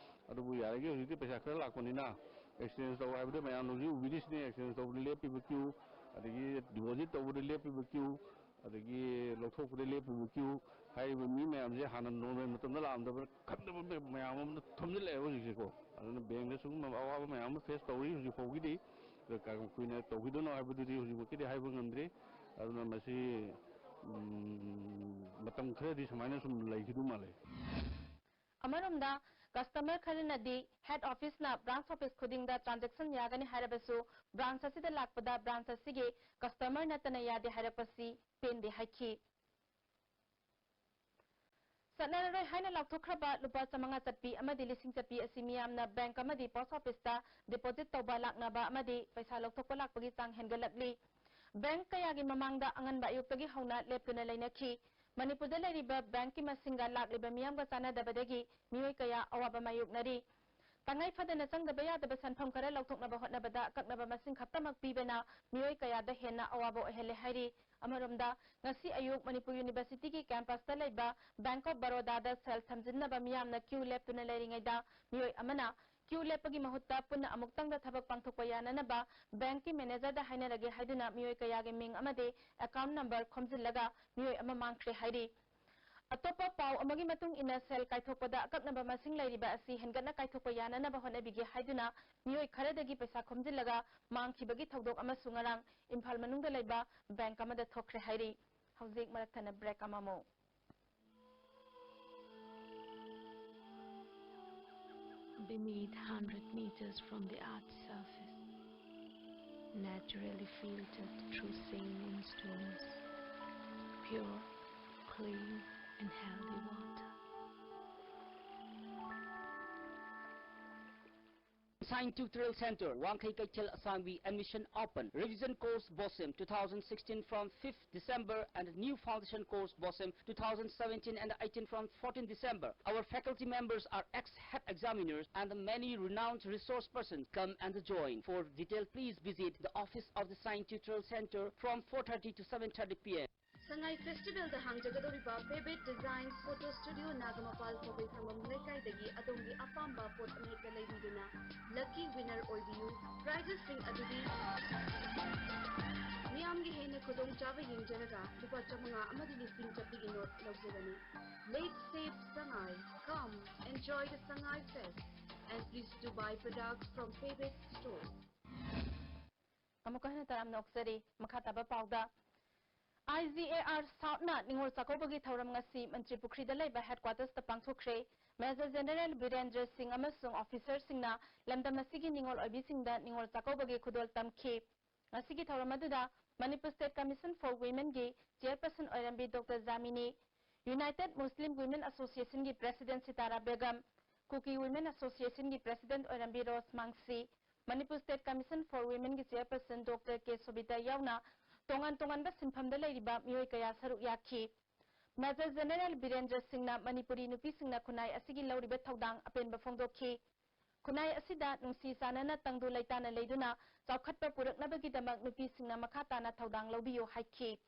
ꯑꯗꯨꯕꯨ ꯌꯥꯔꯤꯈꯩ ꯍꯧꯖꯤꯛꯇꯤ ꯄꯩꯁꯥ ꯈꯔ ꯂꯥꯛꯄꯅꯤꯅ ꯑꯦꯛꯁꯆꯦꯟꯖ ꯇꯧ ꯍꯥꯏꯕꯗ ꯃꯌꯥꯝꯅ ꯍꯧꯖꯤꯛ ꯎꯕꯤꯔꯤꯁꯤꯅꯦ, ꯑꯦꯛꯁꯆꯦꯟꯖ ꯇꯧꯕꯗ ꯂꯦꯞꯄꯤꯕ ꯀ꯭ꯌꯨ, ꯑꯗꯒꯤ ꯗꯤꯄꯣꯖꯤꯠ ꯇꯧꯕꯗ ꯂꯦꯞꯄꯤꯕ ꯀ꯭ꯌꯨ, ꯑꯗꯒꯤ ꯂꯧꯊꯣꯛꯄꯗ ꯂꯦꯞꯄꯤꯕ ꯀ꯭ꯌꯨ, ꯍꯥꯏꯔꯤꯕ ꯃꯤ ꯃꯌꯥꯝꯁꯦ ꯍꯥꯟꯅ ꯅꯣꯔꯃꯦꯜ ꯃꯇꯝꯗ ꯂꯥꯛꯑꯝꯗꯕ ꯈꯪꯗꯕ ꯃꯌꯥꯝ ꯑꯃ ꯊꯣꯝꯖꯤꯜꯂꯛꯑꯦꯕ ꯍꯧꯖꯤꯛꯁꯦꯀꯣ꯫ ꯑꯗꯨꯅ ꯕꯦꯡꯗ ꯁꯤꯒꯨꯝꯕ ꯑꯋꯥꯕ ꯃꯌꯥꯝ ꯑꯃ ꯐꯦꯁ ꯇꯧꯔꯤ ꯍꯧꯖꯤꯛ ꯐꯥꯎꯒꯤꯗꯤ꯫ ꯑꯗꯣ ꯀꯌꯥꯝ ꯀꯨꯏꯅ ꯇꯧꯈꯤꯗꯣꯏꯅꯣ ꯍꯥꯏꯕꯗꯨꯗꯤ ꯍꯧꯖꯤꯛꯃꯛꯀꯤꯗꯤ ꯍꯥꯏꯕ ꯉꯝꯗ꯭ꯔꯤ꯫ ꯑꯗꯨꯅ ꯃꯁꯤ, ꯎꯝ, ꯃꯇꯝ ꯈꯔꯗꯤ ꯁꯨꯃꯥꯏꯅ ꯁꯨꯝ ꯂꯩꯈꯤꯗꯧ ꯃꯥꯜꯂꯦ꯫ ꯑꯃꯔꯣꯝꯗ, ꯀꯁꯇꯃꯔ ꯈꯔꯅꯗꯤ ꯍꯦꯗ ꯑꯣꯐꯤꯁꯅ ꯕ꯭ꯔꯥꯟꯁ ꯑꯣꯐꯤꯁ ꯈꯨꯗꯤꯡꯗ ꯇ꯭ꯔꯥꯟꯖꯦꯛꯁꯟ ꯌꯥꯒꯅꯤ ꯍꯥꯏꯔꯕꯁꯨ, ꯕ꯭ꯔꯥꯟꯁ ꯑꯁꯤꯗ ꯂꯥꯛꯄꯗ ꯕ꯭ꯔꯥꯟꯁ ꯑꯁꯤꯒꯤ ꯀꯁꯇꯃꯔ ꯅꯠꯇꯅ ꯌꯥꯗꯦ ꯍꯥꯏꯔꯛꯄꯁꯤ ꯄꯦꯟꯗꯦ ꯍꯥꯏꯈꯤ꯫ ꯆꯠꯅꯔꯔꯣꯏ ꯍꯥꯏꯅ ꯂꯥꯎꯊꯣꯛꯈ꯭ꯔꯕ ꯂꯨꯄꯥ ꯆꯥꯃꯉꯥ ꯆꯠꯄꯤ ꯑꯃꯗꯤ ꯂꯤꯁꯤꯡ ꯆꯠꯄꯤ ꯑꯁꯤ ꯃꯤꯌꯥꯝꯅ ꯕꯦꯡꯛ ꯑꯃꯗꯤ ꯄꯣꯁꯠ ꯑꯣꯐꯤꯁꯇ ꯗꯤꯄꯣꯖꯤꯠ ꯇꯧꯕ ꯂꯥꯛꯅꯕ ꯑꯃꯗꯤ ꯄꯩꯁꯥ ꯂꯧꯊꯣꯛꯄ ꯂꯥꯛꯄꯒꯤ ꯆꯥꯡ ꯍꯦꯟꯒꯠꯂꯛꯂꯤ꯫ ꯕꯦꯡꯛ ꯀꯌꯥꯒꯤ ꯃꯃꯥꯡꯗ ꯑꯉꯟꯕ ꯑꯌꯨꯛꯇꯒꯤ ꯍꯧꯅ ꯂꯦꯞꯇꯨꯅ ꯂꯩꯅꯈꯤ꯫ ꯃꯅꯤꯄꯨꯔꯗ ꯂꯩꯔꯤꯕ ꯕꯦꯡꯛꯀꯤ ꯃꯁꯤꯡꯒ ꯂꯥꯛꯂꯤꯕ ꯃꯤꯌꯥꯝꯒ ꯆꯥꯟꯅꯗꯕꯗꯒꯤ ꯃꯤꯑꯣꯏ ꯀꯌꯥ ꯑꯋꯥꯕ ꯃꯥꯌꯣꯛꯅꯔꯤ꯫ ꯇꯉꯥꯏ ꯐꯗꯅ ꯆꯪꯗꯕ ꯌꯥꯗꯕ ꯁꯦꯟꯐꯝ ꯈꯔ ꯂꯧꯊꯣꯛꯅꯕ ꯍꯣꯠꯅꯕꯗ ꯑꯀꯛꯅꯕ ꯃꯁꯤꯡ ꯈꯛꯇꯃꯛ ꯄꯤꯕꯅ ꯃꯤꯑꯣꯏ ꯀꯌꯥꯗ ꯍꯦꯟꯅ ꯑꯋꯥꯕ ꯑꯣꯏꯍꯜꯂꯦ ꯍꯥꯏꯔꯤ꯫ ꯑꯃꯔꯣꯝꯗ, ꯉꯁꯤ ꯑꯌꯨꯛ ꯃꯅꯤꯄꯨꯔ ꯌꯨꯅꯤꯚꯔꯁꯤꯇꯤꯒꯤ ꯀꯦꯝꯄꯁꯇ ꯂꯩꯕ ꯕꯦꯡꯛ ꯑꯣꯐ ꯕꯔꯣꯗꯥꯗ ꯁꯦꯜ ꯊꯝꯖꯤꯟꯅꯕ ꯃꯤꯌꯥꯝꯅ ꯀ꯭ꯌꯨ ꯂꯦꯞꯇꯨꯅ ꯂꯩꯔꯤꯉꯩꯗ, ꯃꯤꯑꯣꯏ ꯑꯃꯅ ꯀ꯭ꯌꯨ ꯂꯦꯞꯄꯒꯤ ꯃꯍꯨꯠꯇ ꯄꯨꯟꯅ ꯑꯃꯨꯛꯇꯪꯗ ꯊꯕꯛ ꯄꯥꯡꯊꯣꯛꯄ ꯌꯥꯅꯅꯕ ꯕꯦꯡꯛꯀꯤ ꯃꯦꯅꯦꯖꯔꯗ ꯍꯥꯏꯅꯔꯒꯦ ꯍꯥꯏꯗꯨꯅ ꯃꯤꯑꯣꯏ ꯀꯌꯥꯒꯤ ꯃꯤꯡ ꯑꯃꯗꯤ ꯑꯦꯀꯥꯎꯟꯠ ꯅꯝꯕꯔ ꯈꯣꯝꯖꯤꯜꯂꯒ ꯃꯤꯑꯣꯏ ꯑꯃ ꯃꯥꯡꯈ꯭ꯔꯦ ꯍꯥꯏꯔꯤ꯫ ꯑꯇꯣꯞꯄ ꯄꯥꯎ ꯑꯃꯒꯤ ꯃꯇꯨꯡ ꯏꯟꯅ, ꯁꯦꯜ ꯀꯥꯏꯊꯣꯛꯄꯗ ꯑꯀꯛꯅꯕ ꯃꯁꯤꯡ ꯂꯩꯔꯤꯕ ꯑꯁꯤ ꯍꯦꯟꯒꯠꯅ ꯀꯥꯏꯊꯣꯛꯄ ꯌꯥꯅꯅꯕ ꯍꯣꯠꯅꯕꯤꯒꯦ ꯍꯥꯏꯗꯨꯅ ꯃꯤꯑꯣꯏ ꯈꯔꯗꯒꯤ ꯄꯩꯁꯥ ꯈꯣꯝꯖꯤꯜꯂꯒ ꯃꯥꯡꯈꯤꯕꯒꯤ ꯊꯧꯗꯣꯛ ꯑꯃꯁꯨ ꯉꯔꯥꯡ ꯏꯝꯐꯥꯜ ꯃꯅꯨꯡꯗ ꯂꯩꯕ ꯕꯦꯡꯛ ꯑꯃꯗ ꯊꯣꯛꯈ꯭ꯔꯦ ꯍꯥꯏꯔꯤ꯫ ꯍꯧꯖꯤꯛ ꯃꯔꯛ ꯊꯠꯅ ꯕ꯭ꯔꯦꯛ ꯑꯃꯃꯨꯛ꯫ Beneath hundred meters from the earth's surface, Naturally filtered through saline streams, pure, clean, and healthy water. Science Tutorial Center, Wangkhei Keitel Asangbi, admission open. Revision course BOSEM two thousand sixteen from fifth December and new foundation course BOSEM two thousand seventeen and eighteen from fourteenth December. Our faculty members are ex-head examiners and many renowned resource persons. Come and join. For detail, please visit the office of the Science Tutorial Center from four thirty to seven thirty p m. Sangai ꯐꯦꯁꯇꯤꯚꯦꯜꯗ ꯍꯥꯡꯖꯒꯗꯧꯔꯤꯕ Pebet Designs Photo Studio, ꯅꯥꯒꯃꯄꯥꯜ ꯄꯧꯕꯩ ꯁꯪꯉꯝ ꯂꯩꯀꯥꯏꯗꯒꯤ ꯑꯗꯣꯝꯒꯤ ꯑꯄꯥꯝꯕ ꯄꯣꯠ ꯑꯃꯍꯦꯛꯇ ꯂꯩꯕꯤꯗꯨꯅ lucky winner ꯑꯣꯏꯕꯤꯌꯨ꯫ Prizesꯁꯤꯡ ꯑꯗꯨꯗꯤ ꯃꯤꯌꯥꯝꯒꯤ ꯍꯦꯟꯅ ꯈꯨꯗꯣꯡꯆꯥꯕ ꯌꯦꯡꯖꯔꯒ ꯂꯨꯄꯥ ꯆꯥꯃꯉꯥ ꯑꯃꯗꯤ ꯂꯤꯁꯤꯡ ꯆꯠꯄꯤꯒꯤ ꯅꯣꯠ ꯂꯧꯖꯒꯅꯤ꯫ Live safe Sangai. Come, enjoy the Sangai Fest and please do buy products from Pebet Store. ꯑꯃꯨꯛꯀ ꯍꯟꯅ ꯇꯔꯥꯝꯅ ꯑꯣꯛꯆꯔꯤ꯫ ꯃꯈꯥ ꯇꯥꯕ ꯄꯥꯎꯗ, IGAR Southꯅ ꯅꯤꯉꯣꯜ ꯆꯥꯛꯀꯧꯕꯒꯤ ꯊꯧꯔꯝ ꯉꯁꯤ ꯃꯟꯇ꯭ꯔꯤ ꯄꯨꯈ꯭ꯔꯤꯗ ꯂꯩꯕ headquartersꯇ ꯄꯥꯡꯊꯣꯛꯈ꯭ꯔꯦ꯫ Major General ꯕꯤꯔꯦꯟꯗ꯭ꯔ ꯁꯤꯡ ꯑꯃꯁꯨꯡ officerꯁꯤꯡꯅ ꯂꯝꯗꯝ ꯑꯁꯤꯒꯤ ꯅꯤꯉꯣꯜ ꯑꯣꯏꯕꯤꯁꯤꯡꯗ ꯅꯤꯉꯣꯜ ꯆꯥꯛꯀꯧꯕꯒꯤ ꯈꯨꯗꯣꯜ ꯇꯝꯈꯤ꯫ ꯉꯁꯤꯒꯤ ꯊꯧꯔꯝ ꯑꯗꯨꯗ Manipur State Commission for Womenꯒꯤ chairperson ꯑꯣꯏꯔꯝꯕꯤ doctor Jamini, United Muslim Women Associationꯒꯤ president Sitara Begum, Kuki Women Associationꯒꯤ president ꯑꯣꯏꯔꯝꯕꯤ Rose Mangshi, Manipur State Commission for Womenꯒꯤ chairperson ꯗꯣꯛꯇꯔ ꯀꯦ ꯁꯣꯕꯤꯇꯥ ꯌꯥꯎꯅ ꯇꯣꯉꯥꯟ ꯇꯣꯉꯥꯟꯕ ꯁꯤꯟꯐꯝꯗ ꯂꯩꯔꯤꯕ ꯃꯤꯑꯣꯏ ꯀꯌꯥ ꯁꯔꯨꯛ ꯌꯥꯈꯤ꯫ Major General ꯕꯤꯔꯦꯟꯗ꯭ꯔ ꯁꯤꯡꯅ ꯃꯅꯤꯄꯨꯔꯤ ꯅꯨꯄꯤꯁꯤꯡꯅ ꯈꯨꯟꯅꯥꯏ ꯑꯁꯤꯒꯤ ꯂꯧꯔꯤꯕ ꯊꯧꯗꯥꯡ ꯑꯄꯦꯟꯕ ꯐꯣꯡꯗꯣꯛꯈꯤ꯫ ꯈꯨꯟꯅꯥꯏ ꯑꯁꯤꯗ ꯅꯨꯡꯁꯤ ꯆꯥꯟꯅꯅ ꯇꯪꯗꯨ ꯂꯩꯇꯥꯅ ꯂꯩꯗꯨꯅ ꯆꯥꯎꯈꯠꯄ ꯄꯨꯔꯛꯅꯕꯒꯤꯗꯃꯛ ꯅꯨꯄꯤꯁꯤꯡꯅ ꯃꯈꯥ ꯇꯥꯅ ꯊꯧꯗꯥꯡ ꯂꯧꯕꯤꯌꯨ ꯍꯥꯏꯈꯤ꯫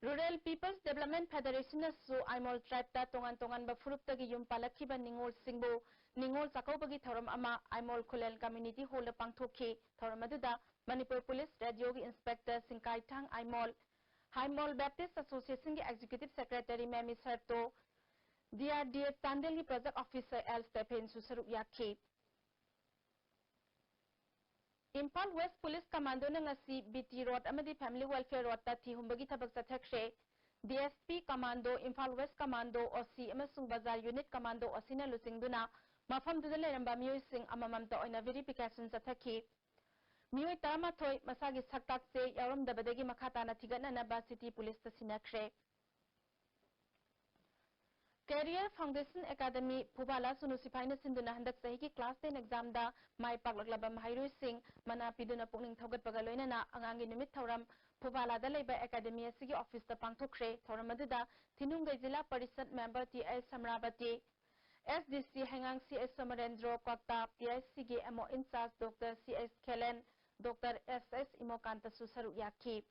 Rural People's Development Federationꯅꯁꯨ ꯑꯥꯏꯃꯣꯜ tribeꯇ ꯇꯣꯉꯥꯟ ꯇꯣꯉꯥꯟꯕ ꯐꯨꯔꯨꯞꯇꯒꯤ ꯌꯨꯝ ꯄꯥꯜꯂꯛꯈꯤꯕ ꯅꯤꯉꯣꯜꯁꯤꯡꯕꯨ ꯅꯤꯉꯣꯜ ꯆꯥꯛꯀꯧꯕꯒꯤ ꯊꯧꯔꯝ ꯑꯃ ꯑꯥꯏꯃꯣꯜ ꯈꯨꯂꯦꯜ community hallꯗ ꯄꯥꯡꯊꯣꯛꯈꯤ꯫ ꯊꯧꯔꯝ ꯑꯗꯨꯗ ꯃꯅꯤꯄꯨꯔ ꯄꯨꯂꯤꯁ ꯔꯦꯗꯤꯑꯣꯒꯤ inspector ꯁꯤꯡꯀꯥꯏꯊꯥꯡ ꯑꯥꯏꯃꯣꯜ, ꯍꯥꯏꯃꯣꯜ Baptist Associationꯒꯤ executive secretary Memi Sarto, DRDF ꯆꯥꯟꯗꯦꯜꯒꯤ project officer ꯑꯦꯜ ꯁ꯭ꯇꯦꯐꯦꯟꯁꯨ ꯁꯔꯨꯛ ꯌꯥꯈꯤ꯫ ꯏꯝꯐꯥꯜ West Police Commandoꯅ ꯉꯁꯤ BT Road ꯑꯃꯗꯤ Family Welfare Roadꯇ ꯊꯤ ꯍꯨꯝꯕꯒꯤ ꯊꯕꯛ ꯆꯠꯊꯈ꯭ꯔꯦ꯫ DSP Commando, Imphal West Commando, OC ꯑꯃꯁꯨꯡ ꯕꯖꯥꯔ Unit Commando OCꯅ ꯂꯨꯆꯤꯡꯗꯨꯅ ꯃꯐꯝꯗꯨꯗ ꯂꯩꯔꯝꯕ ꯃꯤꯑꯣꯏꯁꯤꯡ ꯑꯃꯃꯝꯇ ꯑꯣꯏꯅ verification ꯆꯠꯊꯈꯤ꯫ ꯃꯤꯑꯣꯏ ꯇꯔꯥꯃꯥꯊꯣꯏ ꯃꯁꯥꯒꯤ ꯁꯛꯇꯥꯛꯁꯦ ꯌꯥꯎꯔꯝꯗꯕꯗꯒꯤ ꯃꯈꯥ ꯇꯥꯅ ꯊꯤꯒꯠꯅꯅꯕ city policeꯇ ꯁꯤꯟꯅꯈ꯭ꯔꯦ꯫ Career Foundation Academy, ꯐꯨꯕꯥꯂꯥ ꯁꯨꯅꯨ ꯁꯤꯐꯥꯏꯅ ꯁꯤꯟꯗꯨꯅ ꯍꯟꯗꯛ ꯆꯍꯤꯒꯤ class ten examꯗ ꯃꯥꯏ ꯄꯥꯛꯂꯛꯂꯕ ꯃꯍꯩꯔꯣꯏꯁꯤꯡ ꯃꯅꯥ ꯄꯤꯗꯨꯅ ꯄꯨꯛꯅꯤꯡ ꯊꯧꯒꯠꯄꯒ ꯂꯣꯏꯅꯅ ꯑꯉꯥꯡꯒꯤ ꯅꯨꯃꯤꯠ ꯊꯧꯔꯝ ꯐꯨꯕꯥꯂꯥꯗ ꯂꯩꯕ academy ꯑꯁꯤꯒꯤ officeꯇ ꯄꯥꯡꯊꯣꯛꯈ꯭ꯔꯦ꯫ ꯊꯧꯔꯝ ꯑꯗꯨꯗ ꯊꯤꯅꯨꯡꯒꯩ ꯖꯤꯂꯥ ꯄꯔꯤꯁꯠ member ꯇꯤ ꯑꯩꯆ ꯁꯝꯔꯥꯕꯇꯤ, S D C ꯍꯩꯉꯥꯡ ꯁꯤ ꯑꯦꯁ ꯁꯣꯃꯔꯦꯟꯗ꯭ꯔꯣ, ꯀ꯭ꯋꯥꯛꯇꯥ P I C ꯒꯤ M O in charge Doctor C S ꯈꯦꯂꯦꯟ, Doctor S S ꯏꯃꯣꯀꯥꯟꯇꯁꯨ ꯁꯔꯨꯛ ꯌꯥꯈꯤ꯫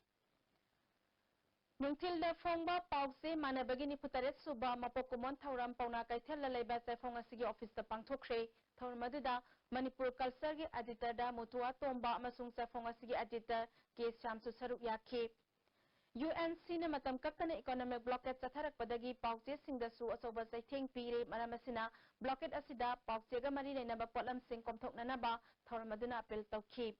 ꯅꯨꯡꯊꯤꯜꯗ ꯐꯣꯡꯕ ꯄꯥꯎꯆꯦ ꯃꯥꯟꯅꯕꯒꯤ ꯅꯤꯐꯨꯇꯔꯦꯠ ꯁꯨꯕ ꯃꯄꯣꯛ ꯀꯨꯝꯑꯣꯟ ꯊꯧꯔꯝ ꯄꯥꯎꯅꯥ ꯀꯩꯊꯦꯜꯗ ꯂꯩꯕ ꯆꯥꯏꯐꯣꯡ ꯑꯁꯤꯒꯤ officeꯇ ꯄꯥꯡꯊꯣꯛꯈ꯭ꯔꯦ꯫ ꯊꯧꯔꯝ ꯑꯗꯨꯗ ꯃꯅꯤꯄꯨꯔ Cultureꯒꯤ editorꯗ ꯃꯨꯊꯨꯋꯥ ꯇꯣꯝꯕ ꯑꯃꯁꯨꯡ ꯆꯥꯏꯐꯣꯡ ꯑꯁꯤꯒꯤ editor ꯀꯦ ꯁ꯭ꯌꯥꯝꯁꯨ ꯁꯔꯨꯛ ꯌꯥꯈꯤ꯫ UNCꯅ ꯃꯇꯝ ꯀꯛꯇꯅ economic blockade ꯆꯠꯊꯔꯛꯄꯗꯒꯤ ꯄꯥꯎꯆꯦꯁꯤꯡꯗꯁꯨ ꯑꯆꯧꯕ ꯆꯩꯊꯦꯡ ꯄꯤꯔꯦ꯫ ꯃꯔꯝ ꯑꯁꯤꯅ blockade ꯑꯁꯤꯗ ꯄꯥꯎꯆꯦꯒ ꯃꯔꯤ ꯂꯩꯅꯕ ꯄꯣꯠꯂꯝꯁꯤꯡ ꯀꯣꯝꯊꯣꯛꯅꯅꯕ ꯊꯧꯔꯝ ꯑꯗꯨꯅ appeal ꯇꯧꯈꯤ꯫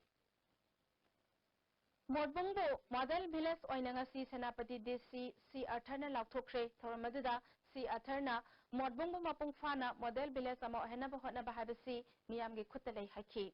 ꯃꯣꯠꯕꯨꯡꯕꯨ model village ꯑꯣꯏꯅ ꯉꯁꯤ ꯁꯦꯅꯥꯄꯇꯤ D C C ꯑꯥꯔꯊꯔꯅ ꯂꯥꯎꯊꯣꯛꯈ꯭ꯔꯦ꯫ ꯊꯧꯔꯝ ꯑꯗꯨꯗ C ꯑꯥꯔꯊꯔꯅ ꯃꯣꯠꯕꯨꯡꯕꯨ ꯃꯄꯨꯡ ꯐꯥꯅ model village ꯑꯃ ꯑꯣꯏꯍꯟꯅꯕ ꯍꯣꯠꯅꯕ ꯍꯥꯏꯕꯁꯤ ꯃꯤꯌꯥꯝꯒꯤ ꯈꯨꯠꯇ ꯂꯩ ꯍꯥꯏꯈꯤ꯫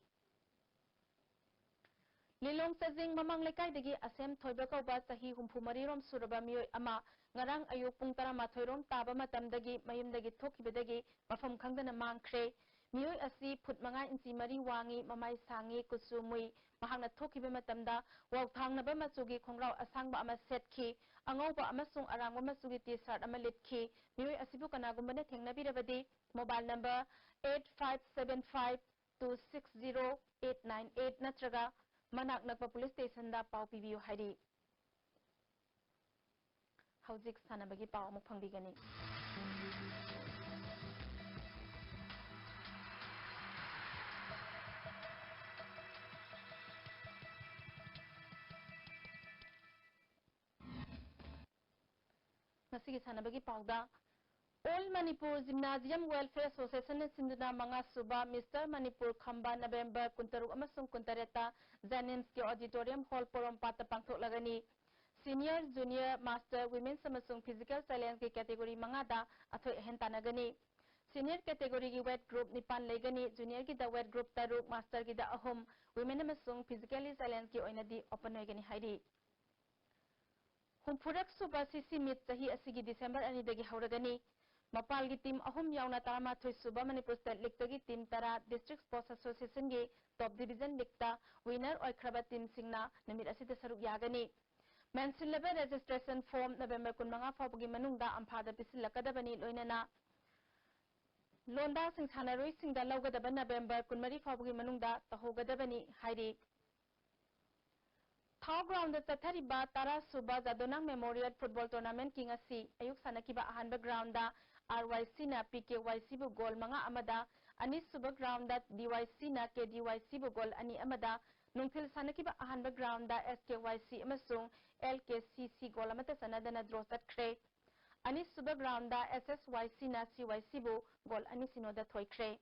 ꯂꯤꯂꯣꯡ ꯆꯥꯖꯤꯡ ꯃꯃꯥꯡ ꯂꯩꯀꯥꯏꯗꯒꯤ ꯑꯁꯦꯝ ꯊꯣꯏꯕ ꯀꯧꯕ ꯆꯍꯤ ꯍꯨꯝꯐꯨ ꯃꯔꯤ ꯔꯣꯝ ꯁꯨꯔꯕ ꯃꯤꯑꯣꯏ ꯑꯃ ꯉꯔꯥꯡ ꯑꯌꯨꯛ ꯄꯨꯡ ꯇꯔꯥꯃꯥꯊꯣꯏ ꯔꯣꯝ ꯇꯥꯕ ꯃꯇꯝꯗꯒꯤ ꯃꯌꯨꯝꯗꯒꯤ ꯊꯣꯛꯈꯤꯕꯗꯒꯤ ꯃꯐꯝ ꯈꯪꯗꯅ ꯃꯥꯡꯈ꯭ꯔꯦ꯫ ꯃꯤꯑꯣꯏ ꯑꯁꯤ ꯐꯨꯠ ꯃꯉꯥ ꯏꯟꯆꯤ ꯃꯔꯤ ꯋꯥꯡꯉꯤ, ꯃꯃꯥꯏ ꯁꯥꯡꯉꯤ, ꯀꯨꯆꯨ ꯃꯨꯏ꯫ ꯃꯍꯥꯛꯅ ꯊꯣꯛꯈꯤꯕ ꯃꯇꯝꯗ ꯋꯥꯎꯊꯥꯡꯅꯕ ꯃꯆꯨꯒꯤ ꯈꯣꯡꯒ꯭ꯔꯥꯎ ꯑꯁꯥꯡꯕ ꯑꯃ ꯁꯦꯠꯈꯤ꯫ ꯑꯉꯧꯕ ꯑꯃꯁꯨꯡ ꯑꯔꯥꯡꯕ ꯃꯆꯨꯒꯤ T-shirt ꯑꯃ ꯂꯤꯠꯈꯤ꯫ ꯃꯤꯑꯣꯏ ꯑꯁꯤꯕꯨ ꯀꯅꯥꯒꯨꯝꯕꯅ ꯊꯦꯡꯅꯕꯤꯔꯕꯗꯤ mobile number eight five seven five two six zero eight nine eight ꯅꯠꯇ꯭ꯔꯒ ꯃꯅꯥꯛ ꯅꯛꯄ police stationꯗ ꯄꯥꯎ ꯄꯤꯕꯤꯌꯨ ꯍꯥꯏꯔꯤ꯫ ꯍꯧꯖꯤꯛ ꯁꯥꯟꯅꯕꯒꯤ ꯄꯥꯎ ꯑꯃꯨꯛ ꯐꯪꯕꯤꯒꯅꯤ꯫ ꯉꯁꯤꯒꯤ ꯁꯥꯟꯅꯕꯒꯤ ꯄꯥꯎꯗ, All Manipur Gymnasium Welfare Associationꯅ ꯁꯤꯟꯗꯨꯅ ꯃꯉꯥ ꯁꯨꯕ Mister Manipur ꯈꯝꯕ November ꯀꯨꯟꯇꯔꯨꯛ ꯑꯃꯁꯨꯡ ꯀꯨꯟꯇꯔꯦꯠꯇ JNIMSꯀꯤ Auditorium Hall ꯄꯣꯔꯣꯝꯄꯥꯠꯇ ꯄꯥꯡꯊꯣꯛꯂꯒꯅꯤ꯫ Senior, Junior, Master, Women's ꯑꯃꯁꯨꯡ Physical Challengeꯀꯤ category ꯃꯉꯥꯗ ꯑꯊꯣꯏ ꯑꯍꯦꯟ ꯇꯥꯟꯅꯒꯅꯤ꯫ Senior categoryꯒꯤ weight group ꯅꯤꯄꯥꯟ ꯂꯩꯒꯅꯤ, juniorꯒꯤꯗ weight group ꯇꯔꯨꯛ, masterꯒꯤꯗ ꯑꯍꯨꯝ, women ꯑꯃꯁꯨꯡ physically challengeꯀꯤ ꯑꯣꯏꯅꯗꯤ open ꯑꯣꯏꯒꯅꯤ ꯍꯥꯏꯔꯤ꯫ ꯍꯨꯝꯐꯨꯔꯛ ꯁꯨꯕ CC Meet ꯆꯍꯤ ꯑꯁꯤꯒꯤ December ꯑꯅꯤꯗꯒꯤ ꯍꯧꯔꯒꯅꯤ꯫ ꯃꯄꯥꯜꯒꯤ team ꯑꯍꯨꯝ ꯌꯥꯎꯅ ꯇꯔꯥꯃꯥꯊꯣꯏ ꯁꯨꯕ Manipur State Leagueꯇꯒꯤ team ꯇꯔꯥ District Sports Associationꯒꯤ Top Division Leagueꯇ winner ꯑꯣꯏꯈ꯭ꯔꯕ teamꯁꯤꯡꯅ ꯅꯨꯃꯤꯠ ꯑꯁꯤꯗ ꯁꯔꯨꯛ ꯌꯥꯒꯅꯤ꯫ ꯃꯦꯟꯁꯤꯜꯂꯕ registration form November ꯀꯨꯟꯃꯉꯥ ꯐꯥꯎꯕꯒꯤ ꯃꯅꯨꯡꯗ ꯑꯝꯐꯥꯗ ꯄꯤꯁꯤꯜꯂꯛꯀꯗꯕꯅꯤ, ꯂꯣꯏꯅꯅ ꯂꯣꯟꯗꯥꯁꯤꯡ ꯁꯥꯟꯅꯔꯣꯏꯁꯤꯡꯗ ꯂꯧꯒꯗꯕ November ꯀꯨꯟꯃꯔꯤ ꯐꯥꯎꯕꯒꯤ ꯃꯅꯨꯡꯗ ꯇꯧꯍꯧꯒꯗꯕꯅꯤ ꯍꯥꯏꯔꯤ꯫ ꯊꯥꯎ groundꯗ ꯆꯠꯊꯔꯤꯕ ꯇꯔꯥ ꯁꯨꯕ ꯖꯥꯗꯣꯅꯥꯡ Memorial Football Tournamentꯀꯤ ꯉꯁꯤ ꯑꯌꯨꯛ ꯁꯥꯟꯅꯈꯤꯕ ꯑꯍꯥꯟꯕ groundꯗ RYCꯅ PKYCꯕꯨ goal ꯃꯉꯥ ꯑꯃꯗ, ꯑꯅꯤꯁꯨꯕ groundꯗ DYCꯅ KDYCꯕꯨ goal ꯑꯅꯤ ꯑꯃꯗ, ꯅꯨꯡꯊꯤꯜ ꯁꯥꯟꯅꯈꯤꯕ ꯑꯍꯥꯟꯕ groundꯗ SKYC ꯑꯃꯁꯨꯡ LKCC goal ꯑꯃꯠꯇ ꯆꯟꯅꯗꯅ draw ꯆꯠꯈ꯭ꯔꯦ꯫ ꯑꯅꯤꯁꯨꯕ groundꯗ SSYCꯅ CYCꯕꯨ goal ꯑꯅꯤ ꯁꯤꯅꯣꯗ ꯊꯣꯏꯈ꯭ꯔꯦ꯫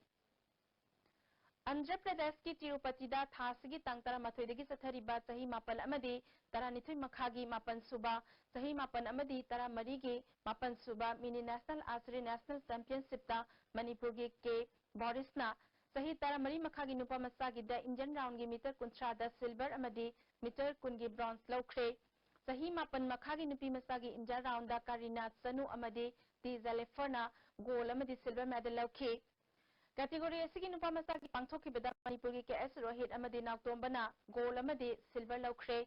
ꯑꯟꯙ꯭ꯔ ꯄ꯭ꯔꯗꯦꯁꯀꯤ ꯇꯤꯔꯨꯄꯇꯤꯗ ꯊꯥ ꯑꯁꯤꯒꯤ ꯇꯥꯡ ꯇꯔꯥꯃꯥꯊꯣꯏꯗꯒꯤ ꯆꯠꯊꯔꯤꯕ ꯆꯍꯤ ꯃꯥꯄꯜ ꯑꯃꯗꯤ ꯇꯔꯥꯅꯤꯊꯣꯏ ꯃꯈꯥꯒꯤ ꯃꯥꯄꯜ ꯁꯨꯕ, ꯆꯍꯤ ꯃꯥꯄꯜ ꯑꯃꯗꯤ ꯇꯔꯥꯃꯔꯤꯒꯤ ꯃꯥꯄꯜ ꯁꯨꯕ Mini National Archery National Championshipꯇ ꯃꯅꯤꯄꯨꯔꯒꯤ ꯀꯦ ꯕꯣꯔꯤꯁꯅ ꯆꯍꯤ ꯇꯔꯥꯃꯔꯤ ꯃꯈꯥꯒꯤ ꯅꯨꯄꯥ ꯃꯆꯥꯒꯤꯗ Indian roundꯒꯤ meter ꯀꯨꯟꯊ꯭ꯔꯥꯗ silver ꯑꯃꯗꯤ meter ꯀꯨꯟꯒꯤ bronze ꯂꯧꯈ꯭ꯔꯦ꯫ ꯆꯍꯤ ꯃꯥꯄꯜ ꯃꯈꯥꯒꯤ ꯅꯨꯄꯤ ꯃꯆꯥꯒꯤ India roundꯗ ꯀꯥꯔꯤꯅꯥ ꯆꯅꯨ ꯑꯃꯗꯤ ꯇꯤ ꯖꯦꯂꯤꯐꯔꯅ gold ꯑꯃꯗꯤ silver medal ꯂꯧꯈꯤ꯫ Category ꯑꯁꯤꯒꯤ ꯅꯨꯄꯥ ꯃꯆꯥꯒꯤ ꯄꯥꯡꯊꯣꯛꯈꯤꯕꯗ ꯃꯅꯤꯄꯨꯔꯒꯤ ꯀꯦ ꯑꯦꯁ ꯔꯣꯍꯤꯠ ꯑꯃꯗꯤ ꯅꯥꯎꯇꯣꯝꯕꯅ gold ꯑꯃꯗꯤ silver ꯂꯧꯈ꯭ꯔꯦ꯫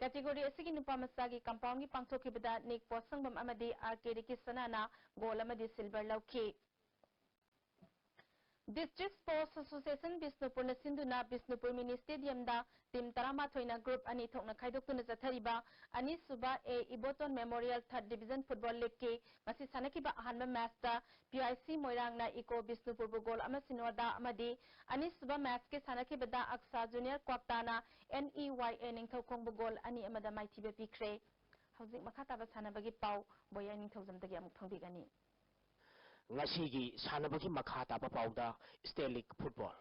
Category ꯑꯁꯤꯒꯤ ꯅꯨꯄꯥ ꯃꯆꯥꯒꯤ compoundꯒꯤ ꯄꯥꯡꯊꯣꯛꯈꯤꯕꯗ ꯅꯤꯛ ꯄꯣꯠꯁꯪꯕꯝ ꯑꯃꯗꯤ ꯑꯥꯔ ꯀꯦ ꯔꯤꯀꯤꯁꯅꯥꯅ gold ꯑꯃꯗꯤ silver ꯂꯧꯈꯤ꯫ District Sports Association ꯕꯤꯁꯅꯨꯄꯨꯔꯅ ꯁꯤꯟꯗꯨꯅ ꯕꯤꯁꯅꯨꯄꯨꯔ Mini Stadiumꯗ team ꯇꯔꯥꯃꯥꯊꯣꯏꯅ group ꯑꯅꯤ ꯊꯣꯛꯅ ꯈꯥꯏꯗꯣꯛꯇꯨꯅ ꯆꯠꯊꯔꯤꯕ ꯑꯅꯤꯁꯨꯕ ꯑꯦ Iboton Memorial Third Division Football Leagueꯀꯤ ꯉꯁꯤ ꯁꯥꯟꯅꯈꯤꯕ ꯑꯍꯥꯟꯕ matchꯇ PIC ꯃꯣꯏꯔꯥꯡꯅ ꯏꯀꯣ ꯕꯤꯁꯅꯨꯄꯨꯔꯕꯨ goal ꯑꯃ ꯁꯤꯅꯣꯗ ꯑꯃꯗꯤ ꯑꯅꯤꯁꯨꯕ matchꯀꯤ ꯁꯥꯟꯅꯈꯤꯕꯗ ꯑꯛꯁꯥ Junior ꯀ꯭ꯋꯥꯛꯇꯥꯅ NEYA ꯅꯤꯡꯊꯧꯈꯣꯡꯕꯨ goal ꯑꯅꯤ ꯑꯃꯗ ꯃꯥꯏꯊꯤꯕ ꯄꯤꯈ꯭ꯔꯦ꯫ ꯍꯧꯖꯤꯛ ꯃꯈꯥ ꯇꯥꯕ ꯁꯥꯟꯅꯕꯒꯤ ꯄꯥꯎ ꯕꯣꯌꯥꯏ ꯅꯤꯡꯊꯧꯖꯝꯗꯒꯤ ꯑꯃꯨꯛ ꯐꯣꯡꯕꯤꯒꯅꯤ꯫ ꯉꯁꯤꯒꯤ ꯁꯥꯟꯅꯕꯒꯤ ꯃꯈꯥ ꯇꯥꯕ ꯄꯥꯎꯗ State League Football꯫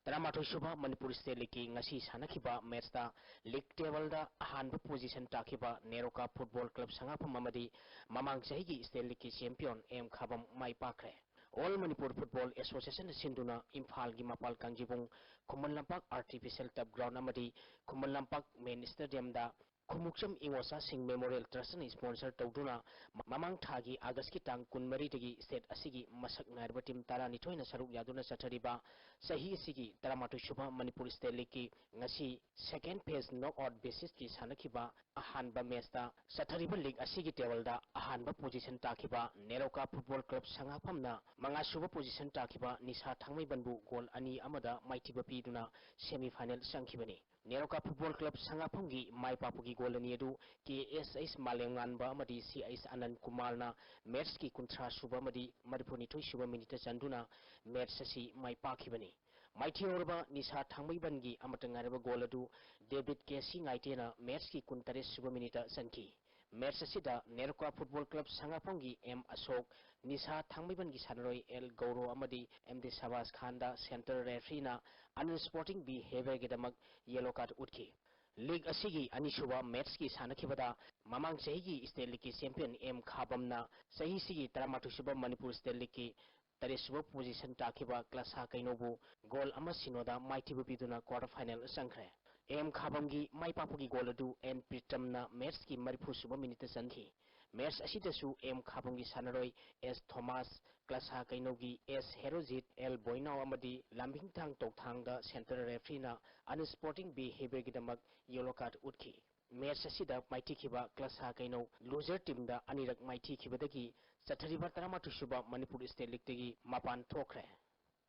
ꯇꯔꯥꯃꯥꯊꯣꯏ ꯁꯨꯕ ꯃꯅꯤꯄꯨꯔ State Leagueꯀꯤ ꯉꯁꯤ ꯁꯥꯟꯅꯈꯤꯕ matchꯇ league tableꯗ ꯑꯍꯥꯟꯕ position ꯇꯥꯈꯤꯕ ꯅꯦꯔꯣꯀꯥ Football Club ꯁꯉꯥꯛꯐꯝ ꯑꯃꯗꯤ ꯃꯃꯥꯡ ꯆꯍꯤꯒꯤ State Leagueꯀꯤ champion ꯑꯦꯝ ꯈꯥꯕꯝ ꯃꯥꯏ ꯄꯥꯛꯈ꯭ꯔꯦ꯫ All Manipur Football Association ꯁꯤꯟꯗꯨꯅ ꯏꯝꯐꯥꯜꯒꯤ ꯃꯄꯥꯜ ꯀꯥꯡꯖꯤꯕꯨꯡ Khuman Lampak Artificial Turf Ground ꯑꯃꯗꯤ ꯈꯨꯃꯟ ꯂꯝꯄꯥꯛ Main Stadium ꯗ ꯈꯨꯃꯨꯛꯆꯝ ꯏꯉꯣꯆꯥꯁꯤꯡ Memorial Trust ꯅ sponsor ꯇꯧꯗꯨꯅ ꯃꯃꯥꯡ ꯊꯥꯒꯤ August ꯀꯤ ꯇꯥꯡ ꯀꯨꯟꯃꯔꯤꯗꯒꯤ state ꯑꯁꯤꯒꯤ ꯃꯁꯛ ꯅꯥꯏꯔꯕ team ꯇꯔꯥꯅꯤꯊꯣꯏꯅ ꯁꯔꯨꯛ ꯌꯥꯗꯨꯅ ꯆꯠꯊꯔꯤꯕ ꯆꯍꯤ ꯑꯁꯤꯒꯤ ꯇꯔꯥꯃꯥꯊꯣꯏ ꯁꯨꯕ Manipur State League ꯀꯤ ꯉꯁꯤ second phase knockout basis ꯀꯤ ꯁꯥꯟꯅꯈꯤꯕ ꯑꯍꯥꯟꯕ match ꯇ ꯆꯠꯊꯔꯤꯕ league ꯑꯁꯤꯒꯤ table ꯗ ꯑꯍꯥꯟꯕ position ꯇꯥꯈꯤꯕ ꯅꯦꯔꯣꯀꯥ Football Club ꯁꯉꯥꯛꯐꯝꯅ ꯃꯉꯥ ꯁꯨꯕ position ꯇꯥꯈꯤꯕ ꯅꯤꯁꯥ ꯊꯥꯡꯃꯩꯕꯟꯕꯨ goal ꯑꯅꯤ ꯑꯃꯗ ꯃꯥꯏꯊꯤꯕ ꯄꯤꯗꯨꯅ semi final ꯆꯪꯈꯤꯕꯅꯤ꯫ NEROCA Football Club ꯁꯉꯥꯛꯐꯝꯒꯤ ꯃꯥꯏ ꯄꯥꯛꯄꯒꯤ goal ꯑꯅꯤ ꯑꯗꯨ ꯀꯦ ꯑꯦꯁ ꯑꯩꯆ ꯃꯥꯂꯦꯝꯉꯥꯟꯕ ꯑꯃꯗꯤ ꯁꯤ ꯑꯩꯆ ꯑꯅꯟ ꯀꯨꯃꯥꯔꯅ match ꯀꯤ ꯀꯨꯟꯊ꯭ꯔꯥ ꯁꯨꯕ ꯑꯃꯗꯤ ꯃꯔꯤꯐꯨꯅꯤꯊꯣꯏ ꯁꯨꯕ minute ꯇ ꯆꯟꯗꯨꯅ match ꯑꯁꯤ ꯃꯥꯏ ꯄꯥꯛꯈꯤꯕꯅꯤ꯫ ꯃꯥꯏꯊꯤꯍꯧꯔꯕ ꯅꯤꯁꯥ ꯊꯥꯡꯃꯩꯕꯟꯒꯤ ꯑꯃꯠꯇ ꯉꯥꯏꯔꯕ goal ꯑꯗꯨ ꯗꯦꯕꯤꯠ ꯀꯦ ꯁꯤ ꯉꯥꯏꯇꯦꯅ match ꯀꯤ ꯀꯨꯟꯇꯔꯦꯠ ꯁꯨꯕ minute ꯇ ꯆꯟꯈꯤ꯫ Match ꯑꯁꯤꯗ ꯅꯦꯔꯣꯀꯥ Football Club ꯁꯉꯥꯛꯐꯝꯒꯤ ꯑꯦꯝ ꯑꯁꯣꯛ, ꯅꯤꯁꯥ ꯊꯥꯡꯃꯩꯕꯟꯒꯤ ꯁꯥꯟꯅꯔꯣꯏ ꯑꯦꯜ ꯒꯧꯔꯣ ꯑꯃꯗꯤ ꯑꯦꯝ ꯗꯤ ꯁꯕꯥꯁ ꯈꯥꯟꯗ centre referee ꯅ unsporting behaviour ꯒꯤꯗꯃꯛ yellow card ꯎꯠꯈꯤ꯫ League ꯑꯁꯤꯒꯤ ꯑꯅꯤꯁꯨꯕ match ꯀꯤ ꯁꯥꯟꯅꯈꯤꯕꯗ ꯃꯃꯥꯡ ꯆꯍꯤꯒꯤ State League ꯀꯤ champion ꯑꯦꯝ ꯈꯥꯕꯝꯅ ꯆꯍꯤꯁꯤꯒꯤ ꯇꯔꯥꯃꯥꯊꯣꯏ ꯁꯨꯕ Manipur State League ꯀꯤ ꯇꯔꯦꯠ ꯁꯨꯕ position ꯇꯥꯈꯤꯕ ꯀ꯭ꯂꯥꯁꯥ ꯀꯩꯅꯧꯕꯨ goal ꯑꯃ ꯁꯤꯅꯣꯗ ꯃꯥꯏꯊꯤꯕ ꯄꯤꯗꯨꯅ quarter final ꯆꯪꯈ꯭ꯔꯦ꯫ ꯑꯦꯝ ꯈꯥꯕꯝꯒꯤ ꯃꯥꯏ ꯄꯥꯛꯄꯒꯤ goal ꯑꯗꯨ ꯑꯦꯟ ꯄ꯭ꯔꯤꯇꯝꯅ match ꯀꯤ ꯃꯔꯤꯐꯨ ꯁꯨꯕ minute ꯇ ꯆꯟꯈꯤ꯫ Match ꯑꯁꯤꯗꯁꯨ ꯑꯦꯝ ꯈꯥꯕꯝꯒꯤ ꯁꯥꯟꯅꯔꯣꯏ ꯑꯦꯁ ꯊꯣꯃꯥꯁ, ꯀ꯭ꯂꯥꯁꯥ ꯀꯩꯅꯧꯒꯤ ꯑꯦꯁ ꯍꯦꯔꯣꯖꯤꯠ, ꯑꯦꯜ ꯕꯣꯏꯅꯥꯎ ꯑꯃꯗꯤ ꯂꯥꯝꯕꯤꯡꯊꯥꯡ ꯇꯧꯊꯥꯡꯗ centre referee ꯅ unsporting behaviour ꯒꯤꯗꯃꯛ yellow card ꯎꯠꯈꯤ꯫ Match ꯑꯁꯤꯗ ꯃꯥꯏꯊꯤꯈꯤꯕ ꯀ꯭ꯂꯥꯁꯥ ꯀꯩꯅꯧ loser team ꯗ ꯑꯅꯤꯔꯛ ꯃꯥꯏꯊꯤꯈꯤꯕꯗꯒꯤ ꯆꯠꯊꯔꯤꯕ ꯇꯔꯥꯃꯥꯊꯣꯏ ꯁꯨꯕ Manipur State League ꯇꯒꯤ ꯃꯄꯥꯟ ꯊꯣꯛꯈ꯭ꯔꯦ꯫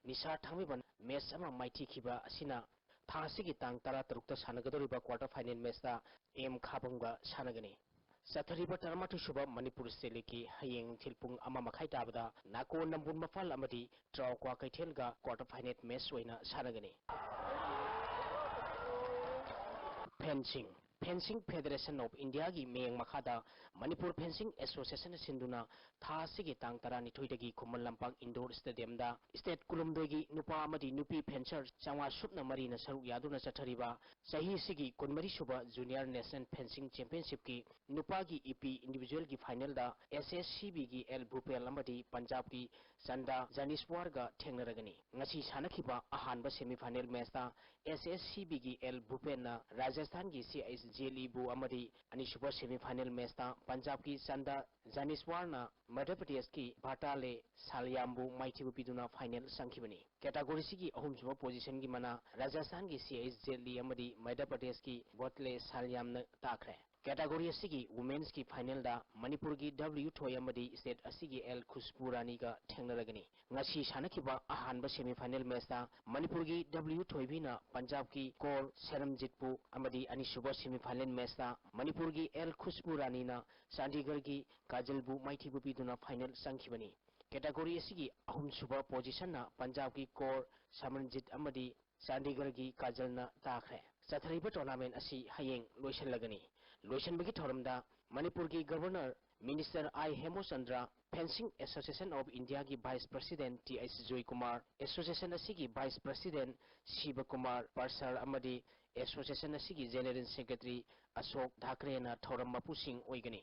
ꯅꯤꯁꯥ ꯊꯥꯡꯃꯩꯕꯟ match ꯑꯃ ꯃꯥꯏꯊꯤꯈꯤꯕ ꯑꯁꯤꯅ ꯊꯥ ꯑꯁꯤꯒꯤ ꯇꯥꯡ ꯇꯔꯥꯇꯔꯨꯛꯇ ꯁꯥꯟꯅꯒꯗꯧꯔꯤꯕ quarter final match ꯇ ꯑꯦꯝ ꯈꯥꯕꯝꯒ ꯁꯥꯟꯅꯒꯅꯤ꯫ ꯆꯠꯊꯔꯤꯕ ꯇꯔꯥꯃꯥꯊꯣꯏ ꯁꯨꯕ Manipur State League ꯀꯤ ꯍꯌꯦꯡ ꯅꯨꯡꯊꯤꯜ ꯄꯨꯡ ꯑꯃ ꯃꯈꯥꯏ ꯇꯥꯕꯗ ꯅꯥꯀꯣ ꯅꯝꯕꯨꯜ ꯃꯐꯥꯜ ꯑꯃꯗꯤ ꯇ꯭ꯔꯥꯎ ꯀ꯭ꯋꯥꯀꯩꯊꯦꯜꯒ quarter final match ꯑꯣꯏꯅ ꯁꯥꯟꯅꯒꯅꯤ꯫ Fan ꯁꯤꯡ, Fencing Federation of Indiaꯒꯤ ꯃꯤꯠꯌꯦꯡ ꯃꯈꯥꯗ ꯃꯅꯤꯄꯨꯔ Fencing Association ꯁꯤꯟꯗꯨꯅ ꯊꯥ ꯑꯁꯤꯒꯤ ꯇꯥꯡ ꯇꯔꯥꯅꯤꯊꯣꯏꯗꯒꯤ ꯈꯨꯃꯟ ꯂꯝꯄꯥꯛ indoor stadiumꯗ state ꯀꯨꯟꯍꯨꯝꯗꯣꯏꯒꯤ ꯅꯨꯄꯥ ꯑꯃꯗꯤ ꯅꯨꯄꯤ fencer ꯆꯥꯝꯃꯉꯥ ꯁꯨꯞꯅ ꯃꯔꯤꯅ ꯁꯔꯨꯛ ꯌꯥꯗꯨꯅ ꯆꯠꯊꯔꯤꯕ ꯆꯍꯤ ꯑꯁꯤꯒꯤ ꯀꯨꯟꯃꯔꯤ ꯁꯨꯕ Junior National Fencing Championshipꯀꯤ ꯅꯨꯄꯥꯒꯤ ꯏꯄꯤ individualꯒꯤ finalꯗ SSCBꯒꯤ L ꯚꯨꯄꯦꯟ ꯑꯃꯗꯤ ꯄꯟꯖꯥꯕꯀꯤ ꯆꯟꯗꯥ ꯖꯥꯅꯤꯁꯋꯥꯔꯒ ꯊꯦꯡꯅꯔꯒꯅꯤ꯫ ꯉꯁꯤ ꯁꯥꯟꯅꯈꯤꯕ ꯑꯍꯥꯟꯕ semifinal matchꯇ SSCBꯒꯤ L ꯚꯨꯄꯦꯟꯅ ꯔꯥꯖꯁꯊꯥꯟꯒꯤ CH ꯖꯦꯠꯂꯤꯕꯨ ꯑꯃꯗꯤ ꯑꯅꯤꯁꯨꯕ semifinal matchꯇ ꯄꯟꯖꯥꯕꯀꯤ ꯆꯟꯗꯥ ꯖꯥꯅꯤꯁꯋꯥꯔꯅ ꯃꯙ꯭ꯌ ꯄ꯭ꯔꯗꯦꯁꯀꯤ ꯚꯥꯇꯥꯂꯦ ꯁꯥꯂꯤꯌꯥꯝꯕꯨ ꯃꯥꯏꯊꯤꯕ ꯄꯤꯗꯨꯅ final ꯆꯪꯈꯤꯕꯅꯤ꯫ Categoryꯁꯤꯒꯤ ꯑꯍꯨꯝꯁꯨꯕ positionꯒꯤ ꯃꯅꯥ ꯔꯥꯖꯁꯊꯥꯟꯒꯤ CH ꯖꯦꯠꯂꯤ ꯑꯃꯗꯤ ꯃꯙ꯭ꯌ ꯄ꯭ꯔꯗꯦꯁꯀꯤ ꯚꯣꯇꯂꯦ ꯁꯥꯂꯤꯌꯥꯝꯅ ꯇꯥꯈ꯭ꯔꯦ꯫ Category ꯑꯁꯤꯒꯤ Womenꯒꯤ finalꯗ ꯃꯅꯤꯄꯨꯔꯒꯤ W ꯊꯣꯏ ꯑꯃꯗꯤ state ꯑꯁꯤꯒꯤ L ꯈꯨꯁꯕꯨ ꯔꯥꯅꯤꯒ ꯊꯦꯡꯅꯔꯒꯅꯤ꯫ ꯉꯁꯤ ꯁꯥꯟꯅꯈꯤꯕ ꯑꯍꯥꯟꯕ semifinal matchꯇ ꯃꯅꯤꯄꯨꯔꯒꯤ W ꯊꯣꯏꯕꯤꯅ ꯄꯟꯖꯥꯕꯀꯤ ꯀꯣꯔ ꯁꯔꯝꯖꯤꯠꯄꯨ ꯑꯃꯗꯤ ꯑꯅꯤꯁꯨꯕ semifinal matchꯇ ꯃꯅꯤꯄꯨꯔꯒꯤ L ꯈꯨꯁꯕꯨ ꯔꯥꯅꯤꯅ ꯆꯥꯟꯗꯤꯒꯔꯒꯤ ꯀꯥꯖꯜꯕꯨ ꯃꯥꯏꯊꯤꯕ ꯄꯤꯗꯨꯅ final ꯆꯪꯈꯤꯕꯅꯤ꯫ Category ꯑꯁꯤꯒꯤ ꯑꯍꯨꯝꯁꯨꯕ positionꯅ ꯄꯟꯖꯥꯕꯀꯤ ꯀꯣꯔ ꯁꯃꯔꯟꯖꯤꯠ ꯑꯃꯗꯤ ꯆꯥꯟꯗꯤꯒꯔꯒꯤ ꯀꯥꯖꯜꯅ ꯇꯥꯈ꯭ꯔꯦ꯫ ꯆꯠꯊꯔꯤꯕ tournament ꯑꯁꯤ ꯍꯌꯦꯡ ꯂꯣꯏꯁꯤꯜꯂꯒꯅꯤ꯫ ꯂꯣꯏꯁꯤꯟꯕꯒꯤ ꯊꯧꯔꯝꯗ ꯃꯅꯤꯄꯨꯔꯒꯤ Governor Minister I ꯍꯦꯃꯆꯟꯗ꯭ꯔ, Fencing Association of Indiaꯒꯤ Vice President Th Joykumar, Association ꯑꯁꯤꯒꯤ Vice President ꯁꯤꯕꯀꯨꯃꯥꯔ ꯄꯔꯁꯔ ꯑꯃꯗꯤ Association ꯑꯁꯤꯒꯤ General Secretary ꯑꯁꯣꯛ ꯙꯥꯀ꯭ꯔꯦꯅ ꯊꯧꯔꯝ ꯃꯄꯨꯁꯤꯡ ꯑꯣꯏꯒꯅꯤ꯫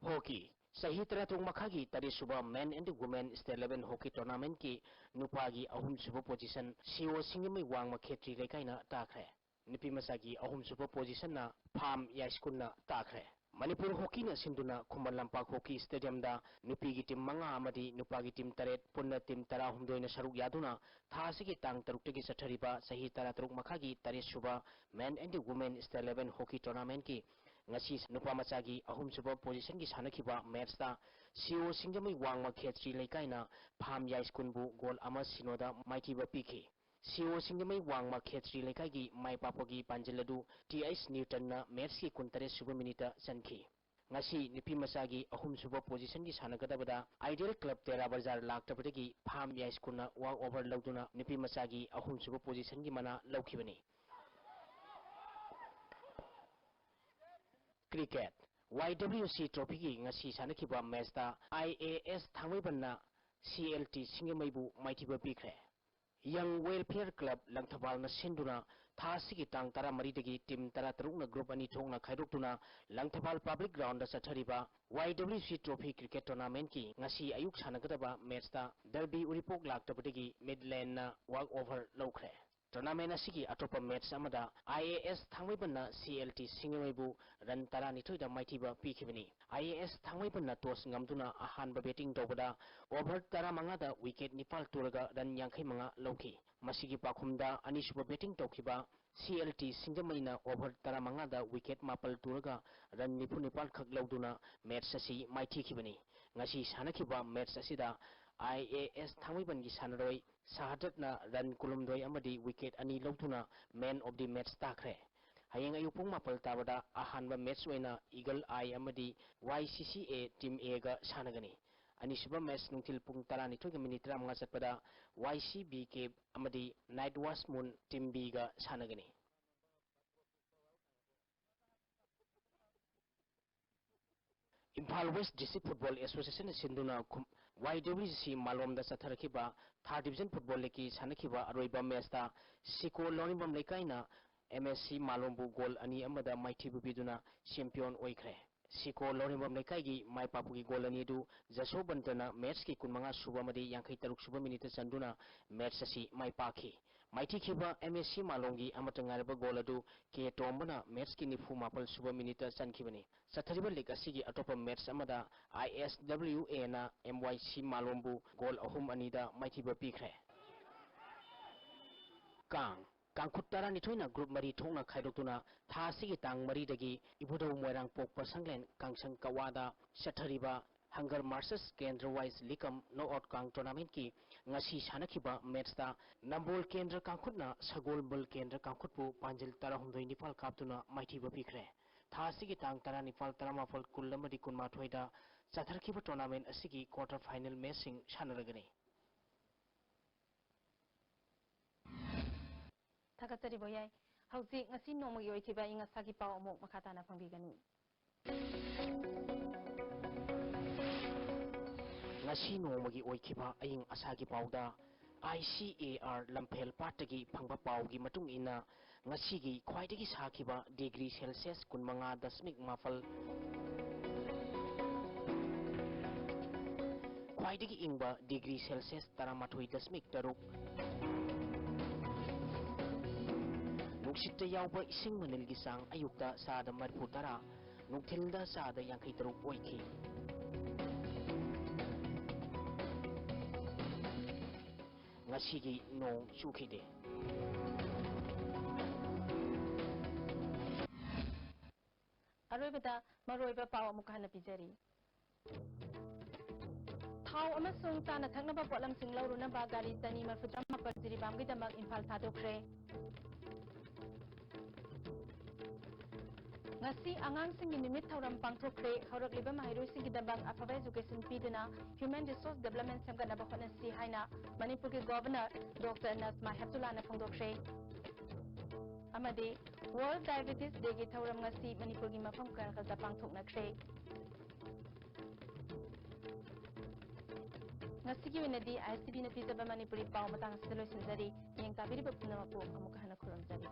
Hockey꯫ ꯆꯍꯤ ꯇꯔꯥꯇꯔꯨꯛ ꯃꯈꯥꯒꯤ ꯇꯔꯦꯠꯁꯨꯕ Men and Women State Level Hockey Tournamentꯀꯤ ꯅꯨꯄꯥꯒꯤ ꯑꯍꯨꯝꯁꯨꯕ position ꯁꯤꯑꯣ ꯁꯤꯡꯖꯃꯩ ꯋꯥꯡꯃ ꯈꯦꯇ꯭ꯔꯤ ꯂꯩꯀꯥꯏꯅ ꯇꯥꯈ꯭ꯔꯦ꯫ ꯅꯨꯄꯤ ꯃꯆꯥꯒꯤ ꯑꯍꯨꯝꯁꯨꯕ positionꯅ ꯐꯥꯝ ꯌꯥꯏꯁ꯭ꯀꯨꯜꯅ ꯇꯥꯈ꯭ꯔꯦ꯫ ꯃꯅꯤꯄꯨꯔ Hockeyꯅ ꯁꯤꯟꯗꯨꯅ ꯈꯨꯃꯟ ꯂꯝꯄꯥꯛ Hockey Stadiumꯗ ꯅꯨꯄꯤꯒꯤ team ꯃꯉꯥ ꯑꯃꯗꯤ ꯅꯨꯄꯥꯒꯤ team ꯇꯔꯦꯠ, ꯄꯨꯟꯅ team ꯇꯔꯥꯍꯨꯝꯗꯣꯏꯅ ꯁꯔꯨꯛ ꯌꯥꯗꯨꯅ ꯊꯥ ꯑꯁꯤꯒꯤ ꯇꯥꯡ ꯇꯔꯨꯛꯇꯒꯤ ꯆꯠꯊꯔꯤꯕ ꯆꯍꯤ ꯇꯔꯥꯇꯔꯨꯛ ꯃꯈꯥꯒꯤ ꯇꯔꯦꯠꯁꯨꯕ Men and Women State Level Hockey Tournamentꯀꯤ ꯉꯁꯤ ꯅꯨꯄꯥ ꯃꯆꯥꯒꯤ ꯑꯍꯨꯝꯁꯨꯕ positionꯒꯤ ꯁꯥꯟꯅꯈꯤꯕ matchꯇ ꯁꯤꯑꯣ ꯁꯤꯡꯖꯃꯩ ꯋꯥꯡꯃ ꯈꯦꯇ꯭ꯔꯤ ꯂꯩꯀꯥꯏꯅ ꯐꯥꯝ ꯌꯥꯏꯁ꯭ꯀꯨꯜꯕꯨ goal ꯑꯃ ꯁꯤꯅꯣꯗ ꯃꯥꯏꯊꯤꯕ ꯄꯤꯈꯤ꯫ ꯁꯤꯑꯣ ꯁꯤꯡꯖꯃꯩ ꯋꯥꯡꯃ ꯈꯦꯇ꯭ꯔꯤ ꯂꯩꯀꯥꯏꯒꯤ ꯃꯥꯏ ꯄꯥꯛꯄꯒꯤ ꯄꯥꯟꯖꯤꯜ ꯑꯗꯨ Th ꯅ꯭ꯌꯨꯇꯟꯅ matchꯀꯤ ꯀꯨꯟꯇꯔꯦꯠ ꯁꯨꯕ minuteꯇ ꯆꯟꯈꯤ꯫ ꯉꯁꯤ ꯅꯨꯄꯤ ꯃꯆꯥꯒꯤ ꯑꯍꯨꯝꯁꯨꯕ positionꯒꯤ ꯁꯥꯟꯅꯒꯗꯕꯗ Ideal Club ꯇꯦꯔꯥ ꯕꯖꯥꯔ ꯂꯥꯛꯇꯕꯗꯒꯤ ꯐꯥꯝ ꯌꯥꯏꯁ꯭ꯀꯨꯜꯅ walk over ꯂꯧꯗꯨꯅ ꯅꯨꯄꯤ ꯃꯆꯥꯒꯤ ꯑꯍꯨꯝꯁꯨꯕ positionꯒꯤ ꯃꯅꯥ ꯂꯧꯈꯤꯕꯅꯤ꯫ Cricket, Y W C trophyꯒꯤ ꯉꯁꯤ ꯁꯥꯟꯅꯈꯤꯕ matchꯇ I A S ꯊꯥꯡꯃꯩꯕꯟꯅ C L T ꯁꯤꯡꯖꯃꯩꯕꯨ ꯃꯥꯏꯊꯤꯕ ꯄꯤꯈ꯭ꯔꯦ꯫ Young Welfare Club ꯂꯪꯊꯕꯥꯜꯅ ꯁꯤꯟꯗꯨꯅ ꯊꯥ ꯑꯁꯤꯒꯤ ꯇꯥꯡ ꯇꯔꯥꯃꯔꯤꯗꯒꯤ team ꯇꯔꯥꯇꯔꯨꯛꯅ group ꯑꯅꯤ ꯊꯣꯛꯅ ꯈꯥꯏꯗꯣꯛꯇꯨꯅ ꯂꯪꯊꯕꯥꯜ public groundꯗ ꯆꯠꯊꯔꯤꯕ Y W C trophy cricket tournamentꯀꯤ ꯉꯁꯤ ꯑꯌꯨꯛ ꯁꯥꯟꯅꯒꯗꯕ matchꯇ Derby ꯎꯔꯤꯄꯣꯛ ꯂꯥꯛꯇꯕꯗꯒꯤ Midlandꯅ walk over ꯂꯧꯈ꯭ꯔꯦ꯫ Tournament ꯑꯁꯤꯒꯤ ꯑꯇꯣꯞꯄ match ꯑꯃꯗ I A S ꯊꯥꯡꯃꯩꯕꯟꯅ C L T ꯁꯤꯡꯖꯃꯩꯕꯨ run ꯇꯔꯥꯅꯤꯊꯣꯏꯗ ꯃꯥꯏꯊꯤꯕ ꯄꯤꯈꯤꯕꯅꯤ꯫ I A S ꯊꯥꯡꯃꯩꯕꯟꯅ toss ꯉꯝꯗꯨꯅ ꯑꯍꯥꯟꯕ batting ꯇꯧꯕꯗ over ꯇꯔꯥꯃꯉꯥꯗ wicket ꯅꯤꯄꯥꯜ ꯇꯨꯔꯒ run ꯌꯥꯡꯈꯩꯃꯉꯥ ꯂꯧꯈꯤ꯫ ꯃꯁꯤꯒꯤ ꯄꯥꯎꯈꯨꯝꯗ ꯑꯅꯤꯁꯨꯕ batting ꯇꯧꯈꯤꯕ C L T ꯁꯤꯡꯖꯃꯩꯅ over ꯇꯔꯥꯃꯉꯥꯗ wicket ꯃꯥꯄꯜ ꯇꯨꯔꯒ run ꯅꯤꯐꯨ ꯅꯤꯄꯥꯜ ꯈꯛ ꯂꯧꯗꯨꯅ match ꯑꯁꯤ ꯃꯥꯏꯊꯤꯈꯤꯕꯅꯤ꯫ ꯉꯁꯤ ꯁꯥꯟꯅꯈꯤꯕ match ꯑꯁꯤꯗ I A S ꯊꯥꯡꯃꯩꯕꯟꯒꯤ ꯁꯥꯟꯅꯔꯣꯏ ꯁꯍꯥꯗꯠꯅ run ꯀꯨꯟꯍꯨꯝꯗꯣꯏ ꯑꯃꯗꯤ wicket ꯑꯅꯤ ꯂꯧꯗꯨꯅ man of the match ꯇꯥꯈ꯭ꯔꯦ꯫ ꯍꯌꯦꯡ ꯑꯌꯨꯛ ꯄꯨꯡ ꯃꯥꯄꯜ ꯇꯥꯕꯗ ꯑꯍꯥꯟꯕ match ꯑꯣꯏꯅ Eagle Eye ꯑꯃꯗꯤ Y C C A Team Aꯒ ꯁꯥꯟꯅꯒꯅꯤ꯫ ꯑꯅꯤꯁꯨꯕ match ꯅꯨꯡꯊꯤꯜ ꯄꯨꯡ ꯇꯔꯥꯅꯤꯊꯣꯏꯒ minute ꯇꯔꯥꯃꯉꯥ ꯆꯠꯄꯗ Y C B K ꯑꯃꯗꯤ Night Watch Moon Team Bꯒ ꯁꯥꯟꯅꯒꯅꯤ꯫ ꯏꯝꯐꯥꯜ West District Football Associationꯅ ꯁꯤꯟꯗꯨꯅ ꯈꯨꯝ-, Y W C ꯃꯥꯂꯣꯝꯗ ꯆꯠꯊꯔꯛꯈꯤꯕ Third Division Football Leagueꯀꯤ ꯁꯥꯟꯅꯈꯤꯕ ꯑꯔꯣꯏꯕ matchꯇ ꯁꯤꯀꯣ ꯂꯧꯔꯦꯝꯕꯝ ꯂꯩꯀꯥꯏꯅ M S C ꯃꯥꯂꯣꯝꯕꯨ goal ꯑꯅꯤ ꯑꯃꯗ ꯃꯥꯏꯊꯤꯕ ꯄꯤꯗꯨꯅ champion ꯑꯣꯏꯈ꯭ꯔꯦ꯫ ꯁꯤꯀꯣ ꯂꯧꯔꯦꯝꯕꯝ ꯂꯩꯀꯥꯏꯒꯤ ꯃꯥꯏ ꯄꯥꯛꯄꯒꯤ goal ꯑꯅꯤ ꯑꯗꯨ ꯖꯁꯣꯕꯟꯇꯅ matchꯀꯤ ꯀꯨꯟꯃꯉꯥ ꯁꯨꯕ ꯑꯃꯗꯤ ꯌꯥꯡꯈꯩ ꯇꯔꯨꯛ ꯁꯨꯕ minuteꯇ ꯆꯟꯗꯨꯅ match ꯑꯁꯤ ꯃꯥꯏ ꯄꯥꯛꯈꯤ꯫ ꯃꯥꯏꯊꯤꯈꯤꯕ M S C ꯃꯥꯂꯣꯝꯒꯤ ꯑꯃꯠꯇ ꯉꯥꯏꯔꯕ goal ꯑꯗꯨ ꯀꯦ ꯇꯣꯝꯕꯅ matchꯀꯤ ꯅꯤꯐꯨ ꯃꯥꯄꯜ ꯁꯨꯕ minuteꯇ ꯆꯟꯈꯤꯕꯅꯤ꯫ ꯆꯠꯊꯔꯤꯕ league ꯑꯁꯤꯒꯤ ꯑꯇꯣꯞꯄ match ꯑꯃꯗ I S W Aꯅ M Y C ꯃꯥꯂꯣꯝꯕꯨ goal ꯑꯍꯨꯝ ꯑꯅꯤꯗ ꯃꯥꯏꯊꯤꯕ ꯄꯤꯈ꯭ꯔꯦ꯫ ꯀꯥꯡ, ꯀꯥꯡꯈꯨꯠ ꯇꯔꯥꯅꯤꯊꯣꯏꯅ group ꯃꯔꯤ ꯊꯣꯛꯅ ꯈꯥꯏꯗꯣꯛꯇꯨꯅ ꯊꯥ ꯑꯁꯤꯒꯤ ꯇꯥꯡ ꯃꯔꯤꯗꯒꯤ ꯏꯕꯨꯙꯧ ꯃꯣꯏꯔꯥꯡ ꯄꯣꯛꯄ ꯁꯪꯂꯦꯟ ꯀꯥꯡꯁꯪ ꯀꯋꯥꯗ ꯆꯠꯊꯔꯤꯕ Hunger Marches Kendra Wise Likam Knock Out Kang Tournamentꯀꯤ ꯉꯁꯤ ꯁꯥꯟꯅꯈꯤꯕ matchꯇ ꯅꯝꯕꯣꯜ ꯀꯦꯟꯗ꯭ꯔ ꯀꯥꯡꯈꯨꯠꯅ ꯁꯒꯣꯜꯕꯜ ꯀꯦꯟꯗ꯭ꯔ ꯀꯥꯡꯈꯨꯠꯄꯨ ꯄꯥꯟꯖꯤꯜ ꯇꯔꯥꯍꯨꯝꯗꯣꯏ ꯅꯤꯄꯥꯜ ꯀꯥꯞꯇꯨꯅ ꯃꯥꯏꯊꯤꯕ ꯄꯤꯈ꯭ꯔꯦ꯫ ꯊꯥ ꯑꯁꯤꯒꯤ ꯇꯥꯡ ꯇꯔꯥꯅꯤꯄꯥꯜ, ꯇꯔꯥꯃꯥꯄꯜ, ꯀꯨꯟ ꯑꯃꯗꯤ ꯀꯨꯟꯃꯥꯊꯣꯏꯗ ꯆꯠꯊꯔꯛꯈꯤꯕ tournament ꯑꯁꯤꯒꯤ quarter final matchꯁꯤꯡ ꯁꯥꯟꯅꯔꯒꯅꯤ꯫ ꯊꯥꯒꯠꯆꯔꯤ ꯕꯣꯌꯥꯏ꯫ ꯍꯧꯖꯤꯛ ꯉꯁꯤ ꯅꯣꯡꯃꯒꯤ ꯑꯣꯏꯈꯤꯕ ꯑꯏꯪ ꯑꯁꯥꯒꯤ ꯄꯥꯎ ꯑꯃꯨꯛ ꯃꯈꯥ ꯇꯥꯅ ꯐꯣꯡꯕꯤꯒꯅꯤ꯫ ꯉꯁꯤ ꯅꯣꯡꯃꯒꯤ ꯑꯣꯏꯈꯤꯕ ꯑꯏꯪ ꯑꯁꯥꯒꯤ ꯄꯥꯎꯗ, I C A R ꯂꯝꯐꯦꯜ ꯄꯥꯠꯇꯒꯤ ꯐꯪꯕ ꯄꯥꯎꯒꯤ ꯃꯇꯨꯡ ꯏꯟꯅ, ꯉꯁꯤꯒꯤ ꯈ꯭ꯋꯥꯏꯗꯒꯤ ꯁꯥꯈꯤꯕ degree Celsius ꯀꯨꯟꯃꯉꯥ ꯗꯁꯃꯤꯛ ꯃꯥꯄꯜ, ꯈ꯭ꯋꯥꯏꯗꯒꯤ ꯏꯪꯕ degree Celsius ꯇꯔꯥꯃꯥꯊꯣꯏ ꯗꯁꯃꯤꯛ ꯇꯔꯨꯛ꯫ ꯅꯨꯡꯁꯤꯠꯇ ꯌꯥꯎꯕ ꯏꯁꯤꯡ ꯃꯅꯤꯜꯒꯤ ꯆꯥꯡ ꯑꯌꯨꯛꯇ ꯆꯥꯗ ꯃꯔꯤꯐꯨ ꯇꯔꯥ, ꯅꯨꯡꯊꯤꯜꯗ ꯆꯥꯗ ꯌꯥꯡꯈꯩ ꯇꯔꯨꯛ ꯑꯣꯏꯈꯤ꯫ ꯉꯁꯤꯒꯤ ꯅꯣꯡ ꯆꯨꯈꯤꯗꯦ꯫ ꯑꯔꯣꯏꯕꯗ ꯃꯔꯨꯑꯣꯏꯕ ꯄꯥꯎ ꯑꯃꯨꯛ ꯍꯟꯅ ꯄꯤꯖꯔꯤ꯫ ꯊꯥꯎ ꯑꯃꯁꯨꯡ ꯆꯥꯅ ꯊꯛꯅꯕ ꯄꯣꯠꯂꯝꯁꯤꯡ ꯂꯧꯔꯨꯅꯕ ꯒꯥꯔꯤ ꯆꯅꯤ ꯃꯔꯤꯐꯨꯇꯔꯥꯃꯥꯄꯜ ꯖꯤꯔꯤꯕꯥꯝꯒꯤꯗꯃꯛ ꯏꯝꯐꯥꯜ ꯊꯥꯗꯣꯛꯈ꯭ꯔꯦ꯫ ꯉꯁꯤ ꯑꯉꯥꯡꯁꯤꯡꯒꯤ ꯅꯨꯃꯤꯠ ꯊꯧꯔꯝ ꯄꯥꯡꯊꯣꯛꯈ꯭ꯔꯦ꯫ ꯍꯧꯔꯛꯂꯤꯕ ꯃꯍꯩꯔꯣꯏꯁꯤꯡꯒꯤꯗꯃꯛ ꯑꯐꯕ education ꯄꯤꯗꯨꯅ human resource development ꯁꯦꯝꯒꯠꯅꯕ ꯍꯣꯠꯅꯁꯤ ꯍꯥꯏꯅ ꯃꯅꯤꯄꯨꯔꯒꯤ Governor Doctor ꯅꯖꯃꯥ ꯍꯦꯞꯇꯨꯂꯥꯅ ꯐꯣꯡꯗꯣꯛꯈ꯭ꯔꯦ꯫ ꯑꯃꯗꯤ World Diabetes Dayꯒꯤ ꯊꯧꯔꯝ ꯉꯁꯤ ꯃꯅꯤꯄꯨꯔꯒꯤ ꯃꯐꯝ ꯀꯌꯥꯗ ꯄꯥꯡꯊꯣꯛꯅꯈ꯭ꯔꯦ꯫ ꯉꯁꯤꯒꯤ ꯑꯣꯏꯅꯗꯤ ISTVꯅ ꯄꯤꯖꯕ ꯃꯅꯤꯄꯨꯔꯤ ꯄꯥꯎ ꯃꯇꯥꯡ ꯑꯁꯤꯗ ꯂꯣꯏꯁꯤꯟꯖꯔꯤ꯫ ꯃꯤꯠꯌꯦꯡ ꯇꯥꯕꯤꯔꯤꯕ ꯄꯨꯝꯅꯃꯛꯄꯨ ꯑꯃꯨꯛ ꯍꯟꯅ ꯈꯨꯔꯨꯝꯖꯔꯤ꯫